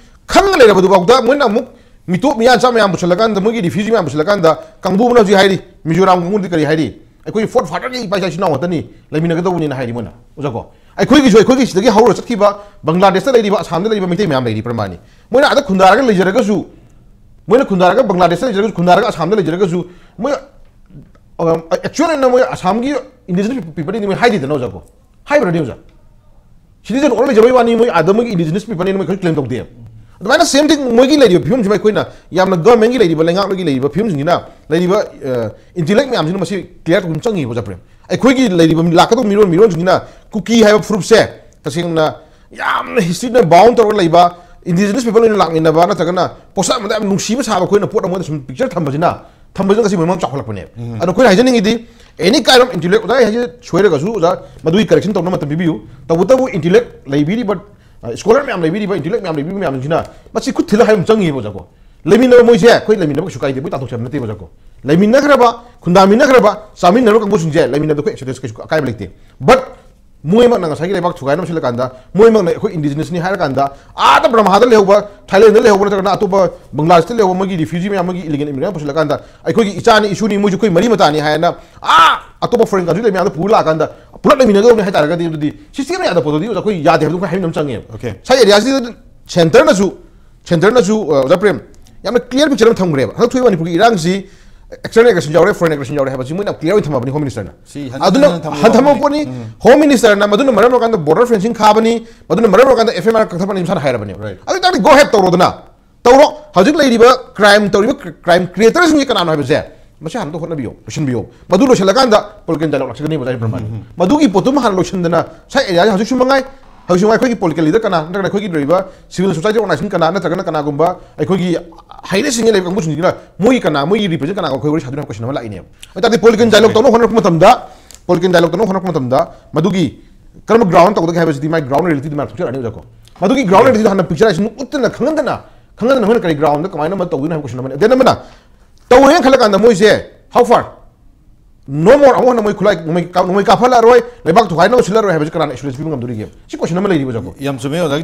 ꯈꯪꯉ ꯂꯩꯔꯕꯗꯨꯐꯥꯎꯗ ꯃꯣꯏꯅ ꯑꯃꯨꯛ ꯃꯤꯇꯣꯞ ꯃꯤꯌꯥꯟꯆꯥ ꯃꯌꯥꯝ ꯄꯨꯁꯜꯂꯀꯥꯟꯗ, ꯃꯣꯏꯒꯤ ꯔꯤꯐ꯭ꯌꯨꯖꯤ ꯃꯌꯥꯝ ꯄꯨꯁꯜꯂꯀꯥꯟꯗ, ꯀꯥꯡꯕꯨ ꯑꯃꯅ ꯍꯧꯖꯤꯛ ꯍꯥꯏꯔꯤ, ꯃꯤꯖꯣꯔꯥꯝ ꯀꯥꯡꯕꯨꯗꯤ ꯀꯔꯤ ꯍꯥꯏꯔꯤ? ꯑꯩꯈꯣꯏ ꯐꯣꯔ ꯐꯥꯗꯔꯒꯤ ꯏꯄꯥ ꯏꯆꯥ ꯏꯆꯤꯟ ꯏꯅꯥꯎ ꯉꯥꯛꯇꯅꯤ, ꯂꯩꯃꯤꯟꯅꯒꯗꯧꯕꯅꯤꯅ ꯍꯥꯏꯔꯤ ꯃꯣꯏꯅ, ꯑꯣꯖꯥꯀꯣ꯫ ꯑꯩꯈꯣꯏꯒꯤꯁꯨ, ꯑꯩꯈꯣꯏꯒꯤ ꯁꯤꯗꯒꯤ ꯍꯧꯔ ꯆꯠꯈꯤꯕ ꯕꯪꯒ꯭ꯂꯥꯗꯦꯁꯇ ꯂꯩꯔꯤꯕ, ꯑꯁꯥꯝꯗ ꯂꯩꯔꯤꯕ ꯃꯩꯇꯩ ꯃꯌꯥꯝ ꯂꯩꯔꯤ ꯄ꯭ꯔꯃꯥꯅꯤ꯫ ꯃꯣꯏꯅ ꯑꯥꯗ ꯈꯨꯟꯗꯥꯔꯒ ꯂꯩꯖꯔꯒꯁꯨ, ꯃꯣꯏꯅ ꯈꯨꯟꯗꯥꯔꯒ ꯕꯪꯒ꯭ꯂꯥꯗꯦꯁꯇ ꯂꯩꯖꯔꯒꯁꯨ, ꯈꯨꯟꯗꯥꯔꯒ ꯑꯁꯥꯝꯗ ꯂꯩꯖꯔꯒꯁꯨ, ꯃꯣꯏ, ꯑ, ꯑꯦꯛꯆꯨꯋꯦꯜ ꯑꯣꯏꯅ ꯃꯣꯏ ꯑꯁꯥꯝꯒꯤ ꯏꯟꯗꯤꯖꯤꯅꯁ ꯄꯤꯄꯜꯅꯤ ꯃꯣꯏ ꯍꯥꯏꯗꯦꯗꯅ, ꯑꯣꯖꯥꯀꯣ꯫ ꯍꯥꯏꯕ꯭ꯔꯅꯦ, ꯑꯣꯖꯥ? ꯁꯤꯇꯤꯖꯟ ꯑꯣꯜ ꯂꯩꯖꯕꯩ ꯋꯥꯅꯤ, ꯃꯣꯏ ꯑꯥꯗ ꯃꯣꯏꯒꯤ ꯏꯟꯗꯤꯖꯤꯅꯁ ꯄꯤꯄꯜꯅꯤ ꯃꯣꯏ ꯈꯔ ꯀ꯭ꯂꯦꯝ ꯇꯧꯗꯦ꯫ ꯑꯗꯨꯃꯥꯏꯅ ꯁꯦꯝ ꯊꯤꯡ ꯃꯣꯏꯒꯤ ꯂꯩꯔꯤꯕ ꯐꯤꯕꯝꯁꯤꯃ ꯑꯩꯈꯣꯏꯅ ꯌꯥꯝꯅ ꯒꯚꯔꯟꯃꯦꯟꯒꯤ ꯂꯩꯔꯤꯕ, ꯂꯩꯉꯥꯛꯂꯣꯏꯒꯤ ꯂꯩꯔꯤꯕ ꯐꯤꯕꯝꯁꯤꯡꯁꯤꯅ, ꯂꯩꯔꯤꯕ, ꯑ, ꯏꯟꯇꯦꯂꯦꯛ ꯃꯌꯥꯝꯁꯤꯅ ꯃꯁꯤ ꯀ꯭ꯂꯤꯌꯥꯔ ꯇꯧꯕ ꯑꯃ ꯆꯪꯉꯤꯕ, ꯑꯣꯖꯥ ꯄ꯭ꯔꯦꯝ꯫ ꯑꯩꯈꯣꯏꯒꯤ ꯂꯩꯔꯤꯕ ꯂꯥꯛꯀꯗꯧꯕ ꯃꯤꯔꯣꯟ, ꯃꯤꯔꯣꯟꯁꯤꯡꯁꯤꯅ ꯀꯨꯀꯤ ꯍꯥꯏꯕ ꯐꯨꯔꯨꯞꯁꯦ ꯇꯁꯦꯡꯅ ꯌꯥꯝꯅ ꯍꯤꯁꯇ꯭ꯔꯤꯅ ꯕꯥꯎꯟ ꯇꯧꯔꯒ ꯂꯩꯕ, ꯏꯟꯗꯤꯖꯤꯅꯁ ꯄꯤꯄꯜ ꯑꯣꯏꯅ ꯂꯥꯛꯃꯤꯟꯅꯕ ꯅꯠꯇ꯭ꯔꯒꯅ ꯄꯣꯠꯁꯛ ꯑꯃꯗ ꯌꯥꯝ ꯅꯨꯡꯁꯤꯕ ꯁꯥꯕ ꯑꯩꯈꯣꯏꯅ ꯄꯣꯠ ꯑꯃꯗ ꯁꯨꯝ ꯄꯤꯛꯆꯔ ꯊꯝꯕꯁꯤꯅ, ꯊꯝꯕꯁꯤꯅ ꯉꯁꯤ ꯃꯃꯥꯡ ꯆꯥꯎꯈꯠꯂꯛꯄꯅꯦꯕ꯫ ꯑꯗꯣ ꯑꯩꯈꯣꯏꯅ ꯍꯥꯏꯖꯅꯤꯡꯉꯤꯗꯤ, ꯑꯦꯅꯤ ꯀꯥꯏꯟ ꯑꯣꯐ ꯏꯟꯇꯦꯂꯦꯛ, ꯑꯣꯖꯥ ꯑꯩ ꯍꯥꯏꯁꯦ ꯁꯣꯏꯔꯒꯁꯨ, ꯑꯣꯖꯥ, ꯃꯗꯨꯒꯤ ꯀꯔꯦꯛꯁꯟ ꯇꯧꯅꯕ ꯃꯇꯝ ꯄꯤꯕꯤꯌꯨ꯫ ꯇꯧꯕꯇꯕꯨ ꯏꯟꯇꯦꯂꯦꯛ ꯂꯩꯕꯤꯔꯤꯕ, ꯑ, ꯁ꯭ꯀꯣꯂꯔ ꯃꯌꯥꯝ ꯂꯩꯕꯤꯔꯤꯕ, ꯏꯟꯇꯦꯂꯦꯛ ꯃꯌꯥꯝ ꯂꯩꯕꯤꯔꯤꯕ ꯃꯌꯥꯝꯁꯤꯡꯁꯤꯅ ꯃꯁꯤ ꯈꯨꯠ ꯊꯤꯜꯂ ꯍꯥꯏꯕ ꯑꯃ ꯆꯪꯉꯤꯕ, ꯑꯣꯖꯥꯀꯣ꯫ ꯂꯩꯃꯤꯟꯅꯕ ꯃꯣꯏꯁꯦ, ꯑꯩꯈꯣꯏ ꯂꯩꯃꯤꯟꯅꯕ ꯀꯩꯁꯨ ꯀꯥꯏꯗꯦ, ꯃꯣꯏ ꯇꯥꯟꯊꯣꯛꯆꯕ ꯅꯠꯇꯦꯕ, ꯑꯣꯖꯥꯀꯣ꯫ ꯂꯩꯃꯤꯟꯅꯈ꯭ꯔꯕ, ꯈꯨꯟꯗꯥꯃꯤꯟꯅꯈ꯭ꯔꯕ, ꯆꯥꯃꯤꯟꯅꯔꯕ ꯀꯥꯡꯕꯨꯁꯤꯡꯁꯦ ꯂꯩꯃꯤꯟꯅꯕꯗ ꯑꯩꯈꯣꯏ ꯑꯦꯛꯁꯦꯞꯇꯦꯟꯁ ꯀꯩꯁꯨ ꯑꯀꯥꯏꯕ ꯂꯩꯇꯦ꯫ But ꯃꯣꯏꯃꯛꯅ ꯉꯁꯥꯏꯒꯤ ꯂꯩꯕꯥꯛ ꯊꯨꯒꯥꯏꯅꯕ ꯁꯤꯜꯂꯀꯥꯟꯗ, ꯃꯣꯏꯃꯛꯅ ꯑꯩꯈꯣꯏ ꯏꯟꯗꯤꯖꯤꯅꯁꯅꯤ ꯍꯥꯏꯔꯀꯥꯟꯗ, ꯑꯥꯗ ꯕ꯭ꯔꯍꯃꯥꯗ ꯂꯩꯍꯧꯕ, ꯊꯥꯏꯂꯦꯟꯗ ꯂꯩꯍꯧꯕ, ꯅꯠꯇ꯭ꯔꯒꯅ ꯑꯇꯣꯞꯄ ꯕꯪꯒ꯭ꯂꯥꯗꯦꯁꯇ ꯂꯩꯍꯧꯕ ꯃꯣꯏꯒꯤ ꯔꯤꯐ꯭ꯌꯨꯖꯤ ꯃꯌꯥꯝ, ꯃꯣꯏꯒꯤ ꯏꯂꯤꯒꯦꯜ ꯏꯃꯤꯒ꯭ꯔꯦꯟ ꯄꯨꯁꯤꯜꯂꯀꯥꯟꯗ, ꯑꯩꯈꯣꯏꯒꯤ ꯏꯆꯥꯅꯤ, ꯏꯁꯨꯅꯤ, ꯃꯣꯏꯁꯨ ꯑꯩꯈꯣꯏ ꯃꯔꯤ ꯃꯇꯥꯅꯤ ꯍꯥꯏꯅ, ꯑꯥ, ꯑꯇꯣꯞꯄ ꯐꯣꯔꯦꯟ ꯀꯟꯇ꯭ꯔꯤ ꯂꯩ ꯃꯌꯥꯝꯗꯣ ꯄꯨꯔ ꯂꯥꯛꯑꯀꯥꯟꯗ ꯄꯨꯂꯞ ꯂꯩꯃꯤꯟꯅꯒꯗꯧꯕꯅꯤ ꯍꯥꯏ ꯇꯥꯔꯒꯗꯤ, ꯑꯗꯨꯗꯤ ꯁꯤꯁꯇꯦꯝꯅ ꯌꯥꯗꯕ ꯄꯣꯠꯇꯨꯗꯤ ꯑꯩꯈꯣꯏ ꯌꯥꯗꯦ ꯍꯥꯏꯕꯗꯨ ꯑꯩꯈꯣꯏ ꯍꯥꯏꯕ ꯑꯃ ꯆꯪꯉꯦꯕ꯫ Okay. ꯁꯥꯏ ꯑꯦꯔꯤꯌꯥꯁꯤꯗ ꯁꯦꯟꯇꯔꯅꯁꯨ, ꯁꯦꯟꯇꯔꯅꯁꯨ, ꯑ, ꯑꯣꯖꯥ ꯄ꯭ꯔꯦꯝ, ꯌꯥꯝꯅ ꯀ꯭ꯂꯤꯌꯔ ꯄꯤꯛꯆꯔ ꯑꯃ ꯊꯝꯈ꯭ꯔꯦꯕ꯫ ꯍꯟꯗꯛ ꯊꯣꯛꯏꯕ ꯃꯅꯤꯄꯨꯔꯒꯤ ꯏꯔꯥꯡꯁꯤ external aggression ꯌꯥꯎꯔꯦ, foreign aggression ꯌꯥꯎꯔꯦ ꯍꯥꯏꯕꯁꯤ ꯃꯣꯏꯅ ꯌꯥꯝ ꯀ꯭ꯂꯤꯌꯔ ꯑꯣꯏꯅ ꯊꯝꯃꯕꯅꯤ ꯍꯣꯝ ꯃꯤꯅꯤꯁꯇꯔꯅ꯫ ꯁꯤ ꯍꯟꯖꯤꯟ ꯑꯗꯨꯅ ꯍꯟꯖꯤꯟ ꯊꯝꯃꯕꯅꯤ꯫ ꯍꯟꯊꯝꯃꯛꯄꯅꯤ꯫ ꯎꯝ. ꯍꯣꯝ ꯃꯤꯅꯤꯁꯇꯔꯅ ꯃꯗꯨꯅ ꯃꯔꯝ ꯑꯣꯏꯔꯀꯥꯟꯗ ꯕꯣꯔꯗꯔ ꯐꯦꯟꯁꯤꯡ ꯈꯥꯕꯅꯤ, ꯃꯗꯨꯅ ꯃꯔꯝ ꯑꯣꯏꯔꯀꯥꯟꯗ ꯑꯦꯐ ꯑꯥꯏ ꯑꯥꯔ ꯀꯛꯊꯠꯄꯅꯤ ꯃꯁꯥꯅ ꯍꯥꯏꯔꯕꯅꯦꯕ꯫ Right. ꯑꯗꯨ ꯑꯣꯏꯇꯥꯔꯗꯤ ꯒꯣ ꯍꯦꯗ ꯇꯧꯔꯣꯗꯅ, ꯇꯧꯔꯣ꯫ ꯍꯧꯖꯤꯛ ꯂꯩꯔꯤꯕ ꯀ꯭ꯔꯥꯏꯝ ꯇꯧꯔꯤꯕ ꯀ꯭ꯔꯥꯏꯝ ꯀ꯭ꯔꯤꯌꯦꯇꯔꯁꯤꯡꯒꯤ ꯀꯅꯥꯅꯣ ꯍꯥꯏꯕꯁꯦ ꯃꯁꯤ ꯍꯥꯟꯅ ꯍꯣꯠꯅꯕꯤꯌꯣ, ꯂꯣꯏꯁꯤꯟꯕꯤꯌꯣ꯫ ꯃꯗꯨ ꯂꯣꯏꯁꯤꯜꯂꯀꯥꯟꯗ ꯄꯣꯂꯤꯇꯤꯀꯦꯜ ꯗꯥꯏꯂꯣꯒ ꯂꯥꯛꯆꯒꯅꯤ, ꯑꯣꯖꯥ ꯕ꯭ꯔꯍꯃꯥꯅꯤ꯫ ꯃꯗꯨꯒꯤ ꯄꯣꯠꯇꯨꯃ ꯍꯥꯟꯅ ꯂꯣꯏꯁꯤꯟꯗꯅ ꯁꯥꯏ ꯑꯦꯔꯤꯌꯥꯁꯤ ꯍꯧꯖꯤꯛꯁꯨ ꯃꯉꯥꯏ, ꯍꯧꯖꯤꯛꯁꯨ ꯃꯉꯥꯏ ꯑꯩꯈꯣꯏꯒꯤ ꯄꯣꯂꯤꯇꯤꯀꯦꯜ ꯂꯤꯗꯔ ꯀꯅꯥ, ꯅꯠꯇ꯭ꯔꯒꯅ ꯑꯩꯈꯣꯏꯒꯤ ꯂꯩꯔꯤꯕ ꯁꯤꯚꯤꯜ ꯁꯣꯁꯥꯏꯇꯤ ꯑꯣꯔꯒꯅꯥꯏꯖꯦꯁꯟ ꯀꯅꯥ, ꯅꯠꯇ꯭ꯔꯒꯅ ꯀꯅꯥꯒꯨꯝꯕ ꯑꯩꯈꯣꯏꯒꯤ ꯍꯩꯅ ꯁꯤꯡꯅ ꯂꯩꯕ ꯀꯥꯡꯕꯨꯁꯤꯡꯁꯤꯅ ꯃꯣꯏꯒꯤ ꯀꯅꯥ, ꯃꯣꯏꯒꯤ ꯔꯤꯄ꯭ꯔꯦꯖꯦꯟ ꯀꯅꯥꯒ ꯑꯩꯈꯣꯏ ꯋꯥꯔꯤ ꯁꯥꯗꯣꯏꯅꯣ ꯍꯥꯏꯕ ꯀꯣꯏꯁꯟ ꯑꯃ ꯂꯥꯛꯏꯅꯦꯕ꯫ ꯑꯗꯨ ꯇꯥꯔꯗꯤ ꯄꯣꯂꯤꯇꯤꯀꯦꯜ ꯗꯥꯏꯂꯣꯒ ꯇꯧꯅꯕ ꯍꯣꯠꯅꯔꯛꯄ ꯃꯇꯝꯗ, ꯄꯣꯂꯤꯇꯤꯀꯦꯜ ꯗꯥꯏꯂꯣꯒ ꯇꯧꯅꯕ ꯍꯣꯠꯅꯔꯛꯄ ꯃꯇꯝꯗ ꯃꯗꯨꯒꯤ ꯀꯔꯝꯕ ꯒ꯭ꯔꯥꯎꯟ ꯇꯧꯒꯗꯒꯦ ꯍꯥꯏꯕꯁꯤꯗꯤ ꯃꯥꯏ ꯒ꯭ꯔꯥꯎꯟ ꯔꯤꯌꯦꯂꯤꯇꯤꯗꯤ ꯃꯥꯏ ꯊꯣꯛꯆꯔꯛꯑꯅꯤ, ꯑꯣꯖꯥꯀꯣ꯫ ꯃꯗꯨꯒꯤ ꯒ꯭ꯔꯥꯎꯟ ꯔꯤꯌꯦꯂꯤꯇꯤꯗꯣ ꯍꯥꯟꯅ ꯄꯤꯛꯆꯔ ꯍꯥꯏꯁꯤ ꯎꯠꯇꯅ ꯈꯪꯍꯟꯗꯅ, ꯈꯪꯍꯟꯗꯅ ꯑꯩꯈꯣꯏꯅ ꯀꯔꯤ ꯒ꯭ꯔꯥꯎꯟꯗ ꯀꯃꯥꯏꯅ ꯑꯃ ꯇꯧꯗꯣꯏꯅꯣ ꯍꯥꯏꯕ ꯀꯣꯏꯁꯟ ꯑꯃꯅꯤ꯫ ꯗꯦꯟ ꯑꯃꯅ ꯇꯧꯔꯦꯅ ꯈꯜꯂꯀꯥꯟꯗ ꯃꯣꯏꯁꯦ how far? No more, ꯑꯃꯨꯛ ꯍꯟꯅ ꯃꯣꯏ ꯈꯨꯠꯂꯥꯏ ꯅꯣꯡꯃꯩ ꯀꯥꯞ-, ꯅꯣꯡꯃꯩ ꯀꯥꯞꯍꯜꯂꯔꯣꯏ, ꯂꯩꯕꯥꯛ ꯊꯨꯒꯥꯏꯅꯕ ꯁꯤꯜꯂꯔꯣꯏ ꯍꯥꯏꯕꯁꯤ ꯀꯅꯥꯅ ꯑꯦꯁꯨꯔꯦꯟꯁ ꯄꯤꯕ ꯉꯝꯗꯣꯔꯤꯒꯦ? ꯁꯤ ꯀꯣꯏꯁꯟ ꯑꯃ ꯂꯩꯔꯤꯕ, ꯑꯣꯖꯥꯀꯣ꯫ ꯌꯥꯝ ꯆꯨꯝꯃꯦ ꯑꯣꯖꯥꯒꯤ